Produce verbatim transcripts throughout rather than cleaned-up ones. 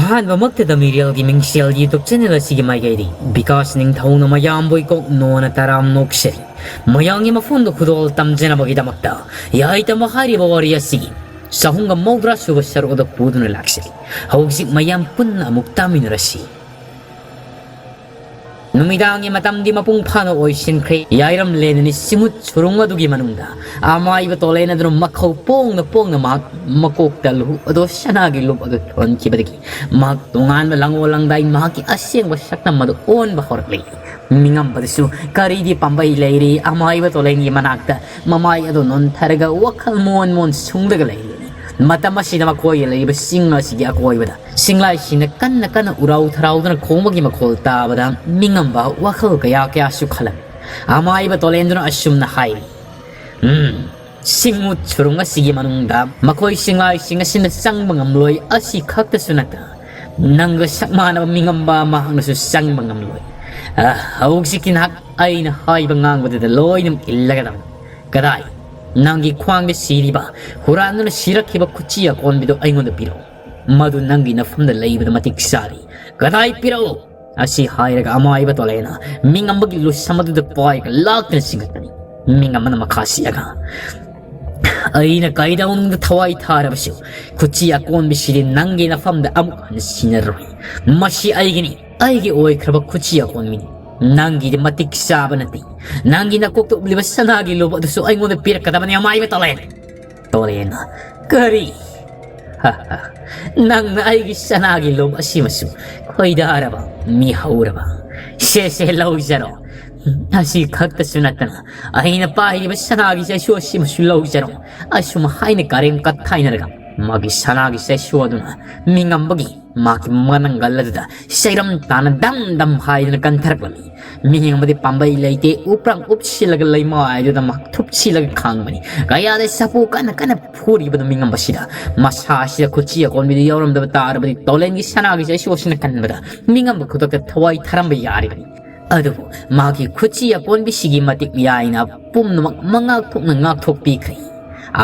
ꯑꯍꯥꯟꯕꯃꯛꯇꯗ ꯃꯤꯔꯦꯜꯒꯤ ꯃꯤꯡꯁꯦꯜ YouTube channel ꯑꯁꯤꯒꯤ ꯃꯥꯏꯀꯩꯗꯤ ꯕꯤꯀꯥꯁ ꯅꯤꯡꯊꯧꯅ ꯃꯌꯥꯝꯕꯨ ꯏꯀꯣꯛ ꯅꯣꯟꯅ ꯇꯔꯥꯝ ꯅꯣꯛꯆꯔꯤ꯫ ꯃꯌꯥꯝꯒꯤ ꯃꯐꯝꯗ ꯈꯨꯗꯣꯜ ꯇꯝꯖꯅꯕꯒꯤꯗꯃꯛꯇ ꯌꯥꯏꯇꯝꯕ ꯍꯥꯏꯔꯤꯕ ꯋꯥꯔꯤ ꯑꯁꯤꯒꯤ ꯆꯍꯨꯝꯒ ꯃꯧꯗ꯭ꯔꯥ ꯁꯨꯕ ꯁꯔꯨꯛ ꯑꯗꯨ ꯄꯨꯗꯨꯅ ꯂꯥꯛꯆꯔꯤ꯫ ꯍꯧꯖꯤꯛ ꯃꯌꯥꯝ ꯄꯨꯟꯅ ꯑꯃꯨꯛ ꯇꯥꯃꯤꯟꯅꯔꯁꯤ꯫ ꯅꯨꯃꯤꯗꯥꯡꯒꯤ ꯃꯇꯝꯗꯤ ꯃꯄꯨꯡ ꯐꯥꯅ ꯑꯣꯏꯁꯤꯟꯈ꯭ꯔꯦ꯫ ꯌꯥꯏꯔꯝꯂꯦꯟ ꯑꯅꯤ ꯁꯤꯃꯨꯠ ꯁꯨꯔꯨꯡ ꯑꯗꯨꯒꯤ ꯃꯅꯨꯡꯗ ꯑꯃꯥꯏꯕ ꯇꯣꯂꯦꯟ ꯑꯗꯨꯅ ꯃꯈꯧ ꯄꯣꯡꯅ ꯄꯣꯡꯅ ꯃꯍꯥꯛ ꯃꯀꯣꯛꯇ ꯂꯨ ꯑꯗꯣ ꯁꯅꯥꯒꯤ ꯂꯨꯞ ꯑꯗꯨ ꯊꯣꯟꯈꯤꯕꯗꯒꯤ ꯃꯍꯥꯛ ꯇꯣꯉꯥꯟꯕ ꯂꯪꯑꯣ ꯂꯪꯗꯥꯏ ꯃꯍꯥꯛꯀꯤ ꯑꯁꯦꯡꯕ ꯁꯛꯇꯝ ꯑꯗꯨ ꯑꯣꯟꯕ ꯍꯧꯔꯛꯂꯤ꯫ ꯃꯤꯉꯝꯕꯗꯁꯨ ꯀꯔꯤꯗꯤ ꯄꯥꯝꯕꯩ ꯂꯩꯔꯤ? ꯑꯃꯥꯏꯕ ꯇꯣꯂꯦꯟꯒꯤ ꯃꯅꯥꯛꯇ ꯃꯃꯥꯏ ꯑꯗꯨ ꯅꯣꯟꯊꯔꯒ ꯋꯥꯈꯜ ꯃꯣꯟ ꯃꯣꯟ ꯁꯨꯡꯂꯒ ꯂꯩꯔꯤ꯫ ꯃꯇꯝ ꯑꯁꯤꯗ ꯃꯈꯣꯏꯒꯤ ꯂꯩꯔꯤꯕ ꯆꯤꯡ ꯑꯁꯤꯒꯤ ꯑꯀꯣꯏꯕꯗ ꯁꯤꯡꯂꯥꯏꯁꯤꯡꯅ ꯀꯟꯅ ꯀꯟꯅ ꯎꯔꯥꯎ ꯊꯔꯥꯎꯗꯨꯅ ꯈꯣꯡꯕꯒꯤ ꯃꯈꯣꯜ ꯇꯥꯕꯗ ꯃꯤꯉꯝꯕ ꯋꯥꯈꯜ ꯀꯌꯥ ꯀꯌꯥꯁꯨ ꯈꯜꯂꯝꯃꯤ꯫ ꯑꯃꯥꯏꯕ ꯇꯣꯂꯦꯟꯗꯨꯅ ꯑꯁꯨꯝꯅ ꯍꯥꯏꯔꯤ, "ꯎꯝ, ꯁꯤꯡꯃꯨꯠ ꯁꯨꯔꯨꯡ ꯑꯁꯤꯒꯤ ꯃꯅꯨꯡꯗ ꯃꯈꯣꯏ ꯁꯤꯡꯂꯥꯏꯁꯤꯡ ꯑꯁꯤꯅ ꯆꯪꯕ ꯉꯝꯂꯣꯏ꯫ ꯑꯁꯤ ꯈꯛꯇꯁꯨ ꯅꯠꯇꯅ ꯅꯪꯒ ꯁꯛ ꯃꯥꯟꯅꯕ ꯃꯤꯉꯝꯕ ꯑꯃꯍꯥꯛꯅꯁꯨ ꯆꯪꯕ ꯉꯝꯂꯣꯏ꯫ ꯑ, ꯍꯧꯖꯤꯛꯇꯤ ꯅꯍꯥꯛ ꯑꯩꯅ ꯍꯥꯏꯕ ꯉꯥꯡꯕꯗꯨꯗ ꯂꯣꯏꯅꯃꯛ ꯏꯜꯂꯒꯗꯕꯅꯤ꯫ ꯀꯗꯥꯏ? ꯅꯪꯒꯤ ꯈ꯭ꯋꯥꯡꯗ ꯁꯤꯔꯤꯕ, ꯍꯨꯔꯥꯟꯗꯨꯅ ꯁꯤꯔꯛꯈꯤꯕ ꯈꯨꯠꯆꯤ ꯑꯀꯣꯟꯕꯤꯗꯨ ꯑꯩꯉꯣꯟꯗ ꯄꯤꯔꯛꯎ꯫ ꯃꯗꯨ ꯅꯪꯒꯤ ꯅꯐꯝꯗ ꯂꯩꯕꯗ ꯃꯇꯤꯛ ꯆꯥꯔꯤ꯫ ꯀꯗꯥꯏ ꯄꯤꯔꯛꯎ?" ꯑꯁꯤ ꯍꯥꯏꯔꯒ ꯑꯃꯥꯏꯕ ꯇꯣꯂꯦꯅ ꯃꯤꯉꯝꯕꯒꯤ ꯂꯨꯁꯝ ꯑꯗꯨꯗ ꯄꯥꯏꯔꯒ ꯂꯥꯛꯇꯨꯅ ꯆꯤꯡꯈꯠꯄꯅꯤ꯫ ꯃꯤꯉꯝꯕꯅ ꯃꯈꯥ ꯁꯤꯛꯑꯒ, "ꯑꯩꯅ ꯀꯩꯗꯧꯅꯨꯡꯗ ꯊꯋꯥꯏ ꯊꯥꯔꯕꯁꯨ ꯈꯨꯠꯆꯤ ꯑꯀꯣꯟꯕꯤꯁꯤꯗꯤ ꯅꯪꯒꯤ ꯅꯐꯝꯗ ꯑꯃꯨꯛ ꯍꯟꯅ ꯁꯤꯟꯅꯔꯣꯏ꯫ ꯃꯁꯤ ꯑꯩꯒꯤꯅꯤ, ꯑꯩꯒꯤ ꯑꯣꯏꯈ꯭ꯔꯕ ꯈꯨꯠꯆꯤ ꯑꯀꯣꯟꯕꯤꯅꯤ꯫ ꯅꯪꯒꯤꯗꯤ ꯃꯇꯤꯛ ꯆꯥꯕ ꯅꯠꯇꯦ꯫ ꯅꯪꯒꯤ ꯅꯀꯣꯛꯇ ꯎꯞꯂꯤꯕ ꯁꯅꯥꯒꯤ ꯂꯨꯞ ꯑꯗꯨꯁꯨ ꯑꯩꯉꯣꯟꯗ ꯄꯤꯔꯛꯀꯗꯕꯅꯤ, ꯑꯃꯥꯏꯕ ꯇꯣꯂꯦꯟ!" ꯇꯣꯂꯦꯟꯅ, "ꯀꯔꯤ? ꯍ, ꯍ, ꯅꯪꯅ ꯑꯩꯒꯤ ꯁꯅꯥꯒꯤ ꯂꯨꯞ ꯑꯁꯤꯃꯁꯨ ꯈꯣꯏꯗꯥꯔꯕ, ꯃꯤꯍꯧꯔꯕ? ꯁꯦ, ꯁꯦ, ꯂꯧꯖꯔꯣ꯫ ꯑꯁꯤ ꯈꯛꯇꯁꯨ ꯅꯠꯇꯅ ꯑꯩꯅ ꯄꯥꯏꯔꯤꯕ ꯁꯅꯥꯒꯤ ꯆꯩꯁꯨ ꯑꯁꯤꯃꯁꯨ ꯂꯧꯖꯔꯣ꯫" ꯑꯁꯨꯝ ꯍꯥꯏꯅ ꯀꯔꯦꯝ ꯀꯊꯥꯏꯅꯔꯒ ꯃꯥꯒꯤ ꯁꯅꯥꯒꯤ ꯆꯩꯁꯨ ꯑꯗꯨꯅ ꯃꯤꯉꯝꯕꯒꯤ ꯃꯥꯒꯤ ꯃꯅꯪꯒꯜ ꯑꯗꯨꯗ ꯁꯩꯔꯝ ꯇꯥꯅ ꯗꯝ ꯗꯝ ꯍꯥꯏꯗꯨꯅ ꯀꯟꯊꯔꯛꯂꯝꯃꯤ꯫ ꯃꯤꯉꯝꯕꯗꯤ ꯄꯥꯝꯕꯩ ꯂꯩꯇꯦ, ꯎꯄ꯭ꯔꯥꯡ ꯎꯞꯁꯤꯜꯂꯒ ꯂꯩꯃꯥꯏꯗꯨꯗ ꯃꯍꯥꯛ ꯊꯨꯞꯁꯤꯜꯂꯒ ꯈꯥꯡꯕꯅꯤ꯫ ꯀꯌꯥꯗ ꯁꯥꯐꯨ ꯀꯟꯅ ꯀꯟꯅ ꯐꯨꯔꯤꯕꯗꯨ ꯃꯤꯉꯝꯕꯁꯤꯗ, ꯃꯁꯥꯁꯤꯗ ꯈꯨꯠꯆꯤ ꯑꯀꯣꯟꯕꯤꯗꯨ ꯌꯥꯎꯔꯝꯗꯕ ꯇꯥꯔꯕꯗꯤ ꯇꯣꯂꯦꯟꯒꯤ ꯁꯅꯥꯒꯤ ꯆꯩꯁꯨ ꯑꯁꯤꯅ ꯀꯟꯕꯗ ꯃꯤꯉꯝꯕ ꯈꯨꯗꯛꯇ ꯊꯋꯥꯏ ꯊꯥꯔꯝꯕ ꯌꯥꯔꯤꯕꯅꯤ꯫ ꯑꯗꯨꯕꯨ ꯃꯥꯒꯤ ꯈꯨꯠꯆꯤ ꯑꯀꯣꯟꯕꯤꯁꯤꯒꯤ ꯃꯇꯤꯛ ꯌꯥꯏꯅ ꯄꯨꯝꯅꯃꯛ ꯃꯉꯥꯛ ꯊꯣꯛꯅ ꯉꯥꯛꯊꯣꯛꯄꯤꯈ꯭ꯔꯦ꯫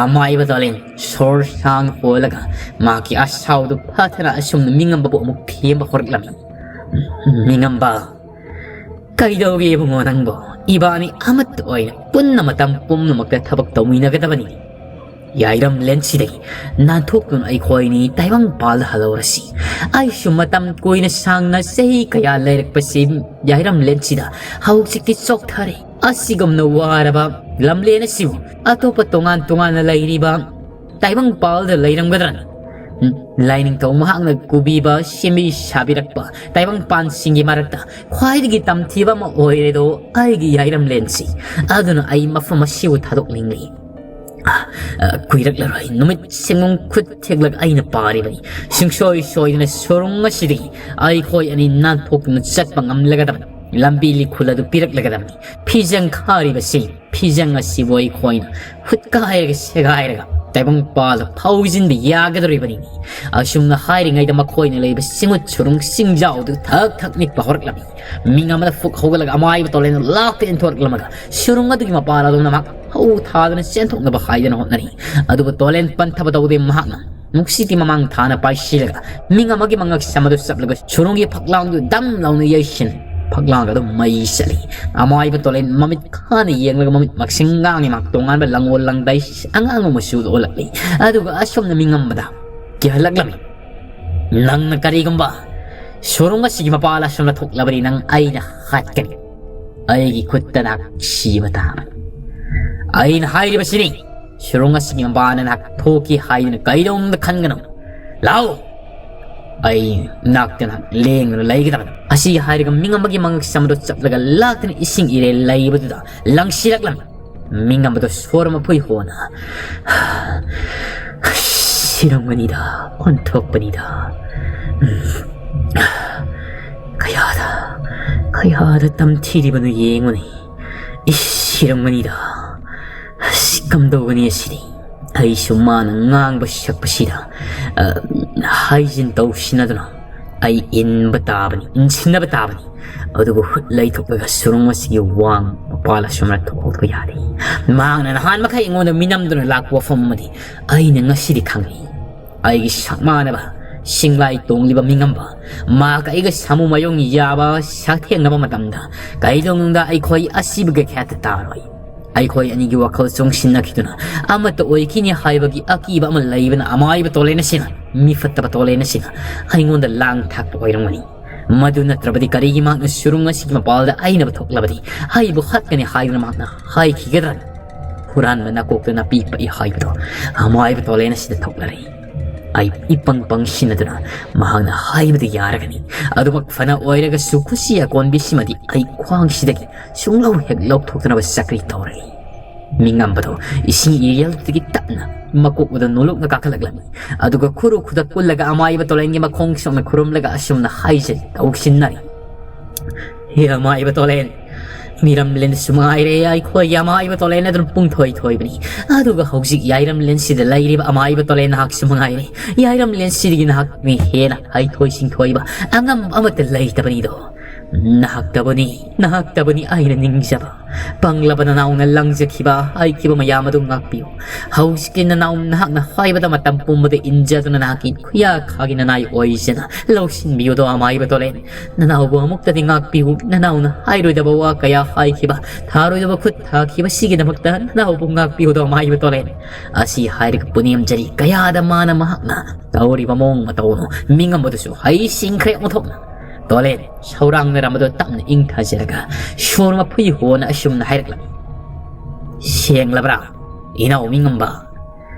ꯑꯃꯥꯏꯕ ꯇꯣꯂꯦꯟ ꯁꯣꯔ ꯁꯥꯡꯅ ꯍꯣꯜꯂꯒ ꯃꯍꯥꯛꯀꯤ ꯑꯁꯥꯎꯗꯨ ꯐꯥꯊꯅ ꯑꯁꯨꯝꯅ ꯃꯤꯉꯝꯕꯕꯨ ꯑꯃꯨꯛ ꯊꯦꯝꯕ ꯍꯧꯔꯛꯂꯝꯃꯤ꯫ "ꯃꯤꯉꯝꯕ, ꯀꯩꯗꯧꯒꯦ ꯏꯕꯨꯡꯉꯣ ꯅꯪꯕꯣ? ꯏꯕꯥꯅꯤ ꯑꯃꯠꯇ ꯑꯣꯏꯅ ꯄꯨꯟꯅ ꯃꯇꯝ ꯄꯨꯝꯅꯃꯛꯇ ꯊꯕꯛ ꯇꯧꯃꯤꯟꯅꯒꯗꯕꯅꯤ꯫ ꯌꯥꯏꯔꯝꯂꯦꯟꯁꯤꯗꯒꯤ ꯅꯥꯟꯊꯣꯛꯇꯨꯅ ꯑꯩꯈꯣꯏꯅꯤ ꯇꯥꯏꯕꯪꯄꯥꯜꯗ ꯍꯜꯂꯧꯔꯁꯤ꯫ ꯑꯩꯁꯨ ꯃꯇꯝ ꯀꯨꯏꯅ ꯁꯥꯡꯅ ꯆꯍꯤ ꯀꯌꯥ ꯂꯩꯔꯛꯄꯁꯤ ꯌꯥꯏꯔꯝꯂꯦꯟꯁꯤꯗ ꯍꯧꯖꯤꯛꯇꯤ ꯆꯣꯛꯊꯔꯦ꯫ ꯑꯁꯤꯒꯨꯝꯅ ꯋꯥꯔꯕ ꯂꯝꯂꯦꯟ ꯑꯁꯤꯕꯨ ꯑꯇꯣꯞꯄ ꯇꯣꯉꯥꯟ ꯇꯣꯉꯥꯟꯅ ꯂꯩꯔꯤꯕ ꯇꯥꯏꯕꯪꯄꯥꯜꯗ ꯂꯩꯔꯝꯒꯗ꯭ꯔꯅꯤ? ꯂꯥꯏꯅꯤꯡꯊꯧ ꯃꯍꯥꯛꯅ ꯀꯨꯕꯤꯕ, ꯁꯦꯝꯕꯤ ꯁꯥꯕꯤꯔꯛꯄ ꯇꯥꯏꯕꯪꯄꯥꯟꯁꯤꯡꯒꯤ ꯃꯔꯛꯇ ꯈ꯭ꯋꯥꯏꯗꯒꯤ ꯇꯝꯊꯤꯕ ꯑꯃ ꯑꯣꯏꯔꯦꯗꯣ ꯑꯩꯒꯤ ꯌꯥꯏꯔꯝꯂꯦꯟꯁꯤ꯫ ꯑꯗꯨꯅ ꯑꯩ ꯃꯐꯝ ꯑꯁꯤꯕꯨ ꯊꯥꯗꯣꯛꯅꯤꯡꯂꯤ꯫ ꯑ, ꯑ, ꯀꯨꯏꯔꯛꯂꯔꯣꯏ꯫ ꯅꯨꯃꯤꯠ ꯁꯦꯡꯉꯨꯡ ꯈꯨꯠ ꯊꯦꯛꯂꯒ ꯑꯩꯅ ꯄꯥꯔꯤꯕꯅꯤ꯫ ꯁꯨꯡꯁꯣꯏ ꯁꯣꯏꯗꯅ ꯁꯣꯔꯨꯡ ꯑꯁꯤꯗꯒꯤ ꯑꯩꯈꯣꯏ ꯑꯅꯤ ꯅꯥꯟꯊꯣꯛꯇꯨꯅ ꯆꯠꯄ ꯉꯝꯂꯒꯗꯕꯅꯤ꯫ ꯂꯝꯕꯤ ꯂꯤꯈꯨꯜ ꯑꯗꯨ ꯄꯤꯔꯛꯂꯒꯗꯕꯅꯤ꯫ ꯐꯤꯖꯪ ꯈꯥꯔꯤꯕꯁꯤ, ꯐꯤꯖꯪ ꯑꯁꯤꯕꯨ ꯑꯩꯈꯣꯏꯅ ꯍꯨꯠꯀꯥꯏꯔꯒ ꯁꯦꯒꯥꯏꯔꯒ ꯇꯥꯏꯕꯪꯄꯥꯜꯗ ꯐꯥꯎꯖꯤꯟꯕ ꯌꯥꯒꯗꯧꯔꯤꯕꯅꯤꯅꯦ꯫ ꯑꯁꯨꯝꯅ ꯍꯥꯏꯔꯤꯉꯩꯗ ꯃꯈꯣꯏꯅ ꯂꯩꯕ ꯁꯤꯡꯎꯠ ꯁꯨꯔꯨꯡ ꯆꯤꯡꯖꯥꯎꯗꯨ ꯊꯛ ꯊꯛ ꯅꯤꯛꯄ ꯍꯧꯔꯛꯂꯝꯃꯤ꯫ ꯃꯤꯡ ꯑꯃꯗ ꯐꯨꯛ ꯍꯧꯒꯠꯂꯒ ꯑꯃꯥꯏꯕ ꯇꯣꯂꯦꯟꯗꯨ ꯂꯥꯛꯇ ꯏꯟꯊꯣꯔꯛꯂꯝꯃꯒ ꯁꯨꯔꯨꯡ ꯑꯗꯨꯒꯤ ꯃꯄꯥꯟ ꯑꯗꯣꯝꯗ ꯃꯍꯥꯛ ꯍꯧ ꯊꯥꯗꯨꯅ ꯆꯦꯟꯊꯣꯛꯅꯕ ꯍꯥꯏꯗꯨꯅ ꯍꯣꯠꯅꯔꯤ꯫ ꯑꯗꯨꯕꯨ ꯇꯣꯂꯦꯟ ꯄꯟꯊꯕ ꯇꯧꯗꯦ꯫ ꯃꯍꯥꯛꯅ ꯅꯨꯡꯁꯤꯠꯀꯤ ꯃꯃꯥꯡ ꯊꯥꯅ ꯄꯥꯏꯁꯤꯜꯂꯒ ꯃꯤꯡ ꯑꯃꯒꯤ ꯃꯉꯛꯁꯝ ꯑꯗꯨ ꯆꯞꯂꯒ ꯁꯨꯔꯨꯡꯒꯤ ꯐꯛꯂꯥꯡꯗꯨ ꯗꯝ ꯂꯥꯎꯅ ꯌꯩꯁꯤꯟ, ꯐꯛꯂꯥꯡ ꯑꯗꯨ ꯃꯩ ꯆꯠꯂꯤ꯫ ꯑꯃꯥꯏꯕ ꯇꯣꯂꯦꯟ ꯃꯃꯤꯠ ꯈꯥꯅ ꯌꯦꯡꯂꯒ ꯃꯃꯤꯠ ꯃꯛꯁꯤꯡ ꯉꯥꯡꯉꯤ꯫ ꯃꯍꯥꯛ ꯇꯣꯉꯥꯟꯕ ꯂꯪꯑꯣꯜ ꯂꯪꯗꯥꯏ ꯑꯉꯥꯡꯕ ꯃꯆꯨꯗ ꯑꯣꯜꯂꯛꯂꯤ꯫ ꯑꯗꯨꯒ ꯑꯁꯣꯝꯅ ꯃꯤꯡ ꯑꯃꯗ ꯀꯤꯍꯜꯂꯛꯂꯝꯃꯤ꯫ "ꯅꯪꯅ ꯀꯔꯤꯒꯨꯝꯕ ꯁꯣꯔꯨꯡ ꯑꯁꯤꯒꯤ ꯃꯄꯥꯜ ꯑꯁꯣꯝꯗ ꯊꯣꯛꯂꯕꯗꯤ ꯅꯪ ꯑꯩꯅ ꯍꯥꯠꯀꯅꯤ꯫ ꯑꯩꯒꯤ ꯈꯨꯠꯇ ꯅꯍꯥꯛ ꯁꯤꯕ ꯇꯥꯕꯅꯤ꯫ ꯑꯩꯅ ꯍꯥꯏꯔꯤꯕꯁꯤꯅꯤ, ꯁꯣꯔꯨꯡ ꯑꯁꯤꯒꯤ ꯃꯄꯥꯟꯗ ꯅꯍꯥꯛ ꯊꯣꯛꯈꯤ ꯍꯥꯏꯗꯨꯅ ꯀꯩꯗꯧꯅꯨꯡꯗ ꯈꯟꯒꯅꯨ꯫ ꯂꯥꯛꯎ, ꯑꯩ ꯅꯥꯛꯇ ꯅꯍꯥꯛ ꯂꯦꯡꯗꯨꯅ ꯂꯩꯒꯗꯕꯅꯤ"꯫ ꯑꯁꯤ ꯍꯥꯏꯔꯒ ꯃꯤꯡ ꯑꯃꯒꯤ ꯃꯉꯛꯁꯝ ꯑꯗꯨ ꯆꯞꯂꯒ ꯂꯥꯛꯇꯨꯅ ꯏꯁꯤꯡ ꯏꯔꯩ ꯂꯩꯕꯗꯨꯗ ꯂꯪꯁꯤꯜꯂꯛꯂꯝꯃꯤ꯫ ꯃꯤꯡ ꯑꯃꯗꯣ ꯁꯣꯔ ꯃꯐꯨꯏ ꯍꯣꯟꯅ "ꯁꯤꯔꯝꯒꯅꯤꯗ, ꯑꯣꯟꯊꯣꯛꯄꯅꯤꯗ꯫ ꯎꯝ, ꯀꯌꯥꯗ, ꯀꯌꯥꯗ ꯇꯝꯊꯤꯔꯤꯕꯅꯣ ꯌꯦꯡꯉꯨꯅꯦ꯫ ꯏꯁ, ꯁꯤꯔꯝꯒꯅꯤꯗ꯫ ꯑꯁ, ꯀꯝꯗꯧꯒꯅꯤ ꯑꯁꯤꯗꯤ?" ꯑꯩꯁꯨ ꯃꯥꯅ ꯉꯥꯡꯕ ꯁꯛꯄꯁꯤꯗ, ꯑ, ꯍꯥꯏꯖꯤꯟ ꯇꯧꯁꯤꯟꯅꯗꯨꯅ ꯑꯩ ꯏꯟꯕ ꯇꯥꯕꯅꯤ, ꯏꯟꯁꯤꯟꯅꯕ ꯇꯥꯕꯅꯤ꯫ ꯑꯗꯨꯕꯨ ꯍꯨꯠ ꯂꯩꯊꯣꯛꯂꯒ ꯁꯨꯔꯨꯡ ꯑꯁꯤꯒꯤ ꯋꯥꯡ ꯃꯄꯥꯜ ꯑꯁꯨꯝꯅ ꯊꯣꯛꯍꯧꯕ ꯌꯥꯗꯦ꯫ ꯃꯍꯥꯛꯅ ꯅꯍꯥꯟ ꯃꯈꯩ ꯑꯩꯉꯣꯟꯗ ꯃꯤꯅꯝꯗꯨꯅ ꯂꯥꯛꯄ ꯋꯥꯐꯝ ꯑꯃꯗꯤ ꯑꯩꯅ ꯉꯁꯤꯗꯤ ꯈꯪꯂꯤ꯫ ꯑꯩꯒꯤ ꯁꯛ ꯃꯥꯟꯅꯕ, ꯁꯤꯡꯂꯥꯏ ꯇꯣꯡꯂꯤꯕ ꯃꯤꯉꯝꯕ, ꯃꯍꯥꯛ ꯑꯩꯒ ꯁꯥꯃꯨ ꯃꯥꯌꯣꯡ ꯌꯥꯕ ꯁꯛꯊꯦꯡꯅꯕ ꯃꯇꯝꯗ ꯀꯩꯗꯧꯅꯨꯡꯗ ꯑꯩꯈꯣꯏ ꯑꯁꯤꯕꯒꯤ ꯈꯦꯠꯇ ꯇꯥꯔꯣꯏ꯫ ꯑꯩꯈꯣꯏ ꯑꯅꯤꯒꯤ ꯋꯥꯈꯜ ꯆꯨꯡꯁꯤꯟꯅꯈꯤꯗꯨꯅ ꯑꯃꯠꯇ ꯑꯣꯏꯈꯤꯅꯤ ꯍꯥꯏꯕꯒꯤ ꯑꯀꯤꯕ ꯑꯃ ꯂꯩꯕꯅ ꯑꯃꯥꯏꯕ ꯇꯣꯂꯦꯟ ꯑꯁꯤꯅ, ꯃꯤꯐꯠꯇꯕ ꯇꯣꯂꯦꯟ ꯑꯁꯤꯅ ꯑꯩꯉꯣꯟꯗ ꯂꯥꯡ ꯊꯥꯛꯄ ꯑꯣꯏꯔꯝꯒꯅꯤ꯫ ꯃꯗꯨ ꯅꯠꯇ꯭ꯔꯕꯗꯤ ꯀꯔꯤꯒꯤ ꯃꯍꯥꯛꯅ ꯁꯨꯔꯨꯡ ꯑꯁꯤꯒꯤ ꯃꯄꯥꯜꯗ ꯑꯩꯅꯕꯨ ꯊꯣꯛꯂꯕꯗꯤ ꯑꯩꯕꯨ ꯍꯥꯠꯀꯅꯤ ꯍꯥꯏꯗꯨꯅ ꯃꯍꯥꯛꯅ ꯍꯥꯏꯈꯤꯒꯗ꯭ꯔꯥ? ꯍꯨꯔꯥꯟꯕ ꯅꯥꯀꯣꯛꯇ ꯅꯥꯄꯤ ꯄꯛꯏ ꯍꯥꯏꯕꯗꯣ ꯑꯃꯥꯏꯕ ꯇꯣꯂꯦꯟ ꯑꯁꯤꯗ ꯊꯣꯛꯂꯔꯦ꯫ ꯑꯩ ꯏꯄꯪ ꯄꯪꯁꯤꯟꯅꯗꯨꯅ ꯃꯍꯥꯛꯅ ꯍꯥꯏꯕꯗꯨ ꯌꯥꯔꯒꯅꯤ꯫ ꯑꯗꯨꯃꯛ ꯐꯅ ꯑꯣꯏꯔꯒꯁꯨ ꯈꯨꯁꯤ ꯑꯀꯣꯟꯕꯤꯁꯤꯃꯗꯤ ꯑꯩ ꯈ꯭ꯋꯥꯡꯁꯤꯗꯒꯤ ꯁꯨꯡꯂꯧ ꯍꯦꯛ ꯂꯧꯊꯣꯛꯇꯅꯕ ꯆꯀ꯭ꯔꯤ ꯇꯧꯔꯦ꯫ ꯃꯤꯉꯝꯕꯗꯣ ꯏꯁꯤꯡ ꯏꯔꯦꯜꯗꯨꯗꯒꯤ ꯇꯞꯅ ꯃꯀꯣꯛ ꯑꯗꯨ ꯅꯣꯂꯨꯛꯅ ꯀꯥꯈꯠꯂꯛꯂꯝꯃꯤ꯫ ꯑꯗꯨꯒ ꯈꯨꯔꯨ ꯈꯨꯗꯛ ꯀꯨꯜꯂꯒ ꯑꯃꯥꯏꯕ ꯇꯣꯂꯦꯟꯒꯤ ꯃꯈꯣꯡ ꯁꯣꯛꯅ ꯈꯨꯔꯨꯝꯂꯒ ꯑꯁꯨꯝꯅ ꯍꯥꯏꯖꯔꯤ, ꯀꯧꯁꯤꯟꯅꯔꯤ꯫ ꯍꯦ ꯑꯃꯥꯏꯕ ꯇꯣꯂꯦꯟ, ꯃꯤꯔꯝꯂꯦꯟꯁꯨ ꯃꯉꯥꯏꯔꯦ, ꯑꯩꯈꯣꯏꯒꯤ ꯑꯃꯥꯏꯕ ꯇꯣꯂꯦꯟ ꯑꯗꯨꯅ ꯄꯨꯡꯊꯣꯏ ꯊꯣꯏꯕꯅꯤ꯫ ꯑꯗꯨꯒ ꯍꯧꯖꯤꯛ ꯌꯥꯏꯔꯝꯂꯦꯟꯁꯤꯗ ꯂꯩꯔꯤꯕ ꯑꯃꯥꯏꯕ ꯇꯣꯂꯦꯟ ꯅꯍꯥꯛꯁꯨ ꯃꯉꯥꯏꯔꯦ꯫ ꯌꯥꯏꯔꯝꯂꯦꯟꯁꯤꯗꯒꯤ ꯅꯍꯥꯛꯅ ꯍꯦꯟꯅ ꯍꯩꯊꯣꯏ ꯁꯤꯡꯊꯣꯏꯕ ꯑꯉꯝꯕ ꯑꯃꯠꯇ ꯂꯩꯇꯕꯅꯤꯗꯣ꯫ ꯅꯍꯥꯛꯇꯕꯨꯅꯤ, ꯅꯍꯥꯛꯇꯕꯨꯅꯤ ꯑꯩꯅ ꯅꯤꯡꯖꯕ꯫ ꯄꯪꯂꯕ ꯅꯅꯥꯎꯅ ꯂꯪꯖꯈꯤꯕ, ꯍꯥꯏꯈꯤꯕ ꯃꯌꯥꯝ ꯑꯗꯨ ꯉꯥꯛꯄꯤꯌꯨ꯫ ꯍꯧꯖꯤꯛꯇꯤ ꯅꯅꯥꯎ ꯅꯍꯥꯛꯅ ꯍꯥꯏꯕꯗ ꯃꯇꯝ ꯄꯨꯝꯕꯗ ꯏꯟꯖꯗꯨꯅ ꯅꯍꯥꯛꯀꯤ ꯈꯨꯌꯥ ꯈꯥꯒꯤ ꯅꯅꯥꯏ ꯑꯣꯏꯖꯅ ꯂꯧꯁꯤꯟꯕꯤꯌꯨꯗꯣ ꯑꯃꯥꯏꯕ ꯇꯣꯂꯦꯟ꯫ ꯅꯅꯥꯎꯕꯨ ꯑꯃꯨꯛꯇꯗꯤ ꯉꯥꯛꯄꯤꯌꯨ꯫ ꯅꯅꯥꯎꯅ ꯍꯥꯏꯔꯣꯏꯗꯕ ꯋꯥ ꯀꯌꯥ ꯍꯥꯏꯈꯤꯕ, ꯊꯥꯔꯣꯏꯗꯕ ꯈꯨꯠ ꯊꯥꯈꯤꯕꯁꯤꯒꯤꯗꯃꯛꯇ ꯅꯅꯥꯎꯕꯨ ꯉꯥꯛꯄꯤꯌꯨꯗꯣ ꯑꯃꯥꯏꯕ ꯇꯣꯂꯦꯟ꯫ ꯑꯁꯤ ꯍꯥꯏꯔꯒ ꯄꯨꯅꯦꯝꯖꯔꯤ ꯀꯌꯥꯗ ꯃꯥꯅ ꯃꯍꯥꯛꯅ ꯇꯧꯔꯤꯕ ꯃꯑꯣꯡ ꯃꯇꯧ ꯑꯗꯨ ꯃꯤꯉꯝꯕꯗꯨꯁꯨ ꯍꯩꯁꯤꯡꯈ꯭ꯔꯦ ꯑꯣꯟꯊꯣꯛꯅ꯫ ꯇꯣꯂꯦꯟ ꯁꯧꯔꯥꯡꯅꯔꯝꯕꯗꯣ ꯇꯞꯅ ꯏꯪꯊꯖꯔꯒ ꯁꯣꯔ ꯃꯐꯨꯏ ꯍꯣꯅ ꯑꯁꯨꯝꯅ ꯍꯥꯏꯔꯛꯂꯝꯃꯤ꯫ ꯁꯦꯡꯂꯕ꯭ꯔꯥ, ꯏꯅꯥꯎ ꯃꯤꯉꯝꯕ?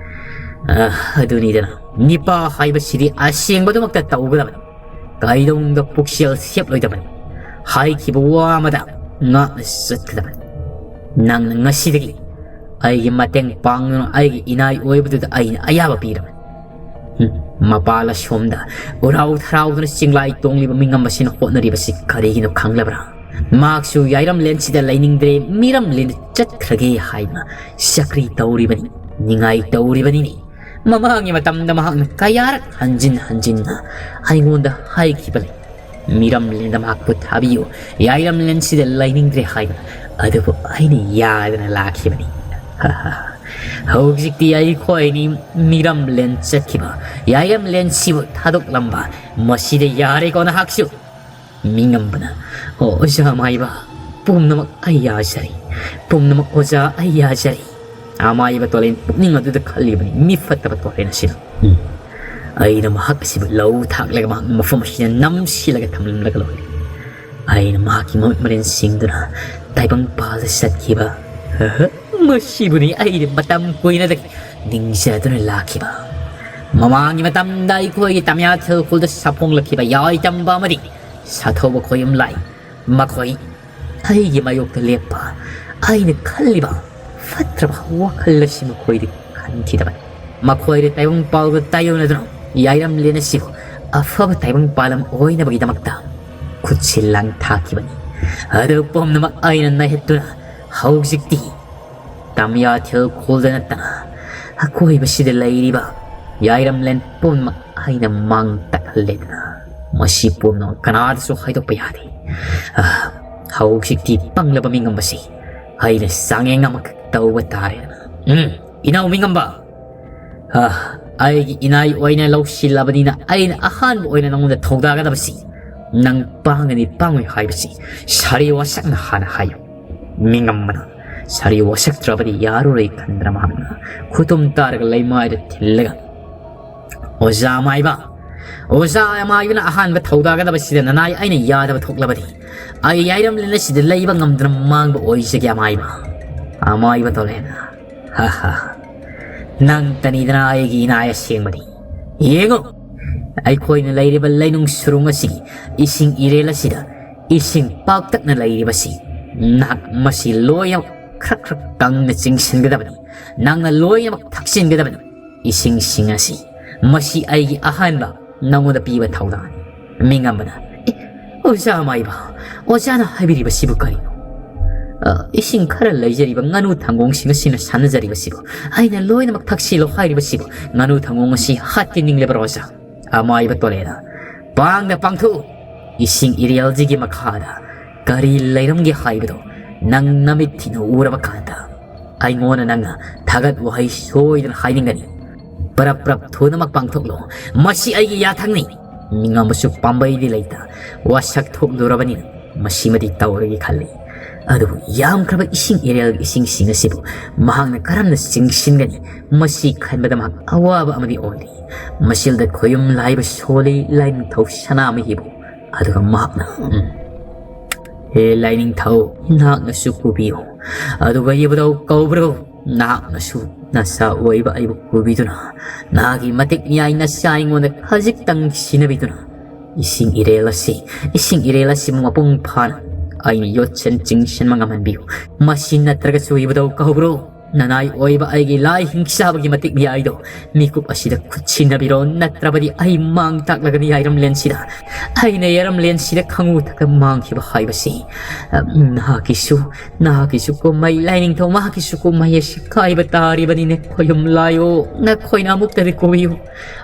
ꯑ, ꯑꯗꯨꯅꯤꯗꯅ, ꯅꯤꯄꯥ ꯍꯥꯏꯕꯁꯤꯗꯤ ꯑꯁꯦꯡꯕꯗꯨꯃꯛꯇ ꯇꯧꯒꯗꯕꯅꯤ꯫ ꯀꯩꯗꯧꯅꯨꯡꯗ ꯄꯨꯛꯆꯦꯜ ꯁꯦꯞꯂꯣꯏꯗꯕꯅꯤ꯫ ꯍꯥꯏꯈꯤꯕ ꯋꯥ ꯑꯃꯗ ꯉꯥꯛꯅ ꯆꯠꯀꯗꯕꯅꯤ꯫ ꯅꯪꯅ ꯉꯁꯤꯗꯒꯤ ꯑꯩꯒꯤ ꯃꯇꯦꯡ ꯄꯥꯡꯗꯨꯅ ꯑꯩꯒꯤ ꯏꯅꯥꯏ ꯑꯣꯏꯕꯗꯨꯗ ꯑꯩꯅ ꯑꯌꯥꯕ ꯄꯤꯔꯕꯅꯤ꯫ ꯍꯨꯝ, ꯃꯄꯥꯜ ꯑꯁꯣꯝꯗ ꯎꯔꯥꯎ ꯊꯔꯥꯎꯗꯨꯅ ꯆꯤꯡꯂꯥꯏ ꯇꯣꯡꯂꯤꯕ ꯃꯤꯉꯝꯕꯁꯤꯅ ꯍꯣꯠꯅꯔꯤꯕꯁꯤ ꯀꯔꯤꯒꯤꯅꯣ ꯈꯪꯂꯕ꯭ꯔꯥ? ꯃꯍꯥꯛꯁꯨ ꯌꯥꯏꯔꯝꯂꯦꯟꯁꯤꯗ ꯂꯩꯅꯤꯡꯗ꯭ꯔꯦ, ꯃꯤꯔꯝꯂꯦꯟꯗ ꯆꯠꯈ꯭ꯔꯒꯦ ꯍꯥꯏꯗꯨꯅ ꯆꯀ꯭ꯔꯤ ꯇꯧꯔꯤꯕꯅꯤ, ꯅꯤꯡꯉꯥꯏ ꯇꯧꯔꯤꯕꯅꯤꯅꯦ꯫ ꯃꯃꯥꯡꯒꯤ ꯃꯇꯝꯗ ꯃꯍꯥꯛꯅ ꯀꯌꯥꯔꯛ ꯍꯟꯖꯤꯟ ꯍꯟꯖꯤꯟꯅ ꯑꯩꯉꯣꯟꯗ ꯍꯥꯏꯈꯤꯕ ꯂꯩ꯫ ꯃꯤꯔꯝꯂꯦꯟꯗ ꯃꯍꯥꯛꯄꯨ ꯊꯥꯕꯤꯌꯨ, ꯌꯥꯏꯔꯝꯂꯦꯟꯁꯤꯗ ꯂꯩꯅꯤꯡꯗ꯭ꯔꯦ ꯍꯥꯏꯕ꯫ ꯑꯗꯨꯕꯨ ꯑꯩꯅ ꯌꯥꯗꯅ ꯂꯥꯛꯈꯤꯕꯅꯤ꯫ ꯍꯧꯖꯤꯛꯇꯤ ꯑꯩꯈꯣꯏꯅꯤ ꯃꯤꯔꯝꯂꯦꯟ ꯆꯠꯈꯤꯕ, ꯌꯥꯏꯔꯝꯂꯦꯟꯁꯤꯕꯨ ꯊꯥꯗꯣꯛꯂꯝꯕ, ꯃꯁꯤꯗ ꯌꯥꯔꯦꯀꯣ ꯅꯍꯥꯛꯁꯨ꯫ ꯃꯤꯉꯝꯕꯅ, "ꯑꯣ, ꯑꯣꯖꯥ ꯃꯥꯏꯕ, ꯄꯨꯝꯅꯃꯛ ꯑꯩ ꯌꯥꯖꯔꯤ, ꯄꯨꯝꯅꯃꯛ ꯑꯣꯖꯥ ꯑꯩ ꯌꯥꯖꯔꯤ꯫" ꯑꯃꯥꯏꯕ ꯇꯣꯂꯦꯟ ꯄꯨꯛꯅꯤꯡ ꯑꯗꯨꯗ ꯈꯜꯂꯤꯕꯅꯤ, ꯃꯤ ꯐꯠꯇꯕ ꯇꯣꯂꯦꯟ ꯑꯁꯤꯅ꯫ ꯎꯝ꯫ ꯑꯩꯅ ꯃꯍꯥꯛ ꯑꯁꯤꯕꯨ ꯂꯧ ꯊꯥꯛꯂꯒ ꯃꯍꯥꯛ ꯃꯐꯝ ꯑꯁꯤꯗ ꯅꯝꯁꯤꯜꯂꯒ ꯊꯝꯂꯝꯂꯒ ꯂꯣꯏꯔꯦ꯫ ꯑꯩꯅ ꯃꯍꯥꯛꯀꯤ ꯃꯃꯤꯠ ꯃꯔꯤꯟ ꯁꯤꯡꯗꯨꯅ ꯇꯥꯏꯕꯪꯄꯥꯜꯗ ꯆꯠꯈꯤꯕ꯫ ꯃꯁꯤꯕꯨꯅꯤ ꯑꯩꯅ ꯃꯇꯝ ꯀꯨꯏꯅꯗꯒꯤ ꯅꯤꯡꯖꯗꯨꯅ ꯂꯥꯛꯈꯤꯕ꯫ ꯃꯃꯥꯡꯒꯤ ꯃꯇꯝꯗ ꯑꯩꯈꯣꯏꯒꯤ ꯇꯃꯤꯌꯥꯊꯦꯜ ꯈꯨꯜꯗ ꯁꯥꯐꯣꯡꯂꯛꯈꯤꯕ ꯌꯥꯏꯇꯝꯕ ꯑꯃꯗꯤ ꯁꯥꯊꯧꯕ ꯈꯣꯌꯨꯝ ꯂꯥꯏ꯫ ꯃꯈꯣꯏ ꯑꯩꯒꯤ ꯃꯥꯌꯣꯛꯇ ꯂꯦꯞꯄ, ꯑꯩꯅ ꯈꯜꯂꯤꯕ ꯐꯠꯇ꯭ꯔꯕ ꯋꯥꯈꯜ ꯑꯁꯤ ꯃꯈꯣꯏꯗ ꯈꯟꯈꯤꯗꯕꯅꯤ꯫ ꯃꯈꯣꯏꯗ ꯇꯥꯏꯕꯪꯄꯥꯜꯒ ꯇꯥꯏꯌꯣꯟꯅꯗꯨꯅ ꯌꯥꯏꯔꯝꯂꯦꯟ ꯑꯁꯤꯕꯨ ꯑꯐꯕ ꯇꯥꯏꯕꯪꯄꯥꯜ ꯑꯃ ꯑꯣꯏꯅꯕꯒꯤꯗꯃꯛꯇ ꯈꯨꯠꯁꯤ ꯂꯥꯡ ꯊꯥꯈꯤꯕꯅꯤ꯫ ꯑꯗꯨ ꯄꯨꯝꯅꯃꯛ ꯑꯩꯅ ꯅꯥꯏꯍꯠꯇꯨꯅ ꯍꯧꯖꯤꯛꯇꯤ ꯇꯥꯃꯤꯌꯥꯊꯦꯜ ꯈꯨꯜꯗ ꯅꯠꯇꯅ ꯑꯀꯣꯏꯕꯁꯤꯗ ꯂꯩꯔꯤꯕ ꯌꯥꯏꯔꯝꯂꯦꯟ ꯄꯨꯝꯅꯃꯛ ꯑꯩꯅ ꯃꯥꯡ ꯇꯥꯛꯍꯜꯂꯦꯗꯅ꯫ ꯃꯁꯤ ꯄꯨꯝꯅꯃꯛ ꯀꯅꯥꯗꯁꯨ ꯍꯥꯏꯗꯣꯛꯄ ꯌꯥꯗꯦ꯫ ꯑ, ꯍꯧꯖꯤꯛꯇꯤ ꯄꯪꯂꯕ ꯃꯤꯉꯝꯕꯁꯤ ꯑꯩꯅ ꯆꯥꯡꯌꯦꯡ ꯑꯃꯈꯛ ꯇꯧꯕ ꯇꯥꯔꯦꯗꯅ꯫ ꯎꯝ, ꯏꯅꯥꯎ ꯃꯤꯉꯝꯕ, ꯑ, ꯑꯩꯒꯤ ꯏꯅꯥꯏ ꯑꯣꯏꯅ ꯂꯧꯁꯤꯜꯂꯕꯅꯤꯅ ꯑꯩꯅ ꯑꯍꯥꯟꯕ ꯑꯣꯏꯅ ꯅꯉꯣꯟꯗ ꯊꯧꯗꯥꯒꯗꯕꯁꯤ ꯅꯪ ꯄꯥꯡꯒꯅꯤ ꯄꯥꯡꯉꯣꯏ ꯍꯥꯏꯕꯁꯤ ꯁꯥꯔꯤ ꯋꯥꯁꯛꯅ ꯍꯥꯟꯅ ꯍꯥꯏꯌꯨ꯫ ꯃꯤꯉꯝꯕꯅ ꯁꯥꯔꯤ ꯋꯥꯁꯛꯇ꯭ꯔꯕꯗꯤ ꯌꯥꯔꯔꯣꯏ ꯈꯟꯗꯅ ꯃꯍꯥꯛꯅ ꯈꯨꯇꯨꯝ ꯇꯥꯔꯒ ꯂꯩꯃꯥꯏꯗ ꯊꯤꯜꯂꯒ, "ꯑꯣꯖꯥ ꯃꯥꯏꯕ, ꯑꯣꯖꯥ ꯃꯥꯏꯕꯅ ꯑꯍꯥꯟꯕ ꯊꯧꯗꯥꯒꯗꯕꯁꯤꯗ ꯅꯅꯥꯏ ꯑꯩꯅ ꯌꯥꯗꯕ ꯊꯣꯛꯂꯕꯗꯤ ꯑꯩ ꯌꯥꯏꯔꯝꯂꯦꯟ ꯑꯁꯤꯗ ꯂꯩꯕ ꯉꯝꯗꯅ ꯃꯥꯡꯕ ꯑꯣꯏꯖꯒꯦ ꯑꯃꯥꯏꯕ꯫" ꯑꯃꯥꯏꯕ ꯇꯣꯂꯦꯟ, "ꯍꯥ ꯍꯥ, ꯅꯪ ꯇꯅꯤꯗꯅ ꯑꯩꯒꯤ ꯏꯅꯥꯏ ꯑꯁꯦꯡꯕꯗꯤ꯫ ꯌꯦꯡꯉꯨ, ꯑꯩꯈꯣꯏꯅ ꯂꯩꯔꯤꯕ ꯂꯩꯅꯨꯡ ꯁꯨꯔꯨꯡ ꯑꯁꯤꯒꯤ ꯏꯁꯤꯡ ꯏꯔꯦꯜ ꯑꯁꯤꯗ ꯏꯁꯤꯡ ꯄꯥꯛꯇꯛꯅ ꯂꯩꯔꯤꯕꯁꯤ ꯅꯍꯥꯛ ꯃꯁꯤ ꯂꯣꯏꯅꯃꯛ ꯈ꯭ꯔꯛ ꯈ꯭ꯔꯛ ꯀꯪꯅ ꯆꯤꯡꯁꯤꯟꯒꯗꯕꯅꯤ꯫ ꯅꯪꯅ ꯂꯣꯏꯅꯃꯛ ꯊꯛꯆꯤꯟꯒꯗꯕꯅꯤ꯫ ꯏꯁꯤꯡꯁꯤꯡ ꯑꯁꯤ ꯃꯁꯤ ꯑꯩꯒꯤ ꯑꯍꯥꯟꯕ ꯅꯉꯣꯟꯗ ꯄꯤꯕ ꯊꯧꯗꯥꯡꯅꯤ꯫" ꯃꯤꯉꯝꯕꯅ, "ꯑꯦ, ꯑꯣꯖꯥ ꯃꯥꯏꯕ, ꯑꯣꯖꯥꯅ ꯍꯥꯏꯕꯤꯔꯤꯕꯁꯤꯕꯨ ꯀꯔꯤꯅꯣ?" ꯑ, ꯏꯁꯤꯡ ꯈꯔ ꯂꯩꯖꯔꯤꯕ ꯉꯥꯅꯨ ꯊꯪꯒꯣꯡꯁꯤꯡ ꯑꯁꯤꯅ ꯁꯥꯟꯅꯖꯔꯤꯕꯁꯤꯕꯨ ꯑꯩꯅ ꯂꯣꯏꯅꯃꯛ ꯊꯛꯁꯤꯜꯂꯣ ꯍꯥꯏꯔꯤꯕꯁꯤꯕꯨ? ꯉꯥꯅꯨ ꯊꯪꯒꯣꯡ ꯑꯁꯤ ꯍꯥꯠꯀꯦ ꯅꯤꯡꯂꯕ꯭ꯔꯣ ꯑꯣꯖꯥ?" ꯑꯃꯥꯏꯕ ꯇꯣꯂꯦꯅ ꯄꯥꯡꯗ ꯄꯥꯡꯊꯣꯛꯎ꯫ ꯏꯁꯤꯡ ꯏꯔꯦꯜꯁꯤꯒꯤ ꯃꯈꯥꯗ ꯀꯔꯤ ꯂꯩꯔꯝꯒꯦ ꯍꯥꯏꯕꯗꯣ ꯅꯪ ꯅꯃꯤꯠ ꯊꯤꯅ ꯎꯔꯕ ꯀꯥꯟꯗ ꯑꯩꯉꯣꯟꯗ ꯅꯪꯅ ꯊꯥꯒꯠ ꯋꯥꯍꯩ ꯁꯣꯏꯗꯅ ꯍꯥꯏꯅꯤꯡꯒꯅꯤ꯫ ꯄꯔꯞ ꯄꯔꯞ ꯊꯨꯅꯃꯛ ꯄꯥꯡꯊꯣꯛꯂꯣ꯫ ꯃꯁꯤ ꯑꯩꯒꯤ ꯌꯥꯊꯪꯅꯤ꯫ ꯃꯤꯉꯝꯕꯁꯨ ꯄꯥꯝꯕꯩꯗꯤ ꯂꯩꯇ, ꯋꯥꯁꯛ ꯊꯣꯛꯂꯨꯔꯕꯅꯤꯅ ꯃꯁꯤꯃꯗꯤ ꯇꯧꯔꯒꯦ ꯈꯜꯂꯤ꯫ ꯑꯗꯨꯕꯨ ꯌꯥꯝꯈ꯭ꯔꯕ ꯏꯁꯤꯡ ꯏꯔꯦꯜꯒꯤ ꯏꯁꯤꯡꯁꯤꯡ ꯑꯁꯤꯕꯨ ꯃꯍꯥꯛꯅ ꯀꯔꯝꯅ ꯆꯤꯡꯁꯤꯟꯒꯅꯤ? ꯃꯁꯤ ꯈꯟꯕꯗ ꯃꯍꯥꯛ ꯑꯋꯥꯕ ꯑꯃꯗꯤ ꯑꯣꯏꯔꯤ꯫ ꯃꯁꯤꯗ ꯈꯣꯌꯨꯝ ꯂꯥꯏꯕ ꯁꯣꯜꯂꯤ ꯂꯥꯏꯅꯤꯡꯊꯧ ꯁꯅꯥꯃꯍꯤꯕꯨ꯫ ꯑꯗꯨꯒ ꯃꯍꯥꯛꯅ, ꯎꯝ, "ꯍꯦ ꯂꯥꯏꯅꯤꯡꯊꯧ, ꯅꯍꯥꯛꯅꯁꯨ ꯄꯨꯕꯤꯌꯨ꯫ ꯑꯗꯨꯒ ꯏꯕꯨꯙꯧ ꯀꯧꯕ꯭ꯔꯨ, ꯅꯍꯥꯛꯅꯁꯨ ꯅꯆꯥ ꯑꯣꯏꯕ ꯑꯩꯕꯨ ꯄꯨꯕꯤꯗꯨꯅ, ꯅꯍꯥꯛꯀꯤ ꯃꯇꯤꯛ ꯃꯤꯌꯥꯏ ꯅꯆꯥ ꯑꯩꯉꯣꯟꯗ ꯈꯖꯤꯛꯇꯪ ꯁꯤꯟꯅꯕꯤꯗꯨꯅ, ꯏꯁꯤꯡ ꯏꯔꯦꯜ ꯑꯁꯤ, ꯏꯁꯤꯡ ꯏꯔꯦꯜ ꯑꯁꯤꯕꯨ ꯃꯄꯨꯡ ꯐꯥꯅ ꯑꯩꯅ ꯌꯣꯠꯁꯤꯟ ꯆꯤꯡꯁꯤꯟꯕ ꯉꯝꯍꯟꯕꯤꯌꯨ꯫ ꯃꯁꯤ ꯅꯠꯇ꯭ꯔꯒꯁꯨ ꯏꯕꯨꯙꯧ ꯀꯧꯕ꯭ꯔꯨ, ꯅꯅꯥꯏ ꯑꯣꯏꯕ ꯑꯩꯒꯤ ꯂꯥꯏ ꯍꯤꯡꯆꯥꯕꯒꯤ ꯃꯇꯤꯛ ꯃꯤꯌꯥꯏꯗꯣ ꯃꯤꯀꯨꯞ ꯑꯁꯤꯗ ꯈꯨꯠꯁꯤꯟꯅꯕꯤꯔꯣ, ꯅꯠꯇ꯭ꯔꯕꯗꯤ ꯑꯩ ꯃꯥꯡ ꯇꯥꯛꯂꯒꯅꯤ ꯌꯥꯏꯔꯝꯂꯦꯟꯁꯤꯗ꯫ ꯑꯩꯅ ꯌꯥꯏꯔꯝꯂꯦꯟꯁꯤꯗ ꯈꯪꯉꯨ ꯊꯛꯇ ꯃꯥꯡꯈꯤꯕ ꯍꯥꯏꯕꯁꯤ, ꯑ, ꯅꯍꯥꯛꯀꯤꯁꯨ, ꯅꯍꯥꯛꯀꯤꯁꯨ ꯀꯨꯝꯍꯩ, ꯂꯥꯏꯅꯤꯡꯊꯧ ꯃꯍꯥꯛꯀꯤꯁꯨ ꯀꯨꯝꯍꯩ ꯑꯁꯤ ꯀꯥꯏꯕ ꯇꯥꯔꯤꯕꯅꯤꯅꯦ꯫ ꯈꯣꯌꯨꯝ ꯂꯥꯏꯌꯣ, ꯅꯈꯣꯏꯅ ꯑꯃꯨꯛꯇꯗꯤ ꯀꯨꯕꯤꯌꯨ꯫"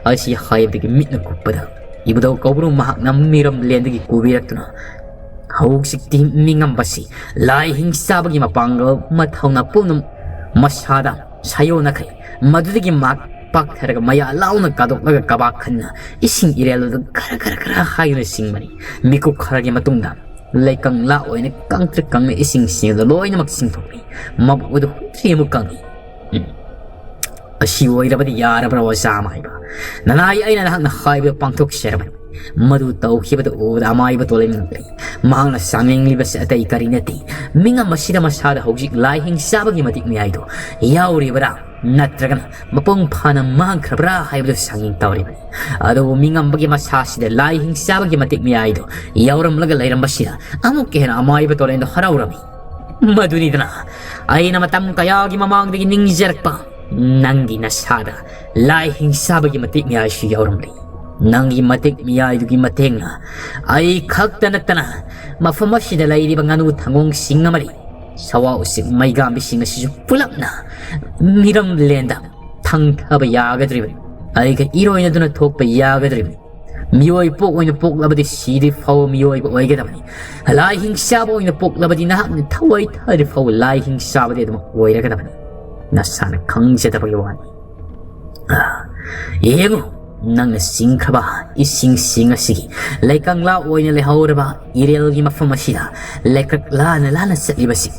ꯑꯁꯤ ꯍꯥꯏꯕꯗꯒꯤ ꯃꯤꯠꯅ ꯀꯨꯞꯄꯗ ꯏꯕꯨꯙꯧ ꯀꯧꯕ꯭ꯔꯨ ꯃꯍꯥꯛꯅ ꯃꯤꯔꯝꯂꯦꯟꯗꯒꯤ ꯀꯨꯕꯤꯔꯛꯇꯨꯅ, ꯍꯧꯖꯤꯛꯇꯤ ꯃꯤꯉꯝꯕꯁꯤ, ꯂꯥꯏ ꯍꯤꯡꯆꯥꯕꯒꯤ ꯃꯄꯥꯡꯒꯜ ꯃꯊꯧꯅꯥ ꯄꯨꯝꯅꯃꯛ ꯃꯁꯥꯗ ꯁꯥꯌꯣꯟꯅꯈ꯭ꯔꯦ꯫ ꯃꯗꯨꯗꯒꯤ ꯃꯍꯥꯛ ꯄꯥꯛꯊꯔꯒ ꯃꯌꯥ ꯂꯥꯎꯅ ꯀꯥꯗꯣꯛꯂꯒ ꯀꯕꯥꯛ ꯈꯟꯅ ꯏꯁꯤꯡ ꯏꯔꯦꯜ ꯑꯗꯨ ꯈꯔ ꯈꯔ ꯈꯔ ꯍꯥꯏꯗꯨꯅ ꯆꯤꯡꯕꯅꯤ꯫ ꯃꯤꯀꯨꯞ ꯈꯔꯒꯤ ꯃꯇꯨꯡꯗ ꯂꯩꯀꯪꯂꯥ ꯑꯣꯏꯅ ꯀꯪꯇ꯭ꯔꯤꯛ ꯀꯪꯅ ꯏꯁꯤꯡꯁꯤꯡ ꯑꯗꯨ ꯂꯣꯏꯅꯃꯛ ꯆꯤꯡꯊꯣꯛꯂꯤ꯫ ꯃꯕꯨꯛ ꯑꯗꯨ ꯍꯨꯠꯇ꯭ꯔꯤ ꯑꯃꯨꯛ ꯀꯪꯉꯤ꯫ ꯎꯝ꯫ "ꯑꯁꯤ ꯑꯣꯏꯔꯕꯗꯤ ꯌꯥꯔꯕ꯭ꯔꯥ, ꯑꯣꯖꯥ ꯑꯃꯥꯏꯕ? ꯅꯅꯥꯏ ꯑꯩꯅ ꯅꯍꯥꯛꯅ ꯍꯥꯏꯕꯗꯨ ꯄꯥꯡꯊꯣꯛꯆꯔꯕꯅꯤ꯫" ꯃꯗꯨ ꯇꯧꯈꯤꯕꯗ ꯎꯕꯗ ꯑꯃꯥꯏꯕ ꯇꯣꯂꯦꯝ ꯉꯛꯂꯤ꯫ ꯃꯍꯥꯛꯅ ꯆꯥꯡꯌꯦꯡꯂꯤꯕꯁꯤ ꯑꯇꯩ ꯀꯔꯤ ꯅꯠꯇꯦ, ꯃꯤꯉꯝ ꯑꯁꯤꯗ ꯃꯁꯥꯗ ꯍꯧꯖꯤꯛ ꯂꯥꯏ ꯍꯤꯡꯆꯥꯕꯒꯤ ꯃꯇꯤꯛ ꯃꯌꯥꯏꯗꯨ ꯌꯥꯎꯔꯤꯕꯔꯥ ꯅꯠꯇ꯭ꯔꯒꯅ ꯃꯄꯨꯡ ꯐꯥꯅ ꯃꯥꯡꯈ꯭ꯔꯕ꯭ꯔꯥ ꯍꯥꯏꯕꯗꯨ ꯆꯥꯡꯌꯦꯡ ꯇꯧꯔꯤꯕꯅꯤ꯫ ꯑꯗꯨꯕꯨ ꯃꯤꯉꯝꯕꯒꯤ ꯃꯁꯥꯁꯤꯗ ꯂꯥꯏ ꯍꯤꯡꯆꯥꯕꯒꯤ ꯃꯇꯤꯛ ꯃꯌꯥꯏꯗꯨ ꯌꯥꯎꯔꯝꯂꯒ ꯂꯩꯔꯝꯕꯁꯤꯗ ꯑꯃꯨꯛꯀ ꯍꯦꯟꯅ ꯑꯃꯥꯏꯕ ꯇꯣꯂꯦꯝꯗꯨ ꯍꯔꯥꯎꯔꯝꯃꯤ꯫ "ꯃꯗꯨꯅꯤꯗꯅ ꯑꯩꯅ ꯃꯇꯝ ꯀꯌꯥꯒꯤ ꯃꯃꯥꯡꯗꯒꯤ ꯅꯤꯡꯖꯔꯛꯄ, ꯅꯪꯒꯤ ꯅꯁꯥꯗ ꯂꯥꯏ ꯍꯤꯡꯆꯥꯕꯒꯤ ꯃꯇꯤꯛ ꯃꯌꯥꯏꯁꯨ ꯌꯥꯎꯔꯝꯂꯤ꯫ ꯅꯪꯒꯤ ꯃꯇꯤꯛ ꯃꯌꯥꯏꯗꯨꯒꯤ ꯃꯇꯦꯡꯅ ꯑꯩ ꯈꯛꯇ ꯅꯠꯇꯅ ꯃꯐꯝ ꯑꯁꯤꯗ ꯂꯩꯔꯤꯕ ꯉꯥꯅꯨ ꯊꯪꯒꯣꯡꯁꯤꯡ ꯑꯃꯗꯤ ꯁꯋꯥ ꯎꯆꯦꯛ ꯃꯩꯒꯥꯝꯕꯤꯁꯤꯡ ꯑꯁꯤꯁꯨ ꯄꯨꯂꯞꯅ ꯃꯤꯔꯝꯂꯦꯟꯗ ꯊꯪꯊꯕ ꯌꯥꯒꯗ꯭ꯔꯤꯕꯅꯤ꯫ ꯑꯩꯒ ꯏꯔꯣꯏꯅꯗꯨꯅ ꯊꯣꯛꯄ ꯌꯥꯒꯗ꯭ꯔꯤꯕꯅꯤ꯫ ꯃꯤꯑꯣꯏ ꯄꯣꯛ ꯑꯣꯏꯅ ꯄꯣꯛꯂꯕꯗꯤ ꯁꯤꯗ꯭ꯔꯤ ꯐꯥꯎꯕ ꯃꯤꯑꯣꯏꯕ ꯑꯣꯏꯒꯗꯕꯅꯤ꯫ ꯂꯥꯏ ꯍꯤꯡꯆꯥꯕ ꯑꯣꯏꯅ ꯄꯣꯛꯂꯕꯗꯤ ꯅꯍꯥꯛꯅ ꯊꯋꯥꯏ ꯊꯥꯗ꯭ꯔꯤ ꯐꯥꯎꯕ ꯂꯥꯏ ꯍꯤꯡꯆꯥꯕꯗꯤ ꯑꯗꯨꯝ ꯑꯣꯏꯔꯒꯗꯕꯅꯤ꯫ ꯅꯁꯥꯅ ꯈꯪꯖꯗꯕꯒꯤ ꯋꯥꯅꯤ꯫ ꯑꯥ, ꯌꯦꯡꯉꯨ, ꯅꯪꯅ ꯆꯤꯡꯈ꯭ꯔꯕ ꯏꯁꯤꯡꯁꯤꯡ ꯑꯁꯤꯒꯤ ꯂꯩꯀꯪꯂꯥ ꯑꯣꯏꯅ ꯂꯩꯍꯧꯔꯕ ꯏꯔꯦꯜꯒꯤ ꯃꯐꯝ ꯑꯁꯤꯗ ꯂꯩꯀ꯭ꯔꯛ ꯂꯥꯟꯅ ꯂꯥꯟꯅ ꯆꯠꯂꯤꯕꯁꯤ,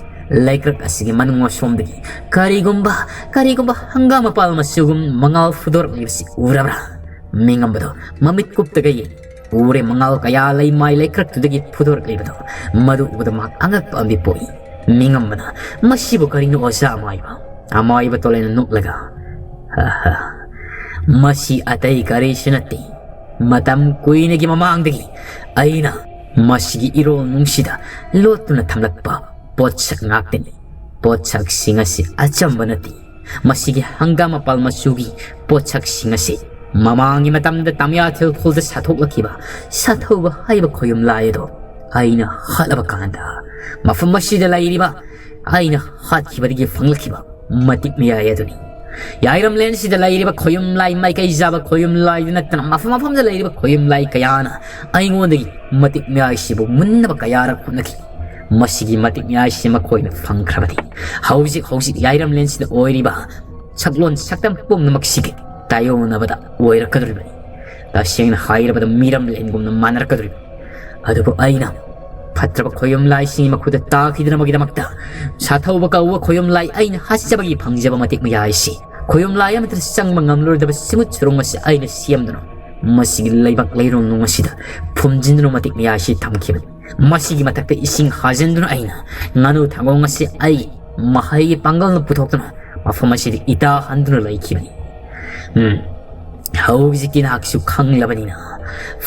ꯂꯩꯀ꯭ꯔꯛ ꯑꯁꯤꯒꯤ ꯃꯅꯨꯡ ꯑꯁꯣꯝꯗꯒꯤ ꯀꯔꯤꯒꯨꯝꯕ, ꯀꯔꯤꯒꯨꯝꯕ ꯍꯪꯒꯥꯝ ꯃꯄꯥꯜ ꯃꯆꯨꯒꯨꯝ ꯃꯉꯥꯜ ꯐꯨꯗꯣꯔꯛꯂꯤꯕꯁꯤ ꯎꯔꯕ꯭ꯔꯥ? ꯃꯤꯉꯝꯕꯗꯣ ꯃꯃꯤꯠ ꯀꯨꯞꯇꯒ ꯌꯦꯡ꯫ ꯎꯔꯦ, ꯃꯉꯥꯜ ꯀꯌꯥ ꯂꯩꯃꯥꯏ ꯂꯩꯀ꯭ꯔꯛꯇꯨꯗꯒꯤ ꯐꯨꯗꯣꯔꯛꯂꯤꯕꯗꯣ꯫ ꯃꯗꯨ ꯎꯕꯗ ꯃꯍꯥꯛ ꯑꯉꯛꯄ ꯑꯃꯗꯤ ꯄꯣꯛꯏ꯫ ꯃꯤꯉꯝꯕꯅ, "ꯃꯁꯤꯕꯨ ꯀꯔꯤꯅꯣ, ꯑꯣꯖꯥ ꯑꯃꯥꯏꯕ?" ꯑꯃꯥꯏꯕ ꯇꯣꯂꯦꯅ ꯅꯣꯛꯂꯒ, "ꯍꯥ ꯍꯥ, ꯃꯁꯤ ꯑꯇꯩ ꯀꯔꯤꯁꯨ ꯅꯠꯇꯦ꯫ ꯃꯇꯝ ꯀꯨꯏꯅꯒꯤ ꯃꯃꯥꯡꯗꯒꯤ ꯑꯩꯅ ꯃꯁꯤꯒꯤ ꯏꯔꯣꯜ ꯅꯨꯡꯁꯤꯗ ꯂꯣꯠꯇꯨꯅ ꯊꯝꯂꯛꯄ ꯄꯣꯠꯁꯛ ꯉꯥꯛꯇꯅꯤ꯫ ꯄꯣꯠꯁꯛꯁꯤꯡ ꯑꯁꯤ ꯑꯆꯝꯕ ꯅꯠꯇꯦ꯫ ꯃꯁꯤꯒꯤ ꯍꯪꯒꯥꯝ ꯃꯄꯥꯜ ꯃꯆꯨꯒꯤ ꯄꯣꯠꯁꯛꯁꯤꯡ ꯑꯁꯤ ꯃꯃꯥꯡꯒꯤ ꯃꯇꯝꯗ ꯇꯥꯃꯤꯌꯥ ꯊꯤꯜꯈꯣꯜꯗ ꯁꯥꯊꯣꯛꯂꯛꯈꯤꯕ ꯁꯥꯊꯧꯕ ꯍꯥꯏꯕ ꯈꯣꯌꯨꯝ ꯂꯥꯏ ꯑꯗꯣ ꯑꯩꯅ ꯍꯥꯠꯂꯕ ꯀꯥꯟꯗ, ꯃꯐꯝ ꯑꯁꯤꯗ ꯂꯩꯔꯤꯕ ꯑꯩꯅ ꯍꯥꯠꯈꯤꯕꯗꯒꯤ ꯐꯪꯂꯛꯈꯤꯕ ꯃꯇꯤꯛ ꯃꯌꯥꯏ ꯑꯗꯨꯅꯤ꯫ ꯌꯥꯏꯔꯝꯂꯦꯟꯁꯤꯗ ꯂꯩꯔꯤꯕ ꯈꯣꯌꯨꯝ ꯂꯥꯏ, ꯃꯥꯏꯀꯩ ꯆꯥꯕ ꯈꯣꯌꯨꯝ ꯂꯥꯏꯗꯨ ꯅꯠꯇꯅ ꯃꯐꯝ ꯃꯐꯝꯗ ꯂꯩꯔꯤꯕ ꯈꯣꯌꯨꯝ ꯂꯥꯏ ꯀꯌꯥꯅ ꯑꯩꯉꯣꯟꯗꯒꯤ ꯃꯇꯤꯛ ꯃꯌꯥꯏꯁꯤꯕꯨ ꯃꯨꯟꯅꯕ ꯀꯌꯥꯔꯛ ꯍꯣꯠꯅꯈꯤ꯫ ꯃꯁꯤꯒꯤ ꯃꯇꯤꯛ ꯃꯌꯥꯏꯁꯤ ꯃꯈꯣꯏꯅ ꯐꯪꯈ꯭ꯔꯕꯗꯤ, ꯍꯧꯖꯤꯛ ꯍꯧꯖꯤꯛ ꯌꯥꯏꯔꯝꯂꯦꯟꯁꯤꯗ ꯑꯣꯏꯔꯤꯕ ꯁꯛꯂꯣꯟ ꯁꯛꯇꯝ ꯄꯨꯝꯅꯃꯛꯁꯤꯒꯤ ꯇꯥꯏꯌꯣꯟꯅꯕꯗ ꯑꯣꯏꯔꯛꯀꯗꯧꯔꯤꯕꯅꯤ꯫ ꯇꯁꯦꯡꯅ ꯍꯥꯏꯔꯕꯗ ꯃꯤꯔꯝꯂꯦꯟꯒꯨꯝꯅ ꯃꯥꯟꯅꯔꯛꯀꯗꯧꯔꯤꯕꯅꯤ꯫ ꯑꯗꯨꯕꯨ ꯑꯩꯅ ꯐꯠꯇ꯭ꯔꯕ ꯈꯣꯌꯨꯝ ꯂꯥꯏꯁꯤꯡꯒꯤ ꯃꯈꯨꯠꯇ ꯇꯥꯈꯤꯗꯅꯕꯒꯤꯗꯃꯛꯇ ꯁꯥꯊꯧꯕ ꯀꯧꯕ ꯈꯣꯌꯨꯝ ꯂꯥꯏ ꯑꯩꯅ ꯍꯥꯠꯆꯕꯒꯤ ꯐꯪꯖꯕ ꯃꯇꯤꯛ ꯃꯌꯥꯏꯁꯤ ꯈꯣꯌꯨꯝ ꯂꯥꯏ ꯑꯃꯠꯇ ꯆꯪꯕ ꯉꯝꯂꯣꯏꯗꯕ ꯁꯤꯃꯨꯠ ꯁꯨꯔꯨꯡ ꯑꯁꯤ ꯑꯩꯅ ꯁꯦꯝꯗꯨꯅ ꯃꯁꯤꯒꯤ ꯂꯩꯕꯥꯛ ꯂꯩꯔꯣꯡ ꯅꯨꯡ ꯑꯁꯤꯗ ꯐꯨꯝꯖꯤꯟꯗꯨꯅ ꯃꯇꯤꯛ ꯃꯌꯥꯏꯁꯤ ꯊꯝꯈꯤꯕꯅꯤ꯫ ꯃꯁꯤꯒꯤ ꯃꯊꯛꯇ ꯏꯁꯤꯡ ꯍꯥꯖꯤꯟꯗꯨꯅ ꯑꯩꯅ ꯉꯥꯅꯨ ꯊꯥꯒꯣꯡ ꯑꯁꯤ ꯑꯩ ꯃꯍꯩꯒꯤ ꯄꯥꯡꯒꯜꯅ ꯄꯨꯊꯣꯛꯇꯨꯅ ꯃꯐꯝ ꯑꯁꯤꯗ ꯏꯇꯥ ꯍꯟꯗꯨꯅ ꯂꯩꯈꯤꯕꯅꯤ꯫ ꯎꯝ, ꯍꯧꯖꯤꯛꯇꯤ ꯅꯍꯥꯛꯁꯨ ꯈꯪꯂꯕꯅꯤꯅ,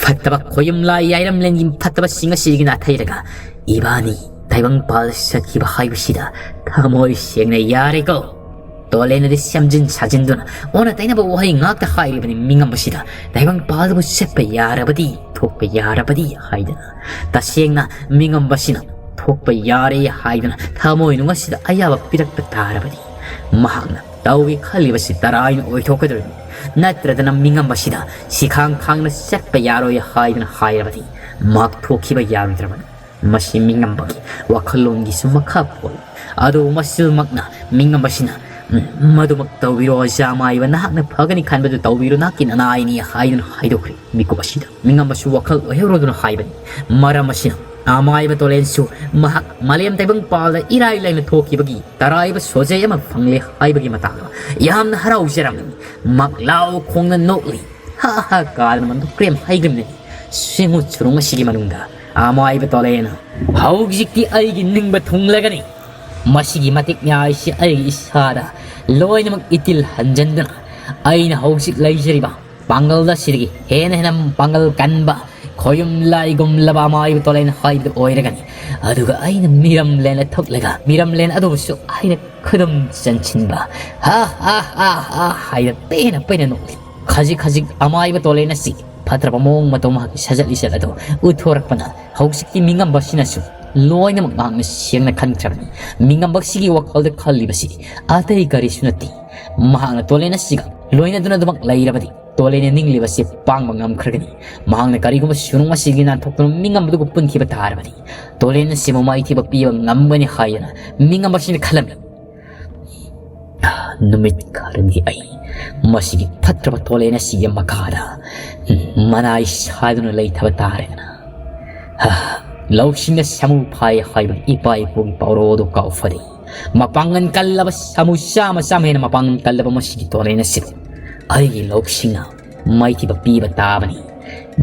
ꯐꯠꯇꯕ ꯈꯣꯌꯨꯝ ꯂꯥꯏ ꯌꯥꯏꯔꯝꯂꯦꯟꯒꯤ ꯐꯠꯇꯕꯁꯤꯡ ꯑꯁꯤꯒꯤ ꯅꯥꯊꯩꯔꯒ ꯏꯕꯥꯅꯤ ꯇꯥꯏꯕꯪꯄꯥꯜ ꯆꯠꯈꯤꯕ ꯍꯥꯏꯕꯁꯤꯗ ꯊꯃꯣꯏ ꯁꯦꯡꯅ ꯌꯥꯔꯦꯀꯣ? ꯇꯣꯂꯦꯅꯗꯤ ꯁꯦꯝꯖꯤꯟ ꯁꯥꯖꯤꯟꯗꯨꯅ ꯑꯣꯟꯅ ꯇꯩꯅꯕ ꯋꯥꯍꯩ ꯉꯥꯛꯇ ꯍꯥꯏꯔꯤꯕꯅꯤ꯫ ꯃꯤꯉꯝꯕꯁꯤꯗ ꯇꯥꯏꯕꯪꯄꯥꯜꯗꯕꯨ ꯆꯠꯄ ꯌꯥꯔꯕꯗꯤ, ꯊꯣꯛꯄ ꯌꯥꯔꯕꯗꯤ ꯍꯥꯏꯗꯅ꯫ ꯇꯁꯦꯡꯅ ꯃꯤꯉꯝꯕꯁꯤꯅ ꯊꯣꯛꯄ ꯌꯥꯔꯦ ꯍꯥꯏꯗꯨꯅ ꯊꯃꯣꯏꯅꯨꯡ ꯑꯁꯤꯗ ꯑꯌꯥꯕ ꯄꯤꯔꯛꯄ ꯇꯥꯔꯕꯗꯤ, ꯃꯍꯥꯛꯅ ꯇꯧꯒꯦ ꯈꯜꯂꯤꯕꯁꯤ ꯇꯔꯥꯏꯅ ꯑꯣꯏꯊꯣꯛꯀꯗꯧꯔꯤꯕꯅꯤ꯫ ꯅꯠꯇ꯭ꯔꯗꯅ ꯃꯤꯉꯝꯕꯁꯤꯗ ꯁꯤꯈꯥꯡ ꯈꯥꯡꯅ ꯆꯠꯄ ꯌꯥꯔꯣꯏ ꯍꯥꯏꯗꯨꯅ ꯍꯥꯏꯔꯕꯗꯤ, ꯃꯍꯥꯛ ꯊꯣꯛꯈꯤꯕ ꯌꯥꯔꯣꯏꯗ꯭ꯔꯕꯅꯤ꯫ ꯃꯁꯤ ꯃꯤꯉꯝꯕꯒꯤ ꯋꯥꯈꯜꯂꯣꯟꯒꯤꯁꯨ ꯃꯈꯥ ꯄꯣꯜꯂꯤ꯫ ꯑꯗꯨꯕꯨ ꯃꯁꯤꯃꯛꯅ ꯃꯤꯉꯝꯕꯁꯤꯅ, "ꯎꯝ, ꯃꯗꯨꯃꯛ ꯇꯧꯕꯤꯔꯣ, ꯑꯣꯖꯥ ꯑꯃꯥꯏꯕ, ꯅꯍꯥꯛꯅ ꯐꯒꯅꯤ ꯈꯟꯕꯗꯨ ꯇꯧꯕꯤꯔꯣ, ꯅꯍꯥꯛꯀꯤ ꯅꯅꯥꯏꯅꯤ" ꯍꯥꯏꯗꯨꯅ ꯍꯥꯏꯗꯣꯛꯈ꯭ꯔꯦ꯫ ꯃꯤꯀꯨꯞ ꯑꯁꯤꯗ ꯃꯤꯉꯝꯕꯁꯨ ꯋꯥꯈꯜ ꯑꯣꯏꯍꯧꯔꯗꯨꯅ ꯍꯥꯏꯕꯅꯤ꯫ ꯃꯔꯝ ꯑꯁꯤꯅ ꯑꯃꯥꯏꯕ ꯇꯣꯂꯦꯟꯁꯨ ꯃꯍꯥꯛ ꯃꯥꯂꯦꯝ ꯇꯥꯏꯕꯪ ꯄꯥꯜꯗ ꯏꯔꯥꯏ ꯂꯥꯏꯅ ꯊꯣꯛꯈꯤꯕꯒꯤ ꯇꯔꯥꯏꯕ ꯁꯣꯖꯩ ꯑꯃ ꯐꯪꯂꯦ ꯍꯥꯏꯕꯒꯤ ꯃꯇꯥꯡꯗ ꯌꯥꯝꯅ ꯍꯔꯥꯎꯖꯔꯝꯃꯤ꯫ ꯃꯍꯥꯛ ꯂꯥꯎ ꯈꯣꯡꯅ ꯅꯣꯛꯂꯤ꯫ "ꯍꯥ ꯍꯥ" ꯀꯥꯗꯅ ꯃꯗꯨ ꯀ꯭ꯔꯦꯝ ꯍꯩꯒ꯭ꯔꯝꯅꯤ꯫ ꯁꯤꯡꯎ ꯆꯨꯔꯨꯡ ꯑꯁꯤꯒꯤ ꯃꯅꯨꯡꯗ ꯑꯃꯥꯏꯕ ꯇꯣꯂꯦꯟꯅ, "ꯍꯧꯖꯤꯛꯇꯤ ꯑꯩꯒꯤ ꯅꯤꯡꯕ ꯊꯨꯡꯂꯒꯅꯤ꯫ ꯃꯁꯤꯒꯤ ꯃꯇꯤꯛ ꯃꯌꯥꯏꯁꯤ ꯑꯩꯒꯤ ꯏꯁꯥꯗ ꯂꯣꯏꯅꯃꯛ ꯏꯇꯤꯜ ꯍꯟꯖꯤꯟꯗꯨꯅ, ꯑꯩꯅ ꯍꯧꯖꯤꯛ ꯂꯩꯖꯔꯤꯕ ꯄꯥꯡꯒꯜ ꯑꯁꯤꯗꯒꯤ ꯍꯦꯟꯅ ꯍꯦꯟꯅ ꯄꯥꯡꯒꯜ ꯀꯟꯕ ꯈꯣꯌꯨꯝ ꯂꯥꯏꯒꯨꯝꯂꯕ ꯑꯃꯥꯏꯕ ꯇꯣꯂꯦꯟ ꯍꯥꯏꯕꯗꯨ ꯑꯣꯏꯔꯒꯅꯤ꯫ ꯑꯗꯨꯒ ꯑꯩꯅ ꯃꯤꯔꯝꯂꯦꯟ ꯊꯣꯛꯂꯒ ꯃꯤꯔꯝꯂꯦꯟ ꯑꯗꯨꯕꯨꯁꯨ ꯑꯩꯅ ꯈꯨꯗꯨꯝ ꯆꯟꯁꯤꯟꯕ" ꯍꯥ ꯍꯥ ꯍꯥ ꯍꯥ ꯍꯥꯏꯅ ꯄꯦꯟꯅ ꯄꯦꯟꯅ ꯅꯣꯛꯂꯤ꯫ ꯈꯖꯤꯛ ꯈꯖꯤꯛ ꯑꯃꯥꯏꯕ ꯇꯣꯂꯦꯟ ꯑꯁꯤ ꯐꯠꯇ꯭ꯔꯕ ꯃꯑꯣꯡ ꯃꯇꯧ ꯃꯍꯥꯛꯀꯤ ꯁꯥꯖꯠ ꯂꯤꯆꯠ ꯑꯗꯨ ꯎꯠꯊꯣꯔꯛꯄꯅ ꯍꯧꯖꯤꯛꯇꯤ ꯃꯤꯉꯝꯕ ꯑꯁꯤꯅꯁꯨ ꯂꯣꯏꯅꯃꯛ ꯃꯍꯥꯛꯅ ꯁꯦꯡꯅ ꯈꯟꯈ꯭ꯔꯕꯅꯤ꯫ ꯃꯤꯉꯝꯕ ꯑꯁꯤꯒꯤ ꯋꯥꯈꯜꯗ ꯈꯜꯂꯤꯕꯁꯤ ꯑꯇꯩ ꯀꯔꯤꯁꯨ ꯅꯠꯇꯦ꯫ ꯃꯍꯥꯛꯅ ꯇꯣꯂꯦꯟ ꯑꯁꯤꯒ ꯂꯣꯏꯅꯗꯨꯅ ꯑꯗꯨꯃꯛ ꯂꯩꯔꯕꯗꯤ ꯇꯣꯂꯦꯟꯅ ꯅꯤꯡꯂꯤꯕꯁꯤ ꯄꯥꯡꯕ ꯉꯝꯈ꯭ꯔꯒꯅꯤ꯫ ꯃꯍꯥꯛꯅ ꯀꯔꯤꯒꯨꯝꯕ ꯁꯨꯔꯨꯡ ꯑꯁꯤꯒꯤ ꯅꯥꯟꯊꯣꯛꯇꯨꯅ ꯃꯤꯉꯝꯕꯗꯨꯒ ꯄꯨꯟꯈꯤꯕ ꯇꯥꯔꯕꯗꯤ ꯇꯣꯂꯦꯟ ꯑꯁꯤꯕꯨ ꯃꯥꯏꯊꯤꯕ ꯄꯤꯕ ꯉꯝꯒꯅꯤ ꯍꯥꯏꯗꯅ ꯃꯤꯉꯝꯕ ꯑꯁꯤꯅ ꯈꯜꯂꯝꯃꯤ꯫ ꯅꯨꯃꯤꯠ ꯈꯔꯅꯤ ꯑꯩ ꯃꯁꯤꯒꯤ ꯐꯠꯇ꯭ꯔꯕ ꯇꯣꯂꯦꯟ ꯑꯁꯤꯒꯤ ꯃꯈꯥꯗ ꯃꯅꯥꯏ ꯁꯥꯗꯨꯅ ꯂꯩꯊꯕ ꯇꯥꯔꯦꯗꯅ꯫ ꯍꯥ, ꯂꯧꯁꯤꯡꯅ ꯁꯥꯃꯨ ꯐꯥꯏ ꯍꯥꯏꯕ ꯏꯄꯥ ꯏꯄꯨꯒꯤ ꯄꯥꯎꯔꯧ ꯑꯗꯨ ꯀꯥꯎꯐꯗꯦ꯫ ꯃꯄꯥꯡꯒꯜ ꯀꯜꯂꯕ ꯁꯥꯃꯨ ꯆꯥꯝꯃ ꯆꯥꯝꯃ ꯍꯦꯟꯅ ꯃꯄꯥꯡꯒꯜ ꯀꯜꯂꯕ ꯃꯁꯤꯒꯤ ꯇꯣꯔꯦꯟ ꯑꯁꯤꯕꯨ ꯑꯩꯒꯤ ꯂꯧꯁꯤꯡꯅ ꯃꯥꯏꯊꯤꯕ ꯄꯤꯕ ꯇꯥꯕꯅꯤ꯫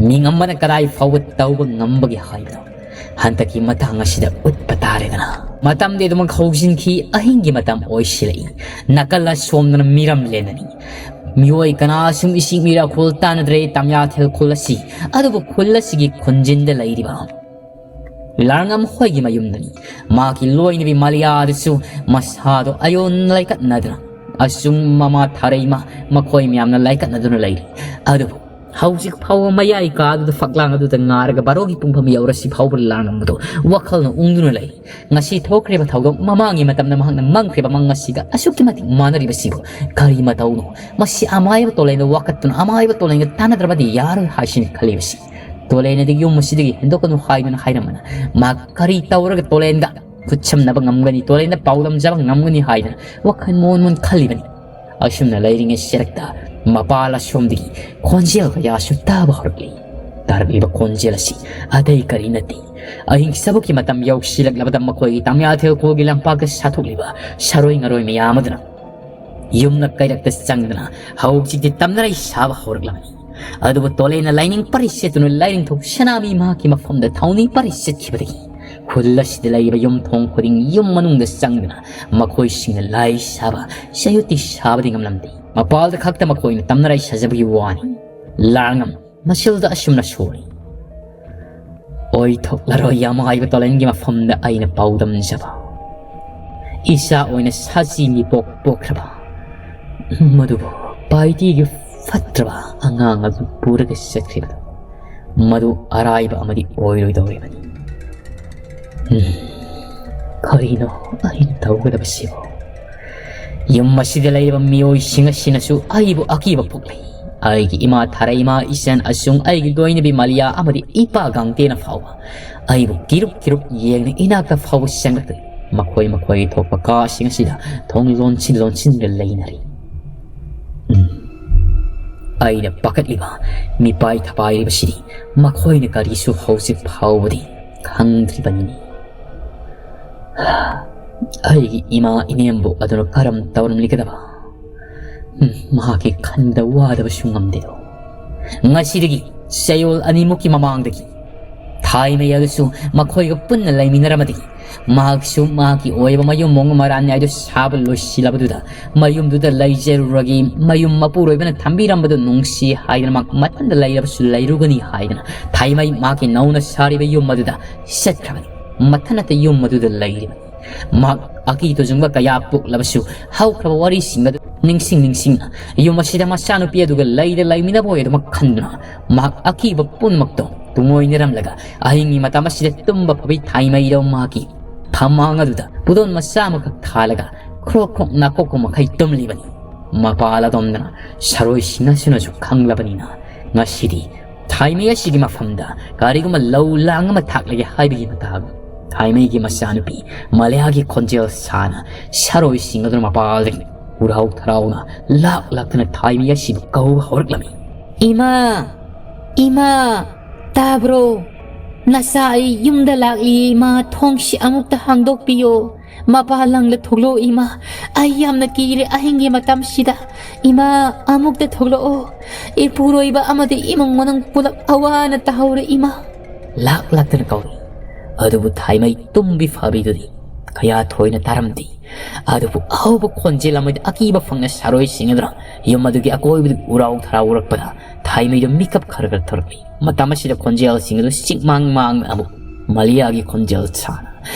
ꯃꯤꯉꯝꯕꯅ ꯀꯗꯥꯏ ꯐꯥꯎꯕ ꯇꯧꯕ ꯉꯝꯕꯒꯦ ꯍꯥꯏꯕꯗꯨ ꯍꯟꯗꯛꯀꯤ ꯃꯇꯥꯡ ꯑꯁꯤꯗ ꯎꯠꯄ ꯇꯥꯔꯦꯗꯅ꯫ ꯃꯇꯝꯗꯤ ꯑꯗꯨꯃꯛ ꯍꯧꯖꯤꯟꯈꯤ꯫ ꯑꯍꯤꯡꯒꯤ ꯃꯇꯝ ꯑꯣꯏꯁꯤꯜꯂꯛꯏ꯫ ꯅꯥꯀꯜ ꯑꯁꯣꯝꯗꯅ ꯃꯤꯔꯝ ꯂꯦꯟꯅꯅꯤ꯫ ꯃꯤꯑꯣꯏ ꯀꯅꯥꯁꯨ ꯏꯁꯤꯡ ꯃꯤꯔꯥꯈꯣꯜ ꯇꯥꯟꯅꯗ꯭ꯔꯦ꯫ ꯇꯥꯃꯤꯌꯥꯊꯦꯜ ꯈꯨꯜ ꯑꯁꯤ, ꯑꯗꯨꯕꯨ ꯈꯨꯜ ꯑꯁꯤꯒꯤ ꯈꯨꯟꯖꯤꯟꯗ ꯂꯩꯔꯤꯕ ꯂꯥꯡꯉꯝ ꯍꯣꯏꯒꯤ ꯃꯌꯨꯝꯗꯅꯤ꯫ ꯃꯍꯥꯛꯀꯤ ꯂꯣꯏꯅꯕꯤ ꯃꯥꯂꯤꯌꯥꯗꯨꯁꯨ ꯃꯁꯥꯗꯣ ꯑꯌꯣꯟ ꯂꯥꯏꯀꯠꯅꯗꯨꯅ ꯑꯁꯨꯝ ꯃꯃꯥ ꯊꯥꯔꯩꯃ ꯃꯈꯣꯏ ꯃꯌꯥꯝꯅ ꯂꯥꯏꯀꯠꯅꯗꯨꯅ ꯂꯩꯔꯤ꯫ ꯑꯗꯨꯕꯨ ꯍꯧꯖꯤꯛ ꯐꯥꯎꯕ ꯃꯌꯥꯏ ꯀꯥꯗꯨꯗ ꯐꯛꯂꯥꯡ ꯑꯗꯨꯗ ꯉꯥꯔꯒ ꯕꯥꯔꯣꯒꯤ ꯄꯨꯡꯐꯝ ꯌꯧꯔꯁꯤ ꯐꯥꯎꯕ ꯂꯥꯡꯂꯝꯕꯗꯨ ꯋꯥꯈꯜꯅ ꯎꯪꯗꯨꯅ ꯂꯩ꯫ ꯉꯁꯤ ꯊꯣꯛꯈ꯭ꯔꯤꯕ ꯊꯧꯗꯣꯛ, ꯃꯃꯥꯡꯒꯤ ꯃꯇꯝꯗ ꯃꯍꯥꯛꯅ ꯃꯪꯈ꯭ꯔꯤꯕ ꯃꯪ ꯑꯁꯤꯒ ꯑꯁꯨꯛꯀꯤ ꯃꯇꯤꯛ ꯃꯥꯟꯅꯔꯤꯕꯁꯤꯕꯨ ꯀꯔꯤ ꯃꯇꯧꯅꯣ? ꯃꯁꯤ ꯑꯃꯥꯏꯕ ꯇꯣꯂꯦꯟꯗ ꯋꯥꯀꯠꯇꯨꯅ ꯑꯃꯥꯏꯕ ꯇꯣꯂꯦꯟꯒ ꯇꯥꯟꯅꯗ꯭ꯔꯕꯗꯤ ꯌꯥꯔꯣꯏ ꯍꯥꯏꯁꯤꯅꯤ ꯈꯜꯂꯤꯕꯁꯤ꯫ ꯇꯣꯂꯦꯟꯅꯗꯤ ꯌꯨꯝ ꯑꯁꯤꯗꯒꯤ ꯍꯦꯟꯗꯣꯛꯀꯅꯨ ꯍꯥꯏꯗꯨꯅ ꯍꯥꯏꯔꯝꯕꯅ ꯃꯍꯥꯛ ꯀꯔꯤ ꯇꯧꯔꯒ ꯇꯣꯂꯦꯟꯒ ꯈꯨꯠꯁꯝꯅꯕ ꯉꯝꯒꯅꯤ, ꯇꯣꯂꯦꯟꯗ ꯄꯥꯎꯗꯝꯖꯕ ꯉꯝꯒꯅꯤ ꯍꯥꯏꯗꯅ ꯋꯥꯈꯜ ꯃꯣꯟ ꯃꯣꯟ ꯈꯜꯂꯤꯕꯅꯤ꯫ ꯑꯁꯨꯝꯅ ꯂꯩꯔꯤꯉꯩ ꯆꯦꯔꯛꯇ ꯃꯄꯥꯜ ꯑꯁꯣꯝꯗꯒꯤ ꯈꯣꯟꯖꯦꯜ ꯀꯌꯥꯁꯨ ꯇꯥꯕ ꯍꯧꯔꯛꯂꯤ꯫ ꯇꯥꯔꯛꯂꯤꯕ ꯈꯣꯟꯖꯦꯜ ꯑꯁꯤ ꯑꯇꯩ ꯀꯔꯤ ꯅꯠꯇꯦ, ꯑꯍꯤꯡ ꯁꯕꯨꯛꯀꯤ ꯃꯇꯝ ꯌꯧꯁꯤꯜꯂꯛꯂꯕꯗ ꯃꯈꯣꯏꯒꯤ ꯇꯥꯃꯤꯌꯥꯊꯦꯜ ꯈꯨꯜꯒꯤ ꯂꯝꯄꯥꯛꯇ ꯁꯥꯊꯣꯛꯂꯤꯕ ꯁꯥꯔꯣꯏ ꯉꯔꯣꯏ ꯃꯌꯥꯝ ꯑꯗꯨꯅ ꯌꯨꯝꯅ ꯀꯩꯔꯛꯇ ꯆꯪꯗꯅ ꯍꯧꯖꯤꯛꯇꯤ ꯇꯝꯅꯔꯩ ꯁꯥꯕ ꯍꯧꯔꯛꯂꯕꯅꯤ꯫ ꯑꯗꯨꯕꯨ ꯇꯣꯂꯦꯟꯅ ꯂꯥꯏꯅꯤꯡ ꯄꯔꯤ ꯆꯠꯇꯨꯅ ꯂꯥꯏꯅꯤꯡꯊꯧ ꯁꯅꯥꯃꯤ ꯃꯍꯥꯛꯀꯤ ꯃꯐꯝꯗ ꯊꯧꯅꯤ ꯄꯔꯤ ꯆꯠꯈꯤꯕꯗꯒꯤ ꯈꯨꯜ ꯑꯁꯤꯗ ꯂꯩꯔꯤꯕ ꯌꯨꯝꯊꯣꯡ ꯈꯨꯗꯤꯡ ꯌꯨꯝ ꯃꯅꯨꯡꯗ ꯆꯪꯗꯨꯅ ꯃꯈꯣꯏꯁꯤꯡꯅ ꯂꯥꯏ ꯁꯥꯕ, ꯆꯌꯣꯇꯤ ꯁꯥꯕꯗꯤ ꯉꯝꯂꯝꯗꯦ꯫ ꯃꯄꯥꯜꯗ ꯈꯛꯇ ꯃꯈꯣꯏꯅ ꯇꯝꯅꯔꯩ ꯁꯥꯖꯕꯒꯤ ꯋꯥꯅꯤ꯫ ꯂꯥꯡꯉꯝ ꯃꯁꯤꯜꯗ ꯑꯁꯨꯝꯅ ꯁꯣꯜꯂꯤ꯫ ꯑꯣꯏꯊꯣꯛꯂꯔꯣꯏ ꯌꯥꯝ ꯍꯥꯏꯕ ꯇꯣꯂꯦꯟꯒꯤ ꯃꯐꯝꯗ ꯑꯩꯅ ꯄꯥꯎꯗꯝꯖꯕ꯫ ꯏꯆꯥ ꯑꯣꯏꯅ ꯁꯥꯖꯤ ꯃꯤꯄꯣꯛ ꯄꯣꯛꯈ꯭ꯔꯕ, ꯃꯗꯨꯕꯨ ꯄꯥꯏꯇꯤꯒꯤ ꯐꯠꯇ꯭ꯔꯕ ꯑꯉꯥꯡ ꯑꯗꯨ ꯄꯨꯔꯒ ꯆꯠꯈ꯭ꯔꯤꯕꯗꯨ, ꯃꯗꯨ ꯑꯔꯥꯏꯕ ꯑꯃꯗꯤ ꯑꯣꯏꯔꯣꯏꯗꯧꯔꯤꯕꯅꯤ꯫ ꯎꯝ, ꯀꯔꯤꯅꯣ ꯑꯩꯅ ꯇꯧꯒꯗꯕꯁꯤꯕꯨ? ꯌꯨꯝ ꯑꯁꯤꯗ ꯂꯩꯔꯤꯕ ꯃꯤꯑꯣꯏꯁꯤꯡ ꯑꯁꯤꯅꯁꯨ ꯑꯩꯕꯨ ꯑꯀꯤꯕ ꯄꯣꯛꯂꯤ꯫ ꯑꯩꯒꯤ ꯏꯃꯥ ꯊꯥꯔꯩꯃ, ꯏꯆꯟ ꯑꯁꯨꯡ, ꯑꯩꯒꯤ ꯂꯣꯏꯅꯕꯤ ꯃꯥꯂꯤꯌꯥ ꯑꯃꯗꯤ ꯏꯄꯥ ꯒꯥꯡꯇꯦꯅ ꯐꯥꯎꯕ ꯑꯩꯕꯨ ꯀꯤꯔꯨꯞ ꯀꯤꯔꯨꯞ ꯌꯦꯡꯅ ꯏꯅꯥꯛꯇ ꯐꯥꯎꯕ ꯆꯪꯂꯛꯇꯦ꯫ ꯃꯈꯣꯏ ꯃꯈꯣꯏꯒꯤ ꯊꯣꯛꯄ ꯀꯥꯁꯤꯡ ꯑꯁꯤꯗ ꯊꯣꯡ ꯂꯣꯟꯁꯤꯟ ꯂꯣꯟꯁꯤꯟꯗꯨꯅ ꯂꯩꯅꯔꯤ꯫ ꯎꯝ꯫ ꯑꯩꯅ ꯄꯥꯈꯠꯂꯤꯕ ꯃꯤꯄꯥꯏ ꯊꯄꯥꯏꯔꯤꯕꯁꯤꯗꯤ ꯃꯈꯣꯏꯅ ꯀꯔꯤꯁꯨ ꯍꯧꯖꯤꯛ ꯐꯥꯎꯕꯗꯤ ꯈꯪꯗ꯭ꯔꯤꯕꯅꯤꯅꯦ꯫ ꯑꯩꯒꯤ ꯏꯃꯥ ꯏꯅꯦꯝꯕꯣꯛ ꯑꯗꯨꯅ ꯀꯔꯝ ꯇꯧꯔꯝꯂꯤꯒꯗꯕ? ꯎꯝ, ꯃꯍꯥꯛꯀꯤ ꯈꯟꯕꯗ ꯋꯥꯗꯕꯁꯨ ꯉꯝꯗꯦꯗꯣ꯫ ꯉꯁꯤꯗꯒꯤ ꯆꯌꯣꯜ ꯑꯅꯤꯃꯨꯛꯀꯤ ꯃꯃꯥꯡꯗꯒꯤ ꯊꯥꯏꯃꯩ ꯑꯗꯨꯁꯨ ꯃꯈꯣꯏꯒ ꯄꯨꯟꯅ ꯂꯩꯃꯤꯟꯅꯔꯝꯃꯗꯤ ꯃꯍꯥꯛꯁꯨ ꯃꯍꯥꯛꯀꯤ ꯑꯣꯏꯕ ꯃꯌꯨꯝ ꯃꯑꯣꯡ ꯃꯔꯥꯟ ꯅꯥꯏꯗꯨ ꯁꯥꯕ ꯂꯣꯏꯁꯤꯜꯂꯕꯗꯨꯗ ꯃꯌꯨꯝꯗꯨꯗ ꯂꯩꯖꯔꯨꯔꯒꯦ, ꯃꯌꯨꯝ ꯃꯄꯨꯔꯣꯏꯕꯅ ꯊꯝꯕꯤꯔꯝꯕꯗꯨ ꯅꯨꯡꯁꯤ ꯍꯥꯏꯗꯅ ꯃꯍꯥꯛ ꯃꯊꯟꯇ ꯂꯩꯔꯕꯁꯨ ꯂꯩꯔꯨꯒꯅꯤ ꯍꯥꯏꯗꯅ ꯊꯥꯏꯃꯩ ꯃꯍꯥꯛꯀꯤ ꯅꯧꯅ ꯁꯥꯔꯤꯕ ꯌꯨꯝ ꯑꯗꯨꯗ ꯆꯠꯈ꯭ꯔꯕꯅꯤ꯫ ꯃꯊꯟꯅꯇ ꯌꯨꯝ ꯑꯗꯨꯗ ꯂꯩꯔꯤꯕꯅꯤ꯫ ꯃꯍꯥꯛ ꯑꯀꯤ ꯇꯨꯖꯨꯡꯕ ꯀꯌꯥ ꯄꯣꯛꯂꯕꯁꯨ, ꯍꯧꯈ꯭ꯔꯕ ꯋꯥꯔꯤꯁꯤꯡ ꯑꯗꯨ ꯅꯤꯡꯁꯤꯡ ꯅꯤꯡꯁꯤꯡꯅ, ꯌꯨꯝ ꯑꯁꯤꯗ ꯃꯆꯥꯅꯨꯄꯤ ꯑꯗꯨꯒ ꯂꯩꯗ ꯂꯩꯃꯤꯟꯅꯕ ꯑꯣꯏ ꯑꯗꯨꯃꯛ ꯈꯟꯗꯨꯅ, ꯃꯍꯥꯛ ꯑꯀꯤꯕ ꯄꯨꯝꯅꯃꯛꯇꯣ ꯇꯨꯡꯑꯣꯏꯅꯔꯝꯂꯒ, ꯑꯍꯤꯡꯒꯤ ꯃꯇꯝ ꯑꯁꯤꯗ ꯇꯨꯝꯕ ꯐꯥꯎꯕꯤ ꯊꯥꯏꯃꯩꯗꯣ ꯃꯍꯥꯛꯀꯤ ꯐꯝꯃꯥꯡ ꯑꯗꯨꯗ ꯄꯨꯗꯣꯟ ꯃꯆꯥ ꯑꯃꯈꯛ ꯊꯥꯜꯂꯒ ꯈ꯭ꯔꯣꯛ ꯈ꯭ꯔꯣꯛ ꯅꯥꯀꯣꯛꯄ ꯃꯈꯩ ꯇꯨꯝꯂꯤꯕꯅꯤ꯫ ꯃꯄꯥ ꯂꯥꯗꯣꯝꯗꯅ ꯁꯔꯣꯏ ꯁꯤꯡꯅꯁꯤꯅꯁꯨ ꯈꯪꯂꯕꯅꯤꯅ, ꯉꯁꯤꯗꯤ ꯊꯥꯏꯃꯩ ꯑꯁꯤꯒꯤ ꯃꯐꯝꯗ ꯀꯔꯤꯒꯨꯝꯕ ꯂꯧ ꯂꯥꯡ ꯑꯃ ꯊꯥꯛꯂꯒꯦ ꯍꯥꯏꯕꯒꯤ ꯃꯇꯥꯒꯨꯝ, ꯊꯥꯏꯃꯩꯒꯤ ꯃꯆꯥꯅꯨꯄꯤ ꯃꯂꯤꯌꯥꯒꯤ ꯈꯣꯟꯖꯦꯜ ꯁꯥꯅ ꯁꯔꯣꯏꯁꯤꯡ ꯑꯗꯨꯅ ꯃꯄꯥꯜꯗꯒꯤ ꯎꯔꯥꯎ ꯊꯔꯥꯎꯅ ꯂꯥꯛ ꯂꯥꯛꯇꯨꯅ ꯊꯥꯏꯃꯩ ꯑꯁꯤꯕꯨ ꯀꯧꯕ ꯍꯧꯔꯛꯂꯝꯃꯤ꯫ "ꯏꯃꯥ! ꯏꯃꯥ! ꯇꯥꯕ꯭ꯔꯣ? ꯅꯆꯥ ꯑꯩ ꯌꯨꯝꯗ ꯂꯥꯛꯂꯤ, ꯏꯃꯥ, ꯊꯣꯡꯁꯤ ꯑꯃꯨꯛꯇ ꯍꯥꯡꯗꯣꯛꯄꯤꯌꯣ꯫ ꯃꯄꯥ ꯂꯪꯗ ꯊꯣꯛꯂꯛꯑꯣ, ꯏꯃꯥ꯫ ꯑꯩ ꯌꯥꯝꯅ ꯀꯤꯔꯦ ꯑꯍꯤꯡꯒꯤ ꯃꯇꯝꯁꯤꯗ꯫ ꯏꯃꯥ, ꯑꯃꯨꯛꯇ ꯊꯣꯛꯂꯛꯑꯣ꯫ ꯏꯄꯨꯔꯣꯏꯕ ꯑꯃꯗꯤ ꯏꯃꯨꯡ ꯃꯅꯨꯡ ꯄꯨꯂꯞ ꯑꯋꯥꯅ ꯇꯥꯍꯧꯔꯦ, ꯏꯃꯥ꯫" ꯂꯥꯛ ꯂꯥꯛꯇꯅ ꯀꯧꯔꯤ꯫ ꯑꯗꯨꯕꯨ ꯊꯥꯏꯃꯩ ꯇꯨꯝꯕꯤ ꯐꯥꯕꯤꯗꯨꯗꯤ ꯀꯌꯥ ꯊꯣꯏꯅ ꯇꯥꯔꯝꯗꯦ꯫ ꯑꯗꯨꯕꯨ ꯑꯍꯧꯕ ꯈꯣꯟꯖꯦꯜ ꯑꯃꯗꯤ ꯑꯀꯤꯕ ꯐꯪꯅ ꯁꯥꯔꯣꯏꯁꯤꯡ ꯑꯗꯨꯅ ꯌꯨꯝ ꯑꯗꯨꯒꯤ ꯑꯀꯣꯏꯕꯗ ꯎꯔꯥꯎ ꯊꯔꯥꯎ ꯎꯔꯛꯄꯗ ꯊꯥꯏꯃꯩꯗꯨ ꯃꯤꯀꯞ ꯈꯔ ꯈꯔ ꯊꯣꯔꯛꯂꯤ꯫ ꯃꯇꯝ ꯑꯁꯤꯗ ꯈꯣꯟꯖꯦꯜꯁꯤꯡ ꯑꯗꯨ ꯆꯤꯛ ꯃꯥꯡ ꯃꯥꯡꯅ ꯑꯃꯨꯛ ꯃꯂꯤꯌꯥꯒꯤ ꯈꯣꯟꯖꯦꯜ ꯁꯥꯅ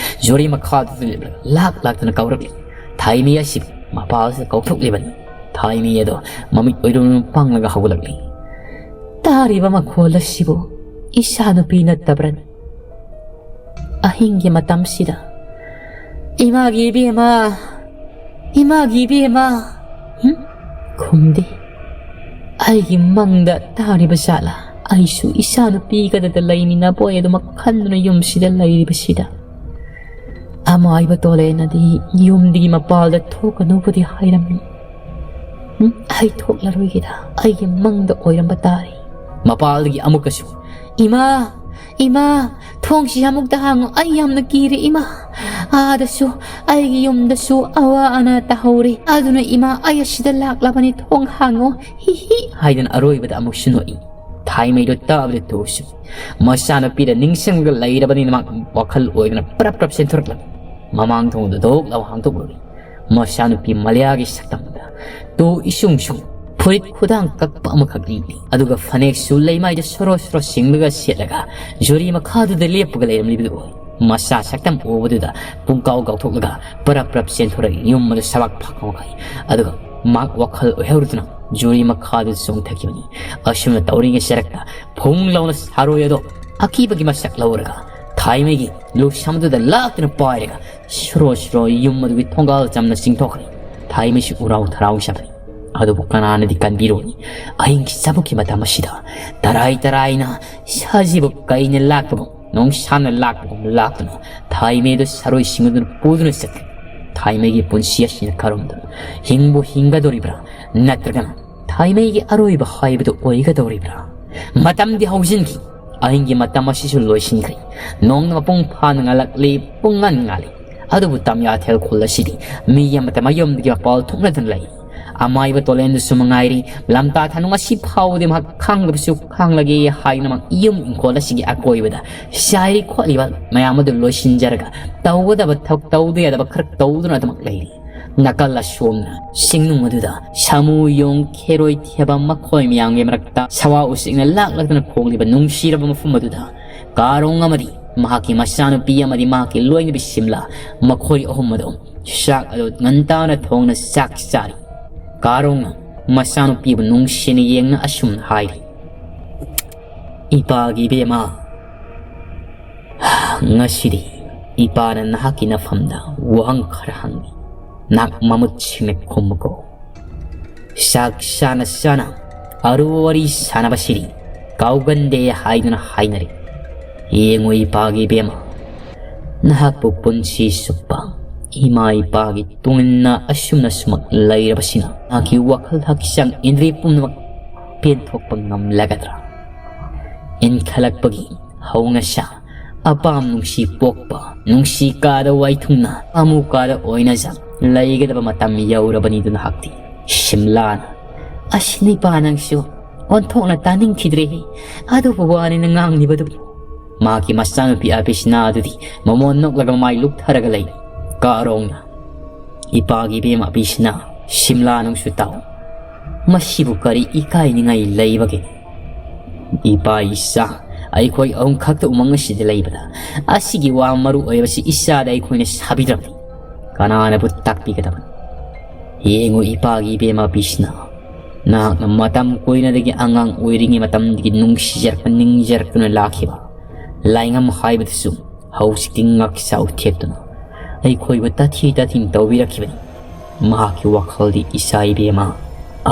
ꯖꯨꯔꯤ ꯃꯈꯥꯗꯨꯗ ꯂꯦꯞꯂꯒ ꯂꯥꯛ ꯂꯥꯛꯇꯅ ꯀꯧꯔꯛꯂꯤ꯫ ꯊꯥꯏꯃꯩ ꯑꯁꯤ ꯃꯄꯥꯜꯁꯤꯗ ꯀꯧꯊꯣꯛꯂꯤꯕꯅꯤ꯫ ꯊꯥꯏꯃꯩ ꯑꯗꯣ ꯃꯃꯤꯠ ꯑꯣꯏꯔꯨꯝ ꯄꯥꯡꯂꯒ ꯍꯧꯒꯠꯂꯛꯂꯤ꯫ "ꯇꯥꯔꯤꯕ ꯃꯈꯣꯜ ꯑꯁꯤꯕꯨ ꯏꯆꯥꯅꯨꯄꯤ ꯅꯠꯇꯕ꯭ꯔꯅꯤ? ꯑꯍꯤꯡꯒꯤ ꯃꯇꯝꯁꯤꯗ ꯏꯃꯥꯒꯤ ꯏꯕꯦꯝꯃ, ꯏꯃꯥꯒꯤ ꯏꯕꯦꯝꯃ, ꯍꯨꯝ? ꯈꯨꯝꯗꯦ꯫ ꯑꯩꯒꯤ ꯃꯪꯗ ꯇꯥꯔꯤꯕ ꯖꯥꯠꯂꯥ? ꯑꯩꯁꯨ ꯏꯆꯥꯅꯨꯄꯤꯒꯗ ꯂꯩꯃꯤꯟꯅꯕ ꯑꯣꯏ ꯑꯗꯨꯃꯛ ꯈꯟꯗꯨꯅ ꯌꯨꯝꯁꯤꯗ ꯂꯩꯔꯤꯕꯁꯤꯗ꯫ ꯑꯃꯥꯏꯕ ꯇꯣꯂꯦꯅꯗꯤ ꯌꯨꯝꯗꯒꯤ ꯃꯄꯥꯜꯗ ꯊꯣꯛꯀꯅꯨꯕꯨꯗꯤ ꯍꯥꯏꯔꯝꯃꯤ꯫ ꯎꯝ, ꯑꯩ ꯊꯣꯛꯂꯔꯣꯏꯒꯦꯗ, ꯑꯩꯒꯤ ꯃꯪꯗ ꯑꯣꯏꯔꯝꯕ ꯇꯥꯔꯦ꯫" ꯃꯄꯥꯜꯗꯒꯤ ꯑꯃꯨꯛꯀꯁꯨ, "ꯏꯃꯥ, ꯏꯃꯥ, ꯊꯣꯡꯁꯤ ꯑꯃꯨꯛꯇ ꯍꯥꯡꯉꯨ, ꯑꯩ ꯌꯥꯝꯅ ꯀꯤꯔꯦ, ꯏꯃꯥ꯫ ꯑꯥꯗꯁꯨ ꯑꯩꯒꯤ ꯌꯨꯝꯗꯁꯨ ꯑꯋꯥ ꯑꯅꯥ ꯇꯥꯍꯧꯔꯦ꯫ ꯑꯗꯨꯅ ꯏꯃꯥ, ꯑꯩ ꯑꯁꯤꯗ ꯂꯥꯛꯂꯕꯅꯤ, ꯊꯣꯡ ꯍꯥꯡꯉꯨ, ꯍꯤ ꯍꯤ꯫" ꯍꯥꯏꯗꯅ ꯑꯔꯣꯏꯕꯗ ꯑꯃꯨꯛꯁꯨ ꯅꯣꯛꯏ꯫ ꯊꯥꯏꯃꯩꯗꯣ ꯇꯥꯕꯗ ꯇꯣꯛꯁꯨ ꯃꯆꯥꯅꯨꯄꯤꯗ ꯅꯤꯡꯁꯤꯡꯂꯒ ꯂꯩꯔꯕꯅꯤꯅ ꯃꯍꯥꯛ ꯋꯥꯈꯜ ꯑꯣꯏꯗꯅ ꯄ꯭ꯔꯞ ꯄ꯭ꯔꯞ ꯆꯦꯟꯊꯣꯔꯛꯂꯝꯃꯤ꯫ ꯃꯃꯥꯡ ꯊꯣꯡꯗꯨ ꯙꯣꯛ ꯂꯥꯎ ꯍꯥꯡꯗꯣꯛꯂꯨꯔꯦ꯫ ꯃꯆꯥꯅꯨꯄꯤ ꯃꯂꯤꯌꯥꯒꯤ ꯁꯛꯇꯝꯗ ꯇꯨ ꯏꯁꯨꯡ ꯁꯨꯡ, ꯐꯨꯔꯤꯠ ꯈꯨꯗꯥꯡ ꯀꯛꯄ ꯑꯃꯈꯛ ꯂꯤꯠꯂꯤ꯫ ꯑꯗꯨꯒ ꯐꯅꯦꯛꯁꯨ ꯂꯩꯃꯥꯏꯗ ꯁꯣꯔꯣ ꯁꯣꯔꯣ ꯁꯤꯡꯂꯒ ꯁꯦꯠꯂꯒ ꯖꯨꯔꯤ ꯃꯈꯥꯗꯨꯗ ꯂꯦꯞꯄꯒ ꯂꯩꯔꯝꯂꯤꯕꯗꯨ ꯑꯣꯏ꯫ ꯃꯆꯥ ꯁꯛꯇꯝ ꯎꯕꯗꯨꯗ ꯄꯨꯡꯀꯥꯎ ꯀꯥꯎꯊꯣꯛꯂꯒ ꯄꯔꯞ ꯄꯔꯞ ꯆꯦꯟꯊꯣꯔꯛꯏ꯫ ꯌꯨꯝ ꯑꯗꯨ ꯁꯕꯥꯛ ꯐꯥꯛ ꯀꯥꯎꯈ꯭ꯔꯦ꯫ ꯑꯗꯨꯒ ꯃꯍꯥꯛ ꯋꯥꯈꯜ ꯑꯣꯏꯍꯧꯔꯗꯨꯅ ꯖꯨꯔꯤ ꯃꯈꯥꯗ ꯆꯣꯡꯊꯈꯤꯕꯅꯤ꯫ ꯑꯁꯨꯝꯅ ꯇꯧꯔꯤꯉꯩ ꯆꯔꯛꯇ ꯐꯨꯡ ꯂꯥꯎꯅ ꯁꯥꯔꯣꯏ ꯑꯗꯣ ꯑꯀꯤꯕꯒꯤ ꯃꯁꯛ ꯂꯧꯔꯒ ꯊꯥꯏꯃꯩꯒꯤ ꯂꯨꯁꯝꯗꯨꯗ ꯂꯥꯛꯇꯨꯅ ꯄꯥꯏꯔꯒ ꯁꯨꯔꯣ ꯁꯨꯔꯣ ꯌꯨꯝ ꯑꯗꯨꯒꯤ ꯊꯣꯡꯒꯥꯜ ꯆꯝꯅ ꯆꯤꯡꯊꯣꯛꯈ꯭ꯔꯦ꯫ ꯊꯥꯏꯃꯩꯁꯨ ꯎꯔꯥꯎ ꯊꯔꯥꯎ ꯆꯠꯄꯅꯤ꯫ ꯑꯗꯨꯕꯨ ꯀꯅꯥꯅꯗꯤ ꯀꯟꯕꯤꯔꯨꯅꯤ? ꯑꯍꯤꯡ ꯆꯥꯕꯨꯛꯀꯤ ꯃꯇꯝ ꯑꯁꯤꯗ ꯇꯔꯥꯏ ꯇꯔꯥꯏꯅ ꯁꯖꯤꯕꯨ ꯀꯩꯅ ꯂꯥꯛꯄꯒꯨꯝ, ꯅꯣꯡꯁꯥꯅ ꯂꯥꯛꯄꯒꯨꯝ ꯂꯥꯛꯇꯨꯅ ꯊꯥꯏꯃꯩꯗꯨ ꯁꯥꯔꯣꯏꯁꯤꯡ ꯑꯗꯨꯅ ꯄꯨꯗꯨꯅ ꯆꯠꯈ꯭ꯔꯦ꯫ ꯊꯥꯏꯃꯩꯒꯤ ꯄꯨꯟꯁꯤ ꯑꯁꯤꯅ ꯀꯔꯝꯗꯅꯣ? ꯍꯤꯡꯕꯨ ꯍꯤꯡꯒꯗꯧꯔꯤꯕ꯭ꯔꯥ? ꯅꯠꯇ꯭ꯔꯒꯅ ꯊꯥꯏꯃꯩꯒꯤ ꯑꯔꯣꯏꯕ ꯍꯥꯏꯕꯗꯨ ꯑꯣꯏꯒꯗꯧꯔꯤꯕ꯭ꯔꯥ? ꯃꯇꯝꯗꯤ ꯍꯧꯖꯤꯟꯈꯤ꯫ ꯑꯍꯤꯡꯒꯤ ꯃꯇꯝ ꯑꯁꯤꯁꯨ ꯂꯣꯏꯁꯤꯟꯈ꯭ꯔꯦ꯫ ꯅꯣꯡꯅ ꯃꯄꯨꯡ ꯐꯥꯅ ꯉꯥꯜꯂꯛꯂꯤ, ꯄꯨꯡꯉꯥꯟ ꯉꯥꯜꯂꯤ꯫ ꯑꯗꯨꯕꯨ ꯇꯝꯌꯥꯊꯦꯜ ꯈꯨꯜ ꯑꯁꯤꯗꯤ ꯃꯤ ꯑꯃꯠꯇ ꯃꯌꯨꯝꯗꯒꯤ ꯃꯄꯥꯜ ꯊꯣꯛꯅꯗꯨꯅ ꯂꯩ꯫ ꯑꯃꯥꯏꯕ ꯇꯣꯂꯦꯟꯗꯨꯁꯨ ꯃꯉꯥꯏꯔꯤ, ꯂꯝꯇꯥ ꯊꯥꯅꯨꯡ ꯑꯁꯤ ꯐꯥꯎꯕꯗꯤ ꯃꯍꯥꯛ ꯈꯥꯡꯂꯕꯁꯨ ꯈꯥꯡꯂꯒꯦ ꯍꯥꯏꯗꯨꯅꯃꯛ ꯌꯨꯝ ꯏꯪꯈꯣꯜ ꯑꯁꯤꯒꯤ ꯑꯀꯣꯏꯕꯗ ꯆꯥꯏꯔꯤ ꯈꯣꯠꯂꯤꯕ ꯃꯌꯥꯝ ꯑꯗꯨ ꯂꯣꯏꯁꯤꯟꯖꯔꯒ ꯇꯧꯒꯗꯕ ꯊꯕꯛ ꯇꯧꯗ ꯌꯥꯗꯕ ꯈꯔ ꯇꯧꯗꯨꯅ ꯑꯗꯨꯃꯛ ꯂꯩꯔꯤ꯫ ꯅꯥꯀꯜ ꯑꯁꯣꯝꯅ ꯆꯤꯡꯅꯨꯡ ꯑꯗꯨꯗ ꯁꯥꯃꯨ, ꯌꯣꯡ, ꯈꯦꯔꯣꯏ, ꯊꯦꯕ ꯃꯈꯣꯏ ꯃꯌꯥꯝꯒꯤ ꯃꯔꯛꯇ ꯁꯋꯥ ꯎꯆꯦꯛꯅ ꯂꯥꯛꯂꯛꯇꯨꯅ ꯈꯣꯡꯂꯤꯕ ꯅꯨꯡꯁꯤꯔꯕ ꯃꯐꯝ ꯑꯗꯨꯗ ꯀꯥꯔꯣꯡ ꯑꯃꯗꯤ ꯃꯍꯥꯛꯀꯤ ꯃꯆꯥꯅꯨꯄꯤ ꯑꯃꯗꯤ ꯃꯍꯥꯛꯀꯤ ꯂꯣꯏꯅꯕꯤ ꯁꯤꯝꯂꯥ, ꯃꯈꯣꯏ ꯑꯍꯨꯝ ꯑꯗꯨ ꯆꯥꯛ ꯑꯗꯨ ꯉꯟꯇꯥꯅ ꯊꯣꯡꯅ ꯆꯥꯛ ꯆꯥꯔꯤ꯫ ꯀꯥꯔꯣꯡꯅ ꯃꯆꯥꯅꯨꯄꯤꯕꯨ ꯅꯨꯡꯁꯤꯅ ꯌꯦꯡꯅ ꯑꯁꯨꯝꯅ ꯍꯥꯏꯔꯤ, "ꯏꯄꯥꯒꯤ ꯏꯕꯦꯝꯃ, ꯉꯁꯤꯗꯤ ꯏꯄꯥꯅ ꯅꯍꯥꯛꯀꯤ ꯅꯐꯝꯗ ꯋꯥꯍꯪ ꯈꯔ ꯍꯪꯏ꯫ ꯅꯍꯥꯛ ꯃꯃꯨꯠ ꯁꯦꯡꯅ ꯈꯨꯝꯃꯨꯀꯣ꯫ ꯆꯥꯛ ꯆꯥꯅ ꯆꯥꯅ ꯑꯔꯨꯕ ꯋꯥꯔꯤ ꯁꯥꯟꯅꯕꯁꯤꯗꯤ ꯀꯥꯎꯒꯟꯗꯦ ꯍꯥꯏꯗꯨꯅ ꯍꯥꯏꯅꯔꯤ꯫ ꯌꯦꯡꯉꯨ ꯏꯄꯥꯒꯤ ꯏꯕꯦꯝꯃ, ꯅꯍꯥꯛꯄꯨ ꯄꯨꯟꯁꯤ ꯆꯨꯞꯄ ꯏꯃꯥ ꯏꯄꯥꯒꯤ ꯇꯨꯡꯏꯟꯅ ꯑꯁꯨꯝꯅ ꯁꯨꯃꯛ ꯂꯩꯔꯕꯁꯤꯅ ꯅꯍꯥꯛꯀꯤ ꯋꯥꯈꯜ ꯍꯛꯆꯥꯡ ꯏꯟꯗ꯭ꯔꯤ ꯄꯨꯝꯅꯃꯛ ꯄꯦꯟꯊꯣꯛꯄ ꯉꯝꯂꯒꯗ꯭ꯔꯥ? ꯏꯟꯈꯠꯂꯛꯄꯒꯤ ꯍꯧꯅꯁꯥ, ꯑꯄꯥꯝ ꯅꯨꯡꯁꯤ ꯄꯣꯛꯄ, ꯅꯨꯡꯁꯤ ꯀꯥꯗ ꯋꯥꯏꯊꯨꯡꯅ ꯑꯃꯨ ꯀꯥꯗ ꯑꯣꯏꯅꯖ ꯂꯩꯒꯗꯕ ꯃꯇꯝ ꯌꯧꯔꯕꯅꯤꯗꯨ ꯅꯍꯥꯛꯇꯤ ꯁꯤꯝꯂꯥꯅ꯫ ꯑꯁ ꯅꯤꯄꯥ ꯅꯪꯁꯨ ꯑꯣꯟꯊꯣꯛꯅ ꯇꯥꯅꯤꯡꯈꯤꯗ꯭ꯔꯦꯍꯦ꯫ ꯑꯗꯨꯕꯨ ꯋꯥꯅꯤꯅ ꯉꯥꯡꯂꯤꯕꯗꯨꯕꯨ?" ꯃꯍꯥꯛꯀꯤ ꯃꯆꯥꯅꯨꯄꯤ ꯑꯕꯤꯁꯅꯥ ꯑꯗꯨꯗꯤ ꯃꯃꯣꯟ ꯅꯣꯛꯂꯒ ꯃꯃꯥꯏ ꯂꯨꯞꯊꯔꯒ ꯂꯩ꯫ ꯀꯥꯔꯣꯡꯅ, "ꯏꯄꯥꯒꯤ ꯏꯕꯦꯝꯃ ꯑꯕꯤꯁꯅꯥ, ꯁꯤꯝꯂꯥ ꯅꯪꯁꯨ ꯇꯥꯎ꯫ ꯃꯁꯤꯕꯨ ꯀꯔꯤ ꯏꯀꯥꯏꯅꯤꯡꯉꯥꯏ ꯂꯩꯕꯒꯦ? ꯏꯄꯥ ꯏꯆꯥ ꯑꯩꯈꯣꯏ ꯑꯍꯨꯝ ꯈꯛꯇ ꯎꯃꯪ ꯑꯁꯤꯗ ꯂꯩꯕꯗ ꯑꯁꯤꯒꯤ ꯋꯥ ꯃꯔꯨ ꯑꯣꯏꯕꯁꯤ ꯏꯆꯥꯗ ꯑꯩꯈꯣꯏꯅ ꯁꯥꯕꯤꯗ꯭ꯔꯕꯗꯤ ꯀꯅꯥꯅꯕꯨ ꯇꯥꯛꯄꯤꯒꯗꯕꯅꯣ? ꯌꯦꯡꯉꯨ ꯏꯄꯥꯒꯤ ꯏꯕꯦꯝꯃ ꯕꯤꯁꯅꯥ, ꯅꯍꯥꯛꯅ ꯃꯇꯝ ꯀꯨꯏꯅꯗꯒꯤ ꯑꯉꯥꯡ ꯑꯣꯏꯔꯤꯉꯩ ꯃꯇꯝꯗꯒꯤ ꯅꯨꯡꯁꯤꯖꯔꯛꯄ ꯅꯤꯡꯖꯔꯛꯇꯨꯅ ꯂꯥꯛꯈꯤꯕ ꯂꯥꯏꯉꯝ ꯍꯥꯏꯕꯗꯨꯁꯨ ꯍꯧꯖꯤꯛꯇꯤ ꯉꯛꯆꯥꯎ ꯊꯦꯛꯇꯨꯅ ꯑꯩꯈꯣꯏꯕꯨ ꯇꯥꯊꯤ ꯇꯥꯊꯤꯅ ꯇꯧꯕꯤꯔꯛꯈꯤꯕꯅꯤ꯫ ꯃꯍꯥꯛꯀꯤ ꯋꯥꯈꯜꯗꯤ ꯏꯆꯥ ꯏꯕꯦꯝꯃ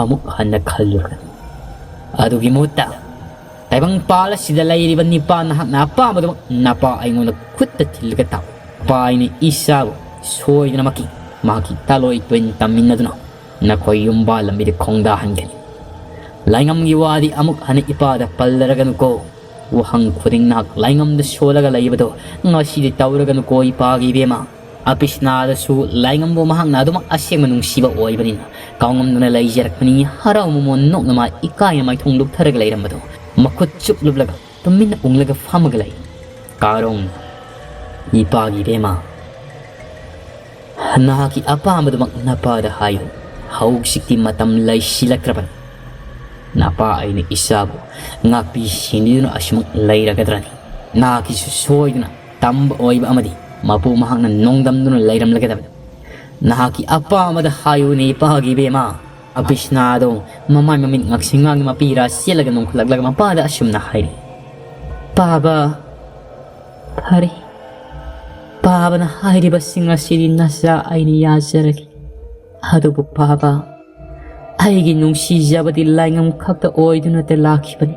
ꯑꯃꯨꯛ ꯍꯟꯅ ꯈꯜꯂꯨꯔꯒꯅꯨ꯫ ꯑꯗꯨꯒꯤ ꯃꯍꯨꯠꯇ ꯇꯥꯏꯕꯪ ꯄꯥꯜ ꯑꯁꯤꯗ ꯂꯩꯔꯤꯕ ꯅꯤꯄꯥ ꯅꯍꯥꯛꯅ ꯑꯄꯥꯝꯕꯗꯨꯃꯛ ꯅꯄꯥ ꯑꯩꯉꯣꯟꯗ ꯈꯨꯠꯇ ꯊꯤꯜꯂꯒ ꯇꯥꯛꯎ꯫ ꯅꯄꯥ ꯑꯩꯅ ꯏꯆꯥꯕꯨ ꯁꯣꯏꯗꯅꯃꯛꯀꯤ ꯃꯍꯥꯛꯀꯤ ꯇꯥꯂꯣꯏ ꯇꯣꯏꯟ ꯇꯝꯃꯤꯟꯅꯗꯨꯅ ꯅꯈꯣꯏ ꯌꯨꯝꯕꯥꯜ ꯂꯝꯕꯤꯗ ꯈꯣꯡꯗꯥꯍꯟꯒꯅꯤ꯫ ꯂꯥꯏꯉꯝꯒꯤ ꯋꯥꯗꯤ ꯑꯃꯨꯛ ꯍꯟꯅ ꯏꯄꯥꯗ ꯄꯜꯂꯔꯒꯅꯨꯀꯣ꯫ ꯋꯥꯍꯪ ꯈꯨꯗꯤꯡ ꯅꯍꯥꯛ ꯂꯥꯏꯉꯝꯗ ꯁꯣꯜꯂꯒ ꯂꯩꯕꯗꯣ ꯉꯁꯤꯗꯤ ꯇꯧꯔꯒꯅꯨꯀꯣ ꯏꯄꯥꯒꯤ ꯏꯕꯦꯝꯃ꯫ ꯑꯄꯤꯁꯅꯥꯗꯁꯨ ꯂꯥꯏꯉꯝꯕꯨ ꯃꯍꯥꯛꯅ ꯑꯗꯨꯃꯛ ꯑꯁꯦꯡꯕ ꯅꯨꯡꯁꯤꯕ ꯑꯣꯏꯕꯅꯤꯅ ꯀꯥꯎꯉꯝꯗꯨꯅ ꯂꯩꯖꯔꯛꯄꯅꯤ꯫ ꯍꯔꯥꯎ ꯃꯃꯣꯟ ꯅꯣꯛꯅ ꯃꯥ ꯏꯀꯥꯏꯅ ꯃꯥꯏꯊꯣꯡ ꯂꯨꯞꯊꯔꯒ ꯂꯩꯔꯝꯕꯗꯣ ꯃꯈꯨꯠ ꯆꯨꯞ ꯂꯨꯞꯂꯒ ꯇꯨꯃꯤꯟꯅ ꯎꯪꯂꯒ ꯐꯝꯃꯒ ꯂꯩ꯫ ꯀꯥꯔꯣꯡ, ꯏꯄꯥꯒꯤ ꯏꯕꯦꯝꯃ, ꯅꯍꯥꯛꯀꯤ ꯑꯄꯥꯝꯕꯗꯨꯃꯛ ꯅꯄꯥꯗ ꯍꯥꯏꯌꯨ꯫ ꯍꯧꯖꯤꯛꯇꯤ ꯃꯇꯝ ꯂꯩꯁꯤꯜꯂꯛꯇ꯭ꯔꯕꯅꯤ꯫ ꯅꯄꯥ ꯑꯩꯅ ꯏꯆꯥꯕꯨ ꯉꯥꯛꯄꯤ ꯁꯦꯟꯕꯤꯗꯨꯅ ꯑꯁꯨꯃꯛ ꯂꯩꯔꯒꯗ꯭ꯔꯅꯤ? ꯅꯍꯥꯛꯀꯤꯁꯨ ꯁꯣꯏꯗꯅ ꯇꯝꯕ ꯑꯣꯏꯕ ꯑꯃꯗꯤ ꯃꯄꯨ ꯃꯍꯥꯛꯅ ꯅꯣꯡꯗꯝꯗꯨꯅ ꯂꯩꯔꯝꯂꯒꯗꯕꯅꯤ꯫ ꯅꯍꯥꯛꯀꯤ ꯑꯄꯥꯝꯕꯗ ꯍꯥꯏꯌꯨꯅꯦ ꯏꯄꯥꯒꯤ ꯏꯕꯦꯝꯃ꯫ ꯑꯄꯤꯁꯅꯥꯗꯣ ꯃꯃꯥꯏ ꯃꯃꯤꯠ ꯉꯥꯛꯁꯤꯡ ꯉꯥꯡꯅ ꯃꯄꯤꯔꯥ ꯆꯦꯜꯂꯒ ꯅꯣꯡꯈꯠꯂꯛꯂꯒ ꯃꯄꯥꯗ ꯑꯁꯨꯝꯅ ꯍꯥꯏꯔꯤ, "ꯄꯥꯕ, ꯐꯔꯦ, ꯄꯥꯕꯅ ꯍꯥꯏꯔꯤꯕꯁꯤꯡ ꯑꯁꯤꯗꯤ ꯅꯆꯥ ꯑꯩꯅ ꯌꯥꯖꯔꯒꯦ꯫ ꯑꯗꯨꯕꯨ ꯄꯥꯕ, ꯑꯩꯒꯤ ꯅꯨꯡꯁꯤꯖꯕꯗꯤ ꯂꯥꯏꯉꯝ ꯈꯛꯇ ꯑꯣꯏꯗꯨꯅꯇ ꯂꯥꯛꯈꯤꯕꯅꯤ꯫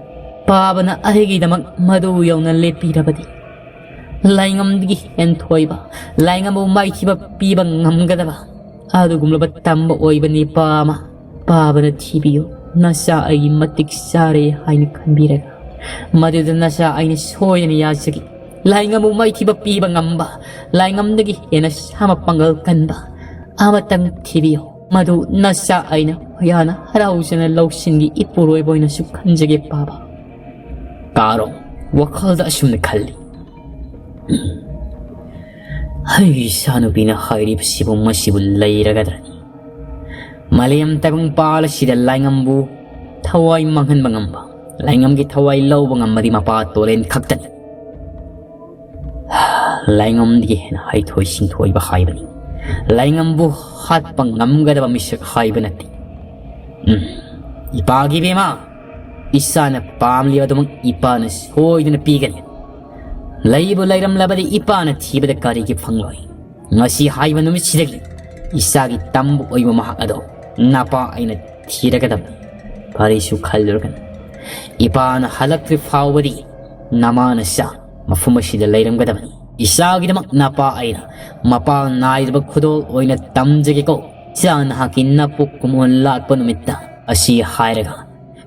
ꯄꯥꯕꯅ ꯑꯩꯒꯤꯗꯃꯛ ꯃꯗꯨ ꯌꯧꯅ ꯂꯦꯞꯄꯤꯔꯕꯗꯤ ꯂꯥꯏꯉꯝꯗꯒꯤ ꯍꯦꯟꯊꯣꯏꯕ, ꯂꯥꯏꯉꯝꯕꯨ ꯃꯥꯏꯊꯤꯕ ꯄꯤꯕ ꯉꯝꯒꯗꯕ ꯑꯗꯨꯒꯨꯝꯂꯕ ꯇꯝꯕ ꯑꯣꯏꯕ ꯅꯤꯄꯥ ꯑꯃ ꯄꯥꯕꯅ ꯊꯤꯕꯤꯌꯨ꯫ ꯅꯆꯥ ꯑꯩꯒꯤ ꯃꯇꯤꯛ ꯆꯥꯔꯦ ꯍꯥꯏꯅ ꯈꯟꯕꯤꯔꯒ ꯃꯗꯨꯗ ꯅꯆꯥ ꯑꯩꯅ ꯁꯣꯏꯗꯅ ꯌꯥꯖꯒꯦ꯫ ꯂꯥꯏꯉꯝꯕꯨ ꯃꯥꯏꯊꯤꯕ ꯄꯤꯕ ꯉꯝꯕ, ꯂꯥꯏꯉꯝꯗꯒꯤ ꯍꯦꯟꯅ ꯁꯥꯃ ꯄꯥꯡꯒꯜ ꯀꯟꯕ ꯑꯃꯇꯪ ꯊꯤꯕꯤꯌꯨ꯫ ꯃꯗꯨ ꯅꯆꯥ ꯑꯩꯅ ꯍꯌꯥꯅ ꯍꯔꯥꯎꯖꯅ ꯂꯧꯁꯤꯡꯒꯤ ꯏꯄꯨꯔꯣꯏꯕ ꯑꯣꯏꯅꯁꯨ ꯈꯟꯖꯒꯦ ꯄꯥꯕ꯫" ꯀꯥꯔꯣꯡ ꯋꯥꯈꯜꯗ ꯑꯁꯨꯝꯅ ꯈꯜꯂꯤ, "ꯑꯩꯒꯤ ꯏꯆꯥꯅꯨꯄꯤꯅ ꯍꯥꯏꯔꯤꯕꯁꯤꯕꯨ ꯃꯁꯤꯕꯨ ꯂꯩꯔꯒꯗ꯭ꯔꯅꯤ? ꯃꯥꯂꯦꯝ ꯇꯥꯏꯕꯪꯄꯥꯜ ꯑꯁꯤꯗ ꯂꯥꯏꯉꯝꯕꯨ ꯊꯋꯥꯏ ꯃꯥꯡꯍꯟꯕ ꯉꯝꯕ, ꯂꯥꯏꯉꯝꯒꯤ ꯊꯋꯥꯏ ꯂꯧꯕ ꯉꯝꯕꯗꯤ ꯃꯄꯥ ꯇꯣꯂꯦꯟ ꯈꯛꯇꯅꯤ꯫ ꯂꯥꯏꯉꯝꯗꯒꯤ ꯍꯦꯟꯅ ꯍꯩꯊꯣꯏ ꯁꯤꯡꯊꯣꯏꯕ ꯍꯥꯏꯕꯅꯤ꯫ ꯂꯥꯏꯉꯝꯕꯨ ꯍꯥꯠꯄ ꯉꯝꯒꯗꯕ ꯃꯤꯁꯛ ꯍꯥꯏꯕ ꯅꯠꯇꯦ꯫ ꯎꯝ, ꯏꯄꯥꯒꯤ ꯏꯕꯦꯝꯃ, ꯏꯆꯥꯅ ꯄꯥꯝꯂꯤꯕ ꯑꯗꯨꯃꯛ ꯏꯄꯥꯅ ꯁꯣꯏꯗꯅ ꯄꯤꯒꯅꯤ꯫ ꯂꯩꯕꯨ ꯂꯩꯔꯝꯂꯕꯗꯤ ꯏꯄꯥꯅ ꯊꯤꯕꯗ ꯀꯔꯤꯒꯤ ꯐꯪꯂꯣꯏ? ꯉꯁꯤ ꯍꯥꯏꯕ ꯅꯨꯃꯤꯠꯁꯤꯗꯒꯤ ꯏꯆꯥꯒꯤ ꯇꯝꯕ ꯑꯣꯏꯕ ꯃꯍꯥꯛ ꯑꯗꯣ ꯅꯄꯥ ꯑꯩꯅ ꯊꯤꯔꯒꯗꯕꯅꯤ꯫ ꯀꯔꯤꯁꯨ ꯈꯜꯂꯨꯔꯒꯅꯨ꯫ ꯏꯄꯥꯅ ꯍꯜꯂꯛꯇ꯭ꯔꯤ ꯐꯥꯎꯕꯗꯤ ꯅꯃꯥ ꯅꯆꯥ ꯃꯐꯝ ꯑꯁꯤꯗ ꯂꯩꯔꯝꯒꯗꯕꯅꯤ꯫ ꯏꯆꯥꯒꯤꯗꯃꯛ ꯅꯄꯥ ꯑꯩꯅ ꯃꯄꯥ ꯅꯥꯏꯗꯕ ꯈꯨꯗꯣꯜ ꯑꯣꯏꯅ ꯇꯝꯖꯒꯦꯀꯣ꯫ ꯏꯆꯥ ꯅꯍꯥꯛꯀꯤ ꯅꯄꯣꯛ ꯀꯨꯝꯑꯣꯟ ꯂꯥꯛꯄ ꯅꯨꯃꯤꯠꯇ꯫ ꯑꯁꯤ ꯍꯥꯏꯔꯒ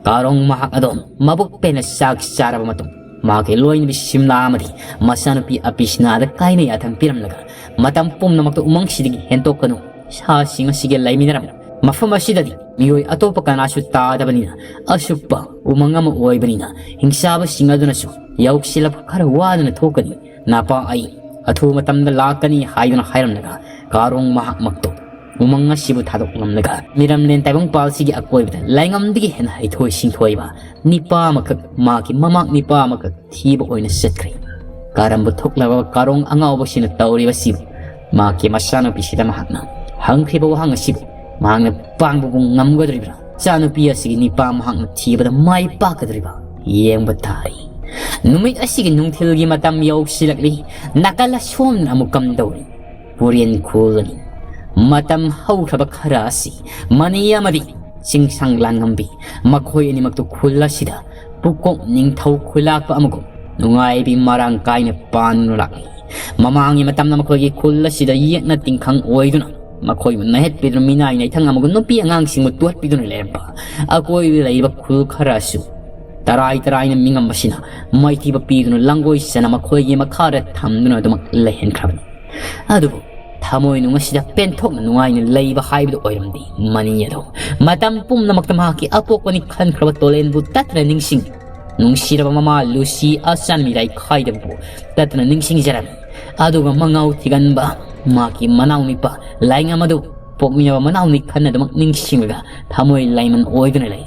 ꯀꯥꯔꯣꯡ ꯃꯍꯥꯛ ꯑꯗꯣ ꯃꯕꯨꯛ ꯄꯦꯟꯅ ꯆꯥꯛ ꯆꯥꯔꯕ ꯃꯇꯨꯡ ꯃꯍꯥꯛꯀꯤ ꯂꯣꯏꯅꯕꯤ ꯁꯤꯝꯂꯥ ꯑꯃꯗꯤ ꯃꯆꯥꯅꯨꯄꯤ ꯑꯄꯤꯁꯅꯥꯗ ꯀꯥꯏꯅ ꯌꯥꯊꯪ ꯄꯤꯔꯝꯂꯒ, ꯃꯇꯝ ꯄꯨꯝꯅꯃꯛꯇ ꯎꯃꯪꯁꯤꯗꯒꯤ ꯍꯦꯟꯇꯣꯛꯀꯅꯨ, ꯁꯥꯁꯤꯡ ꯑꯁꯤꯒ ꯂꯩꯃꯤꯟꯅꯔꯝꯃꯨ꯫ ꯃꯐꯝ ꯑꯁꯤꯗꯗꯤ ꯃꯤꯑꯣꯏ ꯑꯇꯣꯞꯄ ꯀꯅꯥꯁꯨ ꯇꯥꯗꯕꯅꯤꯅ, ꯑꯁꯨꯞꯄ ꯎꯃꯪ ꯑꯃ ꯑꯣꯏꯕꯅꯤꯅ ꯍꯤꯡꯆꯥꯕꯁꯤꯡ ꯑꯗꯨꯅꯁꯨ ꯌꯧꯁꯤꯜꯂꯛꯄ ꯈꯔ ꯋꯥꯗꯨꯅ ꯊꯣꯛꯀꯅꯤ꯫ ꯅꯄꯥ ꯑꯩ ꯑꯊꯨꯕ ꯃꯇꯝꯗ ꯂꯥꯛꯀꯅꯤ ꯍꯥꯏꯗꯨꯅ ꯍꯥꯏꯔꯝꯂꯒ ꯀꯥꯔꯣꯡ ꯃꯍꯥꯛꯃꯛꯇꯣ ꯎꯃꯪ ꯑꯁꯤꯕꯨ ꯊꯥꯗꯣꯛꯂꯝꯂꯒ ꯃꯤꯔꯝꯂꯦꯟ ꯇꯥꯏꯕꯪꯄꯥꯜꯁꯤꯒꯤ ꯑꯀꯣꯏꯕꯗ ꯂꯥꯏꯉꯝꯗꯒꯤ ꯍꯦꯟꯅ ꯍꯩꯊꯣꯏ ꯁꯤꯡꯊꯣꯏꯕ ꯅꯤꯄꯥ ꯑꯃꯈꯛ, ꯃꯍꯥꯛꯀꯤ ꯃꯃꯥꯛ ꯅꯤꯄꯥ ꯑꯃꯈꯛ ꯊꯤꯕ ꯑꯣꯏꯅ ꯆꯠꯈ꯭ꯔꯦ꯫ ꯀꯔꯝꯕ ꯊꯣꯛꯂꯕ ꯀꯥꯔꯣꯡ ꯑꯉꯥꯎꯕꯁꯤꯅ ꯇꯧꯔꯤꯕꯁꯤꯕꯨ ꯃꯍꯥꯛꯀꯤ ꯃꯆꯥꯅꯨꯄꯤꯁꯤꯗ ꯃꯍꯥꯛꯅ ꯍꯪꯈ꯭ꯔꯤꯕ ꯋꯥꯍꯪ ꯑꯁꯤꯕꯨ ꯃꯍꯥꯛꯅ ꯄꯥꯡꯕꯕꯨ ꯉꯝꯒꯗꯧꯔꯤꯕ꯭ꯔꯥ? ꯏꯆꯥꯅꯨꯄꯤ ꯑꯁꯤꯒꯤ ꯅꯤꯄꯥ ꯃꯍꯥꯛꯅ ꯊꯤꯕꯗ ꯃꯥꯏ ꯄꯥꯛꯀꯗꯧꯔꯤꯕ꯭ꯔꯥ? ꯌꯦꯡꯕ ꯇꯥꯔꯤ꯫ ꯅꯨꯃꯤꯠ ꯑꯁꯤꯒꯤ ꯅꯨꯡꯊꯤꯜꯒꯤ ꯃꯇꯝ ꯌꯧꯁꯤꯜꯂꯛꯂꯤ꯫ ꯅꯥꯀꯜ ꯑꯁꯣꯝꯅ ꯑꯃꯨꯛ ꯀꯝꯗꯧꯔꯤ? ꯄꯨꯔꯦꯟ ꯈꯨꯜꯂꯅꯤ꯫ ꯃꯇꯝ ꯍꯧꯈ꯭ꯔꯕ ꯈꯔ ꯑꯁꯤ ꯃꯅꯤ ꯑꯃꯗꯤ ꯆꯤꯡꯁꯥꯡ ꯂꯥꯡꯉꯝꯕꯤ, ꯃꯈꯣꯏ ꯑꯅꯤꯃꯛꯇꯨ ꯈꯨꯜ ꯑꯁꯤꯗ ꯄꯨꯀꯣꯛ ꯅꯤꯡꯊꯧ ꯈꯨꯂꯥꯛꯄ ꯑꯃꯒꯨꯝ ꯅꯨꯡꯉꯥꯏꯕꯤ ꯃꯔꯥꯡ ꯀꯥꯏꯅ ꯄꯥꯟꯗꯨꯅ ꯂꯥꯛꯂꯤ꯫ ꯃꯃꯥꯡꯒꯤ ꯃꯇꯝꯗ ꯃꯈꯣꯏꯒꯤ ꯈꯨꯜ ꯑꯁꯤꯗ ꯌꯦꯛꯅ ꯇꯤꯡꯈꯪ ꯑꯣꯏꯗꯨꯅ ꯃꯈꯣꯏꯕꯨ ꯅꯩꯍꯠꯄꯤꯗꯨꯅ, ꯃꯤꯅꯥꯏ ꯅꯩꯊꯪ ꯑꯃꯒꯨꯝ ꯅꯨꯄꯤ ꯑꯉꯥꯡꯁꯤꯡꯕꯨ ꯇꯨꯍꯠꯄꯤꯗꯨꯅ ꯂꯩꯔꯝꯕ ꯑꯀꯣꯏꯕꯗ ꯂꯩꯔꯤꯕ ꯈꯨꯜ ꯈꯔꯁꯨ ꯇꯔꯥꯏ ꯇꯔꯥꯏꯅ ꯃꯤꯉꯝꯕꯁꯤꯅ ꯃꯥꯏꯊꯤꯕ ꯄꯤꯗꯨꯅ ꯂꯥꯡꯒꯣꯏ ꯆꯅ ꯃꯈꯣꯏꯒꯤ ꯃꯈꯥꯗ ꯊꯝꯗꯨꯅ ꯑꯗꯨꯃꯛ ꯂꯩꯍꯟꯈ꯭ꯔꯕꯅꯤ꯫ ꯑꯗꯨꯕꯨ ꯊꯃꯣꯏꯅꯨꯡ ꯑꯁꯤꯗ ꯄꯦꯟꯊꯣꯛꯅ ꯅꯨꯡꯉꯥꯏꯅ ꯂꯩꯕ ꯍꯥꯏꯕꯗꯨ ꯑꯣꯏꯔꯝꯗꯦ꯫ ꯃꯅꯤ ꯑꯗꯣ ꯃꯇꯝ ꯄꯨꯝꯅꯃꯛꯇ ꯃꯍꯥꯛꯀꯤ ꯑꯄꯣꯛꯄꯅꯤ ꯈꯟꯈ꯭ꯔꯕ ꯇꯣꯂꯦꯟꯕꯨ ꯇꯠꯇꯅ ꯅꯤꯡꯁꯤꯡ, ꯅꯨꯡꯁꯤꯔꯕ ꯃꯃꯥ ꯂꯨꯁꯤ ꯑꯆꯥꯟ ꯃꯤꯔꯥꯏ ꯈꯥꯏꯗꯕꯕꯨ ꯇꯠꯇꯅ ꯅꯤꯡꯁꯤꯡꯖꯔꯝꯃꯤ꯫ ꯑꯗꯨꯒ ꯃꯉꯥꯎ ꯊꯤꯒꯟꯕ ꯃꯍꯥꯛꯀꯤ ꯃꯅꯥꯎ ꯅꯤꯄꯥ ꯂꯥꯏꯉꯝ ꯑꯗꯨ ꯄꯣꯛꯃꯤꯟꯅꯕ ꯃꯅꯥꯎꯅꯤ ꯈꯟꯅꯗꯨꯃꯛ ꯅꯤꯡꯁꯤꯡꯂꯒ ꯊꯃꯣꯏ ꯂꯥꯏꯃꯟ ꯑꯣꯏꯗꯨꯅ ꯂꯩ꯫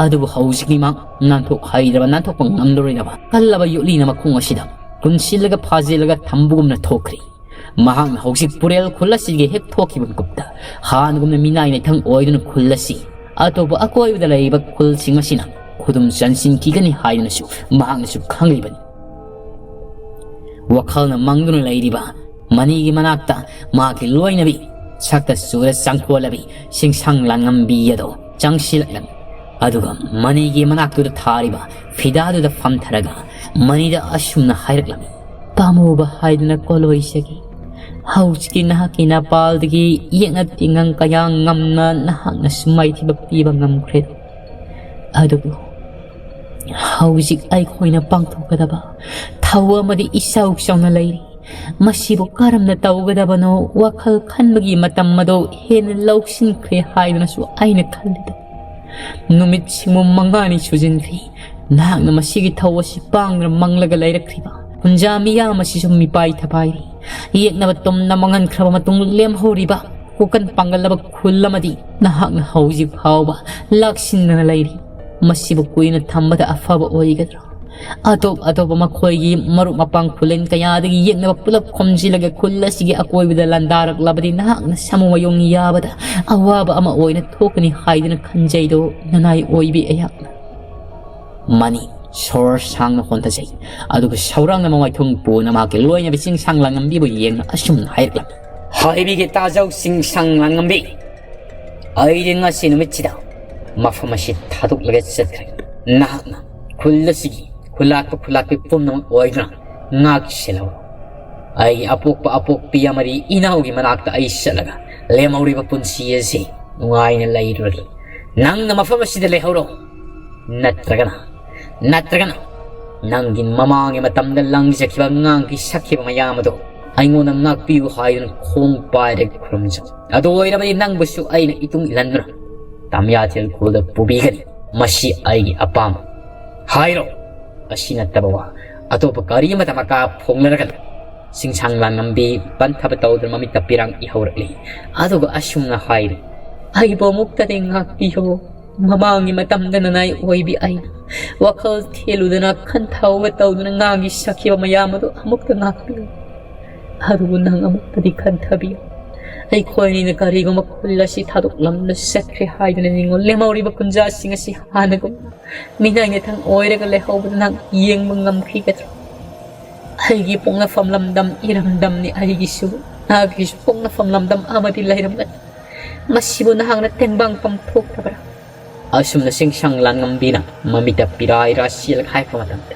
ꯑꯗꯨꯕꯨ ꯍꯧꯖꯤꯛꯇꯤ ꯃꯍꯥꯛ ꯅꯥꯟꯊꯣꯛ ꯍꯩꯔꯕ, ꯅꯥꯟꯊꯣꯛꯄ ꯉꯝꯂꯔꯣꯏꯗꯕ ꯀꯜꯂꯕ ꯌꯣꯠꯂꯤꯅ ꯃꯈꯣꯡ ꯑꯁꯤꯗ ꯀꯨꯟꯁꯤꯜꯂꯒ ꯐꯥꯖꯤꯜꯂꯒ ꯊꯝꯕꯒꯨꯝꯅ ꯊꯣꯛꯈ꯭ꯔꯦ꯫ ꯃꯍꯥꯛꯅ ꯍꯧꯖꯤꯛ ꯄꯨꯔꯦꯜ ꯈꯨꯜ ꯑꯁꯤꯒꯤ ꯍꯦꯛ ꯊꯣꯛꯈꯤꯕ ꯃꯤꯀꯨꯞꯇ ꯍꯥꯟꯅꯒꯨꯝꯅ ꯃꯤꯅꯥꯏ ꯃꯩꯊꯪ ꯑꯣꯏꯗꯨꯅ ꯈꯨꯜ ꯑꯁꯤ, ꯑꯇꯣꯞꯄ ꯑꯀꯣꯏꯕꯗ ꯂꯩꯔꯤꯕ ꯈꯨꯜꯁꯤꯡ ꯑꯁꯤꯅ ꯈꯨꯗꯨꯝ ꯆꯟꯁꯤꯟꯈꯤꯒꯅꯤ ꯍꯥꯏꯗꯨꯅꯁꯨ ꯃꯍꯥꯛꯅꯁꯨ ꯈꯪꯂꯤꯕꯅꯤ꯫ ꯋꯥꯈꯜꯅ ꯃꯪꯗꯨꯅ ꯂꯩꯔꯤꯕ ꯃꯅꯤꯒꯤ ꯃꯅꯥꯛꯇ ꯃꯍꯥꯛꯀꯤ ꯂꯣꯏꯅꯕꯤ, ꯁꯛꯇ ꯆꯨꯔ ꯆꯪꯈꯣꯜꯂꯕꯤ ꯁꯤꯡꯁꯥꯡ ꯂꯥꯡꯉꯝꯕꯤ ꯑꯗꯣ ꯆꯪꯁꯤꯜꯂꯛꯂꯝꯃꯤ꯫ ꯑꯗꯨꯒ ꯃꯅꯤꯒꯤ ꯃꯅꯥꯛꯇꯨꯗ ꯊꯥꯔꯤꯕ ꯐꯤꯗꯥꯗꯨꯗ ꯐꯝꯊꯔꯒ ꯃꯅꯤꯗ ꯑꯁꯨꯝꯅ ꯍꯥꯏꯔꯛꯂꯝꯃꯤ꯫ "ꯄꯥꯝꯃꯨꯕ ꯍꯥꯏꯗꯨꯅ ꯀꯣꯂꯣꯏꯖꯒꯦ꯫ ꯍꯧꯖꯤꯛꯀꯤ ꯅꯍꯥꯛꯀꯤ ꯅꯄꯥꯜꯗꯒꯤ ꯌꯦꯛꯅ ꯇꯤꯡꯉꯪ ꯀꯌꯥ ꯉꯝꯅ ꯅꯍꯥꯛꯅꯁꯨ ꯃꯥꯏꯊꯤꯕ ꯄꯤꯕ ꯉꯝꯈ꯭ꯔꯦ꯫ ꯑꯗꯨꯕꯨ ꯍꯧꯖꯤꯛ ꯑꯩꯈꯣꯏꯅ ꯄꯥꯡꯊꯣꯛꯀꯗꯕ ꯊꯧ ꯑꯃꯗꯤ ꯏꯆꯥꯎ ꯆꯥꯎꯅ ꯂꯩꯔꯤ꯫ ꯃꯁꯤꯕꯨ ꯀꯔꯝꯅ ꯇꯧꯒꯗꯕꯅꯣ ꯋꯥꯈꯜ ꯈꯟꯕꯒꯤ ꯃꯇꯝ ꯑꯗꯨ ꯍꯦꯟꯅ ꯂꯧꯁꯤꯟꯈ꯭ꯔꯦ ꯍꯥꯏꯗꯨꯅꯁꯨ ꯑꯩꯅ ꯈꯜꯂꯤꯗ꯫ ꯅꯨꯃꯤꯠ ꯁꯤꯡꯕꯨ ꯃꯉꯥꯅꯤ ꯁꯨꯖꯤꯟꯈ꯭ꯔꯦ꯫ ꯅꯍꯥꯛꯅ ꯃꯁꯤꯒꯤ ꯊꯧ ꯑꯁꯤ ꯄꯥꯡꯗꯨꯅ ꯃꯪꯂꯒ ꯂꯩꯔꯛꯈ꯭ꯔꯤꯕ ꯈꯨꯟꯖꯥ ꯃꯤꯌꯥꯝ ꯑꯁꯤꯁꯨ ꯃꯤꯄꯥꯏ ꯊꯄꯥꯏꯔꯦ꯫ ꯌꯦꯛꯅꯕ ꯇꯨꯝꯅ ꯃꯥꯡꯍꯟꯈ꯭ꯔꯕ ꯃꯇꯨꯡ ꯂꯦꯝꯍꯧꯔꯤꯕ ꯀꯣꯀꯟ ꯄꯥꯡꯒꯜꯂꯕ ꯈꯨꯜ ꯑꯃꯗꯤ ꯅꯍꯥꯛꯅ ꯍꯧꯖꯤꯛ ꯐꯥꯎꯕ ꯂꯥꯛꯁꯤꯟꯗꯅ ꯂꯩꯔꯤ꯫ ꯃꯁꯤꯕꯨ ꯀꯨꯏꯅ ꯊꯝꯕꯗ ꯑꯐꯕ ꯑꯣꯏꯒꯗ꯭ꯔꯥ? ꯑꯇꯣꯞ ꯑꯇꯣꯞꯄ ꯃꯈꯣꯏꯒꯤ ꯃꯔꯨꯞ ꯃꯄꯥꯡ ꯈꯨꯂꯦꯟ ꯀꯌꯥꯗꯒꯤ ꯌꯦꯛꯅꯕ ꯄꯨꯂꯞ ꯈꯣꯝꯖꯤꯜꯂꯒ ꯈꯨꯜ ꯑꯁꯤꯒꯤ ꯑꯀꯣꯏꯕꯗ ꯂꯥꯟꯗꯥꯔꯛꯂꯕꯗꯤ ꯅꯍꯥꯛꯅ ꯁꯥꯃꯨ ꯃꯌꯣꯡ ꯌꯥꯕꯗ ꯑꯋꯥꯕ ꯑꯃ ꯑꯣꯏꯅ ꯊꯣꯛꯀꯅꯤ ꯍꯥꯏꯗꯨꯅ ꯈꯟꯖꯩꯗꯣ ꯅꯅꯥꯏ ꯑꯣꯏꯕꯤ ꯑꯩꯍꯥꯛꯅ꯫ ꯃꯅꯤ ꯁꯣꯔ ꯁꯥꯡꯅ ꯍꯣꯟꯊꯖꯩ꯫ ꯑꯗꯨꯒ ꯁꯧꯔꯥꯡꯅ ꯃꯃꯥꯏꯊꯣꯡ ꯄꯨꯅ ꯃꯍꯥꯛꯀꯤ ꯂꯣꯏꯅꯕꯤ ꯆꯤꯡꯁꯥꯡ ꯂꯥꯡꯉꯝꯕꯤꯕꯨ ꯌꯦꯡꯅ ꯑꯁꯨꯝꯅ ꯍꯥꯏꯔꯛꯂꯝꯃꯤ꯫ "ꯍꯥꯏꯕꯤꯒꯦ ꯇꯥꯖꯧ ꯆꯤꯡꯁꯥꯡ ꯂꯥꯡꯉꯝꯕꯤ꯫ ꯑꯩꯗꯤ ꯉꯁꯤ ꯅꯨꯃꯤꯠꯁꯤꯗ ꯃꯐꯝ ꯑꯁꯤ ꯊꯥꯗꯣꯛꯂꯒ ꯆꯠꯈ꯭ꯔꯦ꯫ ꯅꯍꯥꯛꯅ ꯈꯨꯜ ꯑꯁꯤꯒꯤ ꯈꯨꯂꯥꯛꯄ ꯈꯨꯂꯥꯛꯄꯤ ꯄꯨꯝꯅꯃꯛ ꯑꯣꯏꯗꯨꯅ ꯉꯥꯛ ꯁꯦꯜꯍꯧꯔꯣ꯫ ꯑꯩꯒꯤ ꯑꯄꯣꯛꯄ ꯑꯄꯣꯛꯄꯤ ꯑꯃꯗꯤ ꯏꯅꯥꯎꯒꯤ ꯃꯅꯥꯛꯇ ꯑꯩ ꯆꯠꯂꯒ ꯂꯦꯝꯍꯧꯔꯤꯕ ꯄꯨꯟꯁꯤ ꯑꯁꯤ ꯅꯨꯡꯉꯥꯏꯅ ꯂꯩꯔꯨꯔꯒꯦ꯫ ꯅꯪꯅ ꯃꯐꯝ ꯑꯁꯤꯗ ꯂꯩꯍꯧꯔꯣ꯫ ꯅꯠꯇ꯭ꯔꯒꯅ, ꯅꯠꯇ꯭ꯔꯒꯅ ꯅꯪꯒꯤ ꯃꯃꯥꯡꯒꯤ ꯃꯇꯝꯗ ꯂꯪꯖꯈꯤꯕ ꯑꯉꯥꯡꯒꯤ ꯁꯛꯈꯤꯕ ꯃꯌꯥꯝ ꯑꯗꯣ ꯑꯩꯉꯣꯟꯗ ꯉꯥꯛꯄꯤꯌꯨ ꯍꯥꯏꯗꯨꯅ ꯈꯣꯡ ꯄꯥꯏꯔꯒ ꯈꯨꯔꯨꯝꯖꯧ꯫ ꯑꯗꯨ ꯑꯣꯏꯔꯕꯗꯤ ꯅꯪꯕꯨꯁꯨ ꯑꯩꯅ ꯏꯇꯨꯡ ꯏꯜꯍꯟꯗꯨꯅ ꯇꯥꯃꯤꯌꯥꯊꯦꯜ ꯈꯨꯜꯗ ꯄꯨꯕꯤꯒꯅꯤ꯫ ꯃꯁꯤ ꯑꯩꯒꯤ ꯑꯄꯥꯝꯕ꯫ ꯍꯥꯏꯔꯣ, ꯑꯁꯤ ꯅꯠꯇꯕ ꯋꯥ ꯑꯇꯣꯞꯄ ꯀꯔꯤ ꯑꯃꯠꯇ ꯃꯀꯥ ꯐꯣꯡꯂꯔꯒꯅꯨ꯫" ꯆꯤꯡꯁꯥꯡ ꯂꯥꯡꯉꯝꯕꯤ ꯄꯟꯊꯕ ꯇꯧꯗꯨꯅ ꯃꯃꯤꯠꯇ ꯄꯤꯔꯥꯡ ꯏꯍꯧꯔꯛꯂꯤ꯫ ꯑꯗꯨꯒ ꯑꯁꯨꯝꯅ ꯍꯥꯏꯔꯤ, "ꯑꯩꯕꯨ ꯑꯃꯨꯛꯇꯗꯤ ꯉꯥꯛꯄꯤꯌꯨ꯫ ꯃꯃꯥꯡꯒꯤ ꯃꯇꯝꯗ ꯅꯅꯥꯏ ꯑꯣꯏꯕꯤ ꯑꯩꯅ ꯋꯥꯈꯜ ꯊꯦꯜꯂꯨꯗꯅ ꯈꯟꯊꯧꯕ ꯇꯧꯗꯨꯅ ꯉꯥꯡꯒꯤ ꯁꯛꯈꯤꯕ ꯃꯌꯥꯝ ꯑꯗꯨ ꯑꯃꯨꯛꯇ ꯉꯥꯛꯄꯤꯌꯨ꯫ ꯑꯗꯨꯕꯨ ꯅꯪ ꯑꯃꯨꯛꯇꯗꯤ ꯈꯟꯊꯕꯤꯌꯨ꯫ ꯑꯩꯈꯣꯏ ꯑꯅꯤꯅ ꯀꯔꯤꯒꯨꯝꯕ ꯈꯨꯜ ꯑꯁꯤ ꯊꯥꯗꯣꯛꯂꯝꯗꯨꯅ ꯆꯠꯈ꯭ꯔꯦ ꯍꯥꯏꯗꯨꯅ ꯅꯤꯡꯉꯣ ꯂꯦꯝꯍꯧꯔꯤꯕ ꯈꯨꯟꯖꯥꯁꯤꯡ ꯑꯁꯤ ꯍꯥꯟꯅꯒꯨꯝ ꯃꯤꯅꯥꯏ ꯃꯊꯪ ꯑꯣꯏꯔꯒ ꯂꯩꯍꯧꯕꯗ ꯅꯪ ꯌꯦꯡꯕ ꯉꯝꯈꯤꯒꯗ꯭ꯔꯣ? ꯑꯩꯒꯤ ꯄꯣꯛꯅꯐꯝ ꯂꯝꯗꯝ ꯏꯔꯝꯗꯝꯅꯤ ꯑꯩꯒꯤꯁꯨ꯫ ꯅꯍꯥꯛꯀꯤꯁꯨ ꯄꯣꯛꯅꯐꯝ ꯂꯝꯗꯝ ꯑꯃꯗꯤ ꯂꯩꯔꯝꯒꯅꯤ꯫ ꯃꯁꯤꯕꯨ ꯅꯍꯥꯛꯅ ꯇꯦꯡꯕꯥꯡꯐꯝ ꯊꯣꯛꯇꯕ꯭ꯔꯥ? ꯑꯁꯨꯝꯅ ꯆꯤꯡꯁꯥꯡ ꯂꯥꯟꯉꯝꯕꯤꯅ ꯃꯃꯤꯠꯇ ꯄꯤꯔꯥꯏꯔꯥ ꯁꯤꯜꯂꯒ ꯍꯥꯏꯔꯛꯄ ꯃꯇꯝꯗ,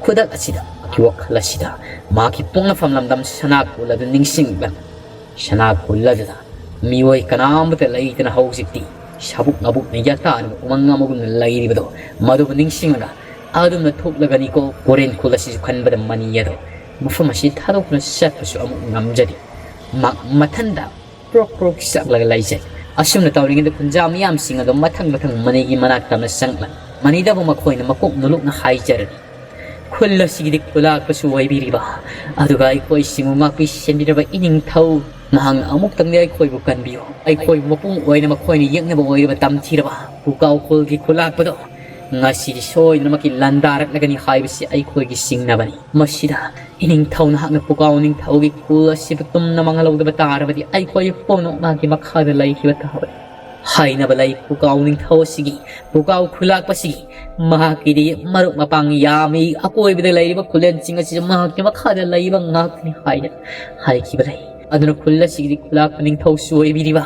ꯈꯨꯗꯛ ꯑꯁꯤꯗ ꯃꯍꯥꯛꯀꯤ ꯋꯥꯈꯜ ꯑꯁꯤꯗ ꯃꯍꯥꯛꯀꯤ ꯄꯣꯛꯅꯐꯝ ꯂꯝꯗꯝ ꯁꯅꯥ ꯀꯣꯜ ꯑꯗꯨ ꯅꯤꯡꯁꯤꯡꯂꯛꯂꯝꯃꯤ꯫ ꯁꯅꯥ ꯀꯣꯜ ꯑꯗꯨꯗ ꯃꯤꯑꯣꯏ ꯀꯅꯥ ꯑꯃꯠꯇ ꯂꯩꯇꯅ ꯍꯧꯖꯤꯛꯇꯤ ꯁꯥꯕꯨꯛ ꯅꯥꯕꯨꯛꯅ ꯌꯥꯇꯥꯅꯕ ꯎꯃꯪ ꯑꯃꯒꯨꯝꯅ ꯂꯩꯔꯤꯕꯗꯣ, ꯃꯗꯨꯕꯨ ꯅꯤꯡꯁꯤꯡꯂꯒ ꯑꯗꯨꯝꯅ ꯊꯣꯛꯂꯒꯅꯤꯀꯣ ꯀꯣꯔꯦꯟ ꯈꯨꯜ ꯑꯁꯤꯁꯨ ꯈꯟꯕꯗ ꯃꯅꯤ ꯑꯗꯣ ꯃꯐꯝ ꯑꯁꯤ ꯊꯥꯗꯣꯛꯇꯨꯅ ꯆꯠꯄꯁꯨ ꯑꯃꯨꯛ ꯉꯝꯖꯗꯦ꯫ ꯃꯍꯥꯛ ꯃꯊꯟꯗ ꯄ꯭ꯔꯣꯛ ꯄ꯭ꯔꯣꯛ ꯆꯠꯂꯒ ꯂꯩꯖꯩ꯫ ꯑꯁꯨꯝꯅ ꯇꯧꯔꯤꯉꯩꯗ ꯈꯨꯟꯖꯥ ꯃꯤꯌꯥꯝꯁꯤꯡ ꯑꯗꯨ ꯃꯊꯪ ꯃꯊꯪ ꯃꯅꯤꯒꯤ ꯃꯅꯥꯛꯇ ꯑꯃ ꯆꯪꯂꯛ ꯃꯅꯤꯗꯕꯨ ꯃꯈꯣꯏꯅ ꯃꯀꯣꯛ ꯅꯣꯂꯨꯛꯅ ꯍꯥꯏꯖꯔꯅꯤ꯫ ꯈꯨꯜ ꯑꯁꯤꯒꯤꯗꯤ ꯈꯨꯂꯥꯛꯄꯁꯨ ꯑꯣꯏꯕꯤꯔꯤꯕ, ꯑꯗꯨꯒ ꯑꯩꯈꯣꯏꯁꯤꯡꯕꯨ ꯉꯥꯛꯄꯤ ꯁꯦꯟꯕꯤꯔꯕ ꯏꯅꯤꯡꯊꯧ ꯃꯍꯥꯛꯅ ꯑꯃꯨꯛꯇꯪꯗꯤ ꯑꯩꯈꯣꯏꯕꯨ ꯀꯟꯕꯤꯌꯨ꯫ ꯑꯩꯈꯣꯏꯕꯨ ꯃꯄꯨꯡ ꯑꯣꯏꯅ ꯃꯈꯣꯏꯅ ꯌꯦꯛꯅꯕ ꯑꯣꯏꯔꯤꯕ ꯇꯝꯊꯤꯔꯕ ꯄꯨꯀꯥꯎ ꯈꯨꯜꯒꯤ ꯈꯨꯂꯥꯛꯄꯗꯣ ꯉꯁꯤꯗꯤ ꯁꯣꯏꯗꯅꯃꯛꯀꯤ ꯂꯥꯟꯗꯥꯔꯛꯂꯒꯅꯤ ꯍꯥꯏꯕꯁꯤ ꯑꯩꯈꯣꯏꯒꯤ ꯆꯤꯡꯅꯕꯅꯤ꯫ ꯃꯁꯤꯗ ꯏꯅꯤꯡꯊꯧ ꯅꯍꯥꯛꯅ ꯄꯨꯀꯥꯎ ꯅꯤꯡꯊꯧꯒꯤ ꯈꯨꯜ ꯑꯁꯤꯕꯨ ꯇꯨꯝꯅ ꯃꯥꯡꯍꯜꯍꯧꯗꯕ ꯇꯥꯔꯕꯗꯤ ꯑꯩꯈꯣꯏ ꯄꯨꯝꯅꯃꯛ ꯃꯥꯒꯤ ꯃꯈꯥꯗ ꯂꯩꯈꯤꯕ ꯇꯥꯕꯅꯤ꯫ ꯍꯥꯏꯅꯕ ꯂꯩ, ꯄꯨꯀꯥꯎ ꯅꯤꯡꯊꯧ ꯑꯁꯤꯒꯤ, ꯄꯨꯀꯥꯎ ꯈꯨꯂꯥꯛꯄꯁꯤꯒꯤ ꯃꯍꯥꯛꯀꯤꯗꯤ ꯃꯔꯨꯞ ꯃꯄꯥꯡ ꯌꯥꯝꯃꯤ, ꯑꯀꯣꯏꯕꯗ ꯂꯩꯔꯤꯕ ꯈꯨꯂꯦꯟꯁꯤꯡ ꯑꯁꯤꯁꯨ ꯃꯍꯥꯛꯀꯤ ꯃꯈꯥꯗ ꯂꯩꯕ ꯉꯥꯛꯇꯅꯤ ꯍꯥꯏꯅ ꯍꯥꯏꯈꯤꯕ ꯂꯩ꯫ ꯑꯗꯨꯅ ꯈꯨꯜ ꯑꯁꯤꯒꯤꯗꯤ ꯈꯨꯂꯥꯛꯄ ꯅꯤꯡꯊꯧꯁꯨ ꯑꯣꯏꯕꯤꯔꯤꯕ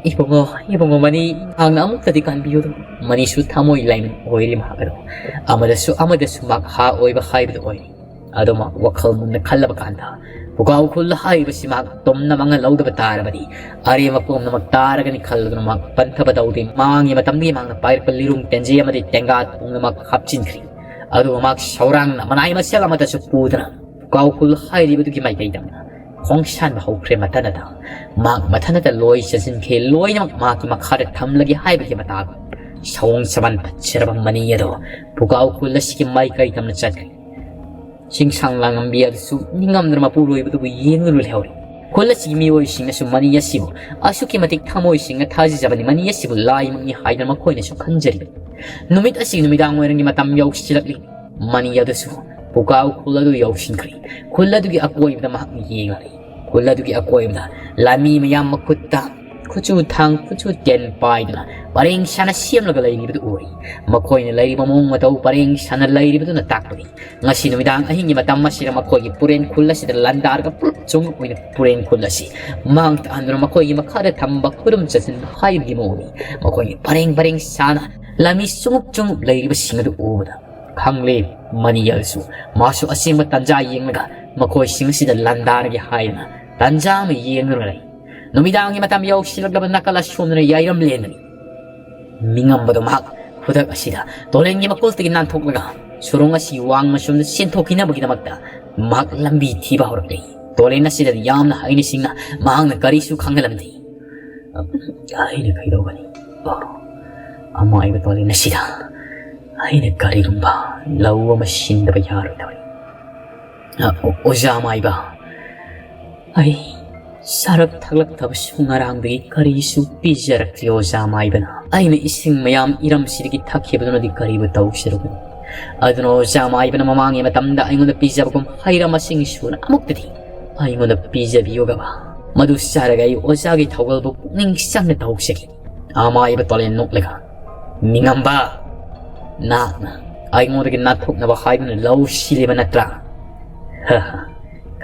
ꯏꯕꯨꯡꯉꯣ, ꯏꯕꯨꯡꯉꯣ ꯃꯅꯤ, ꯅꯍꯥꯛꯅ ꯑꯃꯨꯛꯇꯗꯤ ꯀꯟꯕꯤꯌꯨ꯫ ꯃꯅꯤꯁꯨ ꯊꯃꯣꯏ ꯂꯥꯏꯃꯟ ꯑꯣꯏꯔꯤ ꯃꯍꯥꯛ ꯑꯗꯣ꯫ ꯑꯃꯗꯁꯨ ꯑꯃꯗꯁꯨ ꯃꯍꯥꯛ ꯍꯥ ꯑꯣꯏꯕ ꯍꯥꯏꯕꯗꯨ ꯑꯣꯏꯔꯤ꯫ ꯑꯗꯨ ꯃꯍꯥꯛ ꯋꯥꯈꯜ ꯃꯨꯟꯅ ꯈꯜꯂꯕ ꯀꯥꯟꯗ, ꯄꯨꯀꯥꯎ ꯈꯨꯜ ꯍꯥꯏꯔꯤꯕꯁꯤ ꯃꯍꯥꯛ ꯇꯨꯝꯅ ꯃꯥꯡꯍꯜꯍꯧꯗꯕ ꯇꯥꯔꯕꯗꯤ ꯑꯔꯦꯝꯕ ꯄꯨꯝꯅꯃꯛ ꯇꯥꯔꯒꯅꯤ ꯈꯜꯂꯗꯨꯅ ꯃꯍꯥꯛ ꯄꯟꯊꯕ ꯇꯧꯗꯦ꯫ ꯃꯃꯥꯡꯒꯤ ꯃꯇꯝꯗꯒꯤ ꯃꯍꯥꯛꯅ ꯄꯥꯏꯔꯛꯄ ꯂꯤꯔꯨꯡ ꯇꯦꯟꯖꯩ ꯑꯃꯗꯤ ꯇꯦꯡꯒꯥ ꯄꯨꯝꯅꯃꯛ ꯍꯥꯞꯆꯤꯟꯈ꯭ꯔꯤ꯫ ꯑꯗꯨꯒ ꯃꯍꯥꯛ ꯁꯧꯔꯥꯡꯅ ꯃꯅꯥꯏ ꯃꯁꯤꯌꯥꯜ ꯑꯃꯠꯇꯁꯨ ꯄꯨꯗꯅ ꯄꯨꯀꯥꯎ ꯈꯨꯜ ꯍꯥꯏꯔꯤꯕꯗꯨꯒꯤ ꯃꯥꯏꯀꯩꯗ ꯈꯣꯡꯁꯥꯟꯕ ꯍꯧꯈ꯭ꯔꯦ꯫ ꯃꯊꯟꯇ ꯃꯍꯥꯛ ꯃꯊꯟꯇ ꯂꯣꯏ ꯆꯠꯁꯤꯟꯈ꯭ꯔꯦ꯫ ꯂꯣꯏꯅꯃꯛ ꯃꯍꯥꯛꯀꯤ ꯃꯈꯥꯗ ꯊꯝꯂꯒꯦ ꯍꯥꯏꯕꯒꯤ ꯃꯇꯥꯒꯨꯝ ꯁꯑꯣꯡ ꯁꯃꯥꯟ ꯐꯠꯖꯔꯕ ꯃꯅꯤ ꯑꯗꯣ ꯄꯨꯀꯥꯎ ꯈꯨꯜ ꯑꯁꯤꯒꯤ ꯃꯥꯏꯀꯩ ꯇꯝꯅ ꯆꯠꯈ꯭ꯔꯦ꯫ ꯆꯤꯡꯁꯥꯡ ꯂꯥꯡꯉꯝꯕꯤ ꯑꯗꯨꯁꯨ ꯅꯤꯡꯉꯝꯗꯅ ꯃꯄꯨꯔꯣꯏꯕꯗꯨꯕꯨ ꯌꯦꯡꯗꯨꯅ ꯂꯩꯍꯧꯔꯤ꯫ ꯈꯨꯜ ꯑꯁꯤꯒꯤ ꯃꯤꯑꯣꯏꯁꯤꯡꯅꯁꯨ ꯃꯅꯤ ꯑꯁꯤꯕꯨ ꯑꯁꯨꯛꯀꯤ ꯃꯇꯤꯛ ꯊꯃꯣꯏ ꯁꯦꯡꯅ ꯊꯥꯖꯖꯕꯅꯤ, ꯃꯅꯤ ꯑꯁꯤꯕꯨ ꯂꯥꯏꯃꯛꯅꯤ ꯍꯥꯏꯗꯅ ꯃꯈꯣꯏꯅꯁꯨ ꯈꯟꯖꯔꯤ꯫ ꯅꯨꯃꯤꯠ ꯑꯁꯤꯒꯤ ꯅꯨꯃꯤꯗꯥꯡ ꯋꯥꯏꯔꯝꯒꯤ ꯃꯇꯝ ꯌꯧꯁꯤꯜꯂꯛꯂꯤ꯫ ꯃꯅꯤ ꯑꯗꯨꯁꯨ ꯄꯨꯀꯥꯎ ꯈꯨꯜ ꯑꯗꯨ ꯌꯧꯁꯤꯟꯈ꯭ꯔꯦ꯫ ꯈꯨꯜ ꯑꯗꯨꯒꯤ ꯑꯀꯣꯏꯕꯗ ꯃꯍꯥꯛꯅ ꯌꯦꯡꯂꯔꯦ꯫ ꯈꯨꯜ ꯑꯗꯨꯒꯤ ꯑꯀꯣꯏꯕꯗ ꯂꯥꯟꯃꯤ ꯃꯌꯥꯝ ꯃꯈꯨꯠꯇ ꯈꯨꯠꯁꯨ ꯊꯥꯡ ꯈꯨꯠꯁꯨ ꯇꯦꯟ ꯄꯥꯏꯗꯨꯅ ꯄꯔꯦꯡ ꯁꯥꯅ ꯁꯦꯝꯂꯒ ꯂꯩꯔꯤꯕꯗꯨ ꯎꯔꯦ꯫ ꯃꯈꯣꯏꯅ ꯂꯩꯔꯤꯕ ꯃꯑꯣꯡ ꯃꯇꯧ ꯄꯔꯦꯡ ꯁꯥꯅ ꯂꯩꯔꯤꯕꯗꯨꯅ ꯇꯥꯛꯄꯗꯤ ꯉꯁꯤ ꯅꯨꯃꯤꯗꯥꯡ ꯑꯍꯤꯡꯒꯤ ꯃꯇꯝ ꯑꯁꯤꯗ ꯃꯈꯣꯏꯒꯤ ꯄꯨꯔꯦꯟ ꯈꯨꯜ ꯑꯁꯤꯗ ꯂꯥꯟꯗꯥꯔꯒ ꯄꯨꯂꯞ ꯆꯣꯡꯂꯛ ꯑꯣꯏꯅ ꯄꯨꯔꯦꯟ ꯈꯨꯜ ꯑꯁꯤ ꯃꯥꯡ ꯇꯥꯍꯟꯗꯨꯅ ꯃꯈꯣꯏꯒꯤ ꯃꯈꯥꯗ ꯊꯝꯕ ꯈꯨꯗꯨꯝ ꯆꯟꯁꯤꯟꯕ ꯍꯥꯏꯕꯒꯤ ꯃꯑꯣꯡꯅꯤ꯫ ꯃꯈꯣꯏꯒꯤ ꯄꯔꯦꯡ ꯄꯔꯦꯡ ꯁꯥꯅ ꯂꯥꯟꯃꯤ ꯆꯣꯡꯂꯛ ꯆꯣꯡꯂꯛ ꯂꯩꯔꯤꯕꯁꯤꯡ ꯑꯗꯨ ꯎꯕꯗ ꯈꯪꯂꯦ, ꯃꯅꯤꯌꯜꯁꯨ ꯃꯥꯁꯨ ꯑꯁꯦꯡꯕ ꯇꯥꯟꯖꯥ ꯌꯦꯡꯂꯒ ꯃꯈꯣꯏꯁꯤꯡ ꯑꯁꯤꯗ ꯂꯥꯟꯗꯥꯔꯒꯦ ꯍꯥꯏꯗꯅ ꯇꯥꯟꯖꯥ ꯑꯃ ꯌꯦꯡꯗꯨꯅ ꯂꯩ꯫ ꯅꯨꯃꯤꯗꯥꯡꯒꯤ ꯃꯇꯝ ꯌꯧꯁꯤꯜꯂꯛꯂꯕ ꯅꯥꯀꯜ ꯑꯁꯣꯝꯗꯅ ꯌꯥꯏꯔꯝꯂꯦꯟꯗꯅꯤ꯫ ꯃꯤꯉꯝꯕꯗꯣ ꯃꯍꯥꯛ ꯈꯨꯗꯛ ꯑꯁꯤꯗ ꯇꯣꯂꯦꯟꯒꯤ ꯃꯀꯣꯜꯗꯒꯤ ꯅꯥꯟꯊꯣꯛꯂꯒ ꯁꯨꯔꯣꯡ ꯑꯁꯤ ꯋꯥꯡꯃ ꯁꯣꯝꯗ ꯆꯦꯟꯊꯣꯛꯈꯤꯅꯕꯒꯤꯗꯃꯛꯇ ꯃꯍꯥꯛ ꯂꯝꯕꯤ ꯊꯤꯕ ꯍꯧꯔꯛꯂꯤ꯫ ꯇꯣꯂꯦꯟ ꯑꯁꯤꯗ ꯌꯥꯝꯅ ꯍꯩꯅ ꯁꯤꯡꯅ ꯃꯍꯥꯛꯅ ꯀꯔꯤꯁꯨ ꯈꯪꯍꯜꯂꯝꯗꯦ꯫ ꯑꯩꯅ ꯀꯩꯗꯧꯒꯅꯤ? ꯑꯣ, ꯑꯃꯥꯏꯕ ꯇꯣꯂꯦꯟ ꯑꯁꯤꯗ ꯑꯩꯅ ꯀꯔꯤꯒꯨꯝꯕ ꯂꯧ ꯑꯃ ꯁꯤꯟꯗꯕ ꯌꯥꯔꯣꯏꯗꯧꯔꯤ꯫ ꯑ, ꯑꯣ-, ꯑꯣꯖꯥ ꯃꯥꯏꯕ, ꯑꯩ ꯆꯥꯔꯛ ꯊꯛꯂꯛꯇꯕꯁꯨ ꯉꯔꯥꯡꯗꯒꯤ ꯀꯔꯤꯁꯨ ꯄꯤꯖꯔꯛꯇ꯭ꯔꯤ ꯑꯣꯖꯥ ꯃꯥꯏꯕꯅ꯫ ꯑꯩꯅ ꯏꯁꯤꯡ ꯃꯌꯥꯝ ꯏꯔꯝꯁꯤꯗꯒꯤ ꯊꯛꯈꯤꯕꯗꯨꯅꯗꯤ ꯀꯔꯤꯕꯨ ꯇꯧꯖꯔꯨꯒꯅꯤ? ꯑꯗꯨꯅ ꯑꯣꯖꯥ ꯃꯥꯏꯕꯅ ꯃꯃꯥꯡꯒꯤ ꯃꯇꯝꯗ ꯑꯩꯉꯣꯟꯗ ꯄꯤꯖꯕꯒꯨꯝ ꯍꯩꯔꯥ ꯃꯁꯤꯡ ꯁꯨꯅ ꯑꯃꯨꯛꯇꯗꯤ ꯑꯩꯉꯣꯟꯗ ꯄꯤꯖꯕꯤꯌꯨꯒꯕ꯫ ꯃꯗꯨ ꯆꯥꯔꯒ ꯑꯩ ꯑꯣꯖꯥꯒꯤ ꯊꯧꯒꯜꯕꯨ ꯄꯨꯛꯅꯤꯡ ꯆꯪꯅ ꯇꯧꯖꯒꯦ꯫ ꯑꯃꯥꯏꯕ ꯇꯣꯂꯦꯟ ꯅꯣꯛꯂꯒ, "ꯃꯤꯉꯝꯕ, ꯅꯍꯥꯛꯅ ꯑꯩꯉꯣꯟꯗꯒꯤ ꯅꯥꯟꯊꯣꯛꯅꯕ ꯍꯥꯏꯗꯨꯅ ꯂꯧ ꯁꯤꯜꯂꯤꯕ ꯅꯠꯇ꯭ꯔꯥ? ꯍ ꯍ,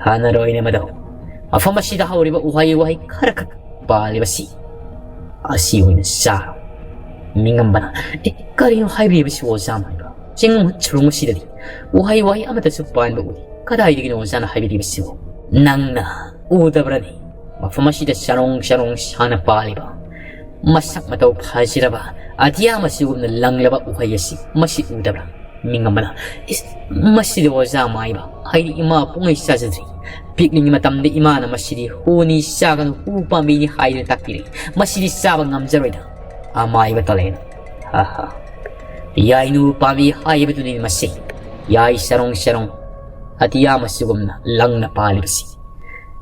ꯀꯥꯟꯅꯔꯣꯏꯅꯦ ꯃꯗꯨ꯫ ꯃꯐꯝ ꯑꯁꯤꯗ ꯍꯧꯔꯤꯕ ꯎꯍꯩ ꯋꯥꯍꯩ ꯈꯔꯈꯛ ꯄꯥꯜꯂꯤꯕꯁꯤ ꯑꯁꯤ ꯑꯣꯏꯅ ꯆꯥꯔꯣ꯫" ꯃꯤꯉꯝꯕꯅ, "ꯑꯦ, ꯀꯔꯤꯅꯣ ꯍꯥꯏꯕꯤꯔꯤꯕꯁꯤꯕꯨ ꯑꯣꯖꯥ ꯃꯥꯏꯕ? ꯆꯤꯡ ꯁꯨꯔꯨꯡ ꯑꯁꯤꯗꯗꯤ ꯎꯍꯩ ꯋꯥꯍꯩ ꯑꯃꯠꯇꯁꯨ ꯄꯥꯟꯕ ꯎꯗꯦ꯫ ꯀꯗꯥꯏꯗꯒꯤꯅꯣ ꯑꯣꯖꯥꯅ ꯍꯥꯏꯕꯤꯔꯤꯕꯁꯤꯕꯨ? ꯅꯪꯅ ꯎꯗꯕ꯭ꯔꯅꯦ? ꯃꯐꯝ ꯑꯁꯤꯗ ꯆꯔꯣꯡ ꯆꯔꯣꯡ ꯁꯥꯅ ꯄꯥꯜꯂꯤꯕ, ꯃꯁꯛ ꯃꯇꯧ ꯐꯖꯔꯕ, ꯑꯇꯤꯌꯥ ꯃꯆꯨꯒꯨꯝꯅ ꯂꯪꯂꯕ ꯎꯍꯩ ꯑꯁꯤ ꯃꯁꯤ ꯎꯗꯕ꯭ꯔꯥ?" ꯃꯤꯉꯝꯕꯅ, "ꯏꯁ, ꯃꯁꯤꯗꯤ ꯑꯣꯖꯥ ꯃꯥꯏꯕ, ꯑꯩꯗꯤ ꯏꯃꯥ ꯄꯣꯛꯉꯩ ꯆꯥꯖꯗ꯭ꯔꯤ꯫ ꯄꯤꯛꯂꯤꯉꯩ ꯃꯇꯝꯗ ꯏꯃꯥꯅ ꯃꯁꯤꯗꯤ ꯍꯨꯅꯤ ꯆꯥꯒꯅꯨ, ꯍꯨ ꯄꯥꯝꯕꯤꯅꯤ ꯍꯥꯏꯗꯨꯅ ꯇꯥꯛꯄꯤꯔꯛꯏ꯫ ꯃꯁꯤꯗꯤ ꯆꯥꯕ ꯉꯝꯖꯔꯣꯏꯗ꯫" ꯑꯃꯥꯏꯕ ꯇꯣꯂꯦꯟ, "ꯍꯥ ꯍꯥ, ꯌꯥꯏꯅꯨ ꯄꯥꯝꯕꯤ ꯍꯥꯏꯕꯗꯨꯅꯤ ꯃꯁꯤ, ꯌꯥꯏ ꯆꯔꯣꯡ ꯆꯔꯣꯡ, ꯑꯇꯤꯌꯥ ꯃꯆꯨꯒꯨꯝꯅ ꯂꯪꯅ ꯄꯥꯜꯂꯤꯕꯁꯤ꯫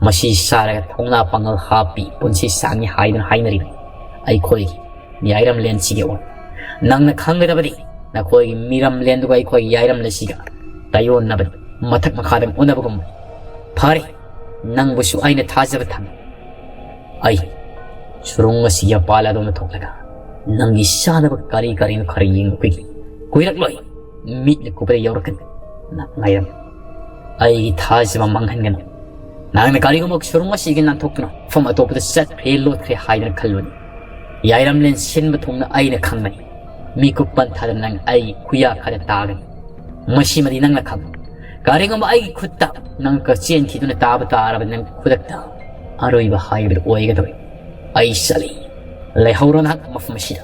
ꯃꯁꯤ ꯆꯥꯔꯒ ꯊꯧꯅꯥ ꯄꯥꯡꯒꯜ ꯍꯥꯞꯄꯤ, ꯄꯨꯟꯁꯤ ꯁꯥꯡꯉꯤ ꯍꯥꯏꯗꯨꯅ ꯍꯥꯏꯅꯔꯤꯕ ꯑꯩꯈꯣꯏꯒꯤ ꯌꯥꯏꯔꯝꯂꯦꯟꯁꯤꯒꯤ ꯑꯣꯏ꯫ ꯅꯪꯅ ꯈꯪꯒꯗꯕꯗꯤ ꯅꯈꯣꯏꯒꯤ ꯃꯤꯔꯝꯂꯦꯟꯗꯨꯒ ꯑꯩꯈꯣꯏꯒꯤ ꯌꯥꯏꯔꯝꯂꯦꯟꯁꯤꯒ ꯇꯥꯏꯌꯣꯟꯅꯕꯅꯤ, ꯃꯊꯛ ꯃꯈꯥꯗ ꯎꯅꯕꯒꯨꯝꯕꯅꯤ꯫ ꯐꯔꯦ, ꯅꯪꯕꯨꯁꯨ ꯑꯩꯅ ꯊꯥꯖꯕ ꯊꯝꯃꯤ꯫ ꯑꯩ ꯁꯨꯔꯨꯡ ꯑꯁꯤꯒꯤ ꯃꯄꯥꯜ ꯑꯗꯣꯝꯗ ꯊꯣꯛꯂꯒ ꯅꯪꯒꯤ ꯆꯥꯅꯕ ꯀꯔꯤ ꯀꯔꯤꯅꯣ ꯈꯔ ꯌꯦꯡꯕ ꯀꯨꯏꯒꯦ꯫ ꯀꯨꯏꯔꯛꯂꯣꯏ, ꯃꯤꯠꯅ ꯀꯨꯞꯄꯗ ꯌꯧꯔꯛꯀꯅꯤ꯫ ꯅꯪ ꯉꯥꯏꯔꯝꯃꯨ꯫ ꯑꯩꯒꯤ ꯊꯥꯖꯕ ꯃꯥꯡꯍꯟꯒꯅꯨ꯫ ꯅꯍꯥꯛꯅ ꯀꯔꯤꯒꯨꯝꯕ ꯁꯨꯔꯨꯡ ꯑꯁꯤꯒꯤ ꯅꯥꯟꯊꯣꯛꯇꯨꯅ ꯃꯐꯝ ꯑꯇꯣꯞꯄꯗ ꯆꯠꯈ꯭ꯔꯦ, ꯂꯣꯠꯈ꯭ꯔꯦ ꯍꯥꯏꯗꯨꯅ ꯈꯜꯂꯨꯅꯤ꯫ ꯌꯥꯏꯔꯝꯂꯦꯟ ꯁꯤꯟꯕ ꯊꯨꯡꯅ ꯑꯩꯅ ꯈꯪꯒꯅꯤ꯫ ꯃꯤꯀꯨꯞ ꯄꯟꯊꯥꯗ ꯅꯪ ꯑꯩꯒꯤ ꯈꯨꯌꯥ ꯈꯔ ꯇꯥꯒꯅꯤ꯫ ꯃꯁꯤꯃꯗꯤ ꯅꯪꯅ ꯈꯪꯉꯨ꯫ ꯀꯔꯤꯒꯨꯝꯕ ꯑꯩꯒꯤ ꯈꯨꯠꯇ ꯅꯪ ꯆꯦꯟꯈꯤꯗꯨꯅ ꯇꯥꯕ ꯇꯥꯔꯕꯗꯤ ꯅꯪ ꯈꯨꯗꯛꯇ ꯑꯔꯣꯏꯕ ꯍꯥꯏꯕꯗꯨ ꯑꯣꯏꯒꯗꯧꯔꯤ꯫ ꯑꯩ ꯆꯠꯂꯤ꯫ ꯂꯩꯍꯧꯔꯣ ꯅꯍꯥꯛ ꯃꯐꯝ ꯑꯁꯤꯗ꯫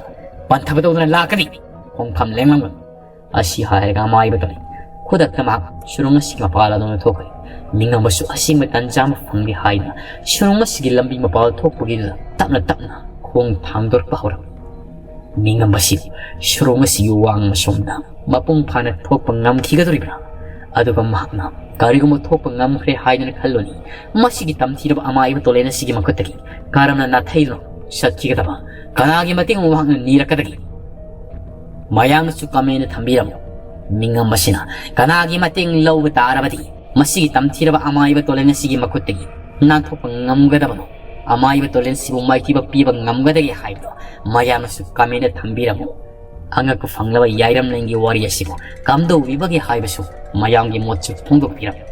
ꯄꯟꯊꯕ ꯇꯧꯗꯨꯅ ꯂꯥꯛꯀꯅꯤ꯫ ꯈꯣꯡꯐꯝ ꯂꯦꯡꯂꯝꯒꯅꯨ꯫ ꯑꯁꯤ ꯍꯥꯏꯔꯒ ꯑꯃꯥꯏꯕ ꯀꯔꯤ ꯈꯨꯗꯛꯇ ꯃꯍꯥꯛ ꯁꯨꯔꯨꯡ ꯑꯁꯤꯒꯤ ꯃꯄꯥꯜ ꯑꯗꯣꯝꯗ ꯊꯣꯛꯈ꯭ꯔꯦ꯫ ꯃꯤꯉꯝꯕꯁꯨ ꯑꯁꯦꯡꯕ ꯇꯟꯖꯥ ꯑꯃ ꯐꯪꯒꯦ ꯍꯥꯏꯗꯨꯅ ꯁꯨꯔꯨꯡ ꯑꯁꯤꯒꯤ ꯂꯝꯕꯤ ꯃꯄꯥꯜ ꯊꯣꯛꯄꯒꯤꯗꯨꯗ ꯇꯞꯅ ꯇꯞꯅ ꯈꯣꯡ ꯊꯥꯡꯗꯣꯔꯛꯄ ꯍꯧꯔꯝꯃꯤ꯫ ꯃꯤꯉꯝꯕꯁꯤ ꯁꯨꯔꯨꯡ ꯑꯁꯤꯒꯤ ꯋꯥꯡꯃ ꯁꯣꯝꯗ ꯃꯄꯨꯡ ꯐꯥꯅ ꯊꯣꯛꯄ ꯉꯝꯈꯤꯒꯗꯧꯔꯤꯕ꯭ꯔꯥ? ꯑꯗꯨꯒ ꯃꯍꯥꯛꯅ ꯀꯔꯤꯒꯨꯝꯕ ꯊꯣꯛꯄ ꯉꯝꯈ꯭ꯔꯦ ꯍꯥꯏꯗꯨꯅ ꯈꯜꯂꯨꯅꯤ, ꯃꯁꯤꯒꯤ ꯇꯝꯊꯤꯔꯕ ꯑꯃꯥꯏꯕ ꯇꯣꯂꯦꯟ ꯑꯁꯤꯒꯤ ꯃꯈꯨꯠꯇꯒꯤ ꯀꯔꯝꯅ ꯅꯥꯊꯩꯗꯨꯅ ꯆꯠꯈꯤꯒꯗꯕ? ꯀꯅꯥꯒꯤ ꯃꯇꯦꯡ ꯃꯍꯥꯛꯅ ꯅꯤꯔꯛꯀꯗꯒꯦ? ꯃꯌꯥꯝꯅꯁꯨ ꯀꯃꯦꯟꯗ ꯊꯝꯕꯤꯔꯝꯃꯨ꯫ ꯃꯤꯉꯝꯕꯁꯤꯅ ꯀꯅꯥꯒꯤ ꯃꯇꯦꯡ ꯂꯧꯕ ꯇꯥꯔꯕꯗꯤ ꯃꯁꯤꯒꯤ ꯇꯝꯊꯤꯔꯕ ꯑꯃꯥꯏꯕ ꯇꯣꯂꯦꯟ ꯑꯁꯤꯒꯤ ꯃꯈꯨꯠꯇꯒꯤ ꯅꯥꯟꯊꯣꯛꯄ ꯉꯝꯒꯗꯕꯅꯣ? ꯑꯃꯥꯏꯕ ꯇꯣꯂꯦꯟꯁꯤꯕꯨ ꯃꯥꯏꯊꯤꯕ ꯄꯤꯕ ꯉꯝꯒꯗꯒꯦ ꯍꯥꯏꯕꯗꯣ ꯃꯌꯥꯝꯅꯁꯨ ꯀꯃꯦꯟꯗ ꯊꯝꯕꯤꯔꯝꯃꯨ꯫ ꯑꯉꯛꯄ ꯐꯪꯂꯕ ꯌꯥꯏꯔꯝꯂꯦꯟꯒꯤ ꯋꯥꯔꯤ ꯑꯁꯤꯕꯨ ꯀꯝꯗꯧꯔꯤꯕꯒꯦ ꯍꯥꯏꯕꯁꯨ ꯃꯌꯥꯝꯒꯤ ꯃꯣꯠꯁꯨ ꯐꯣꯡꯗꯣꯛꯄꯤꯔꯝꯃꯨ꯫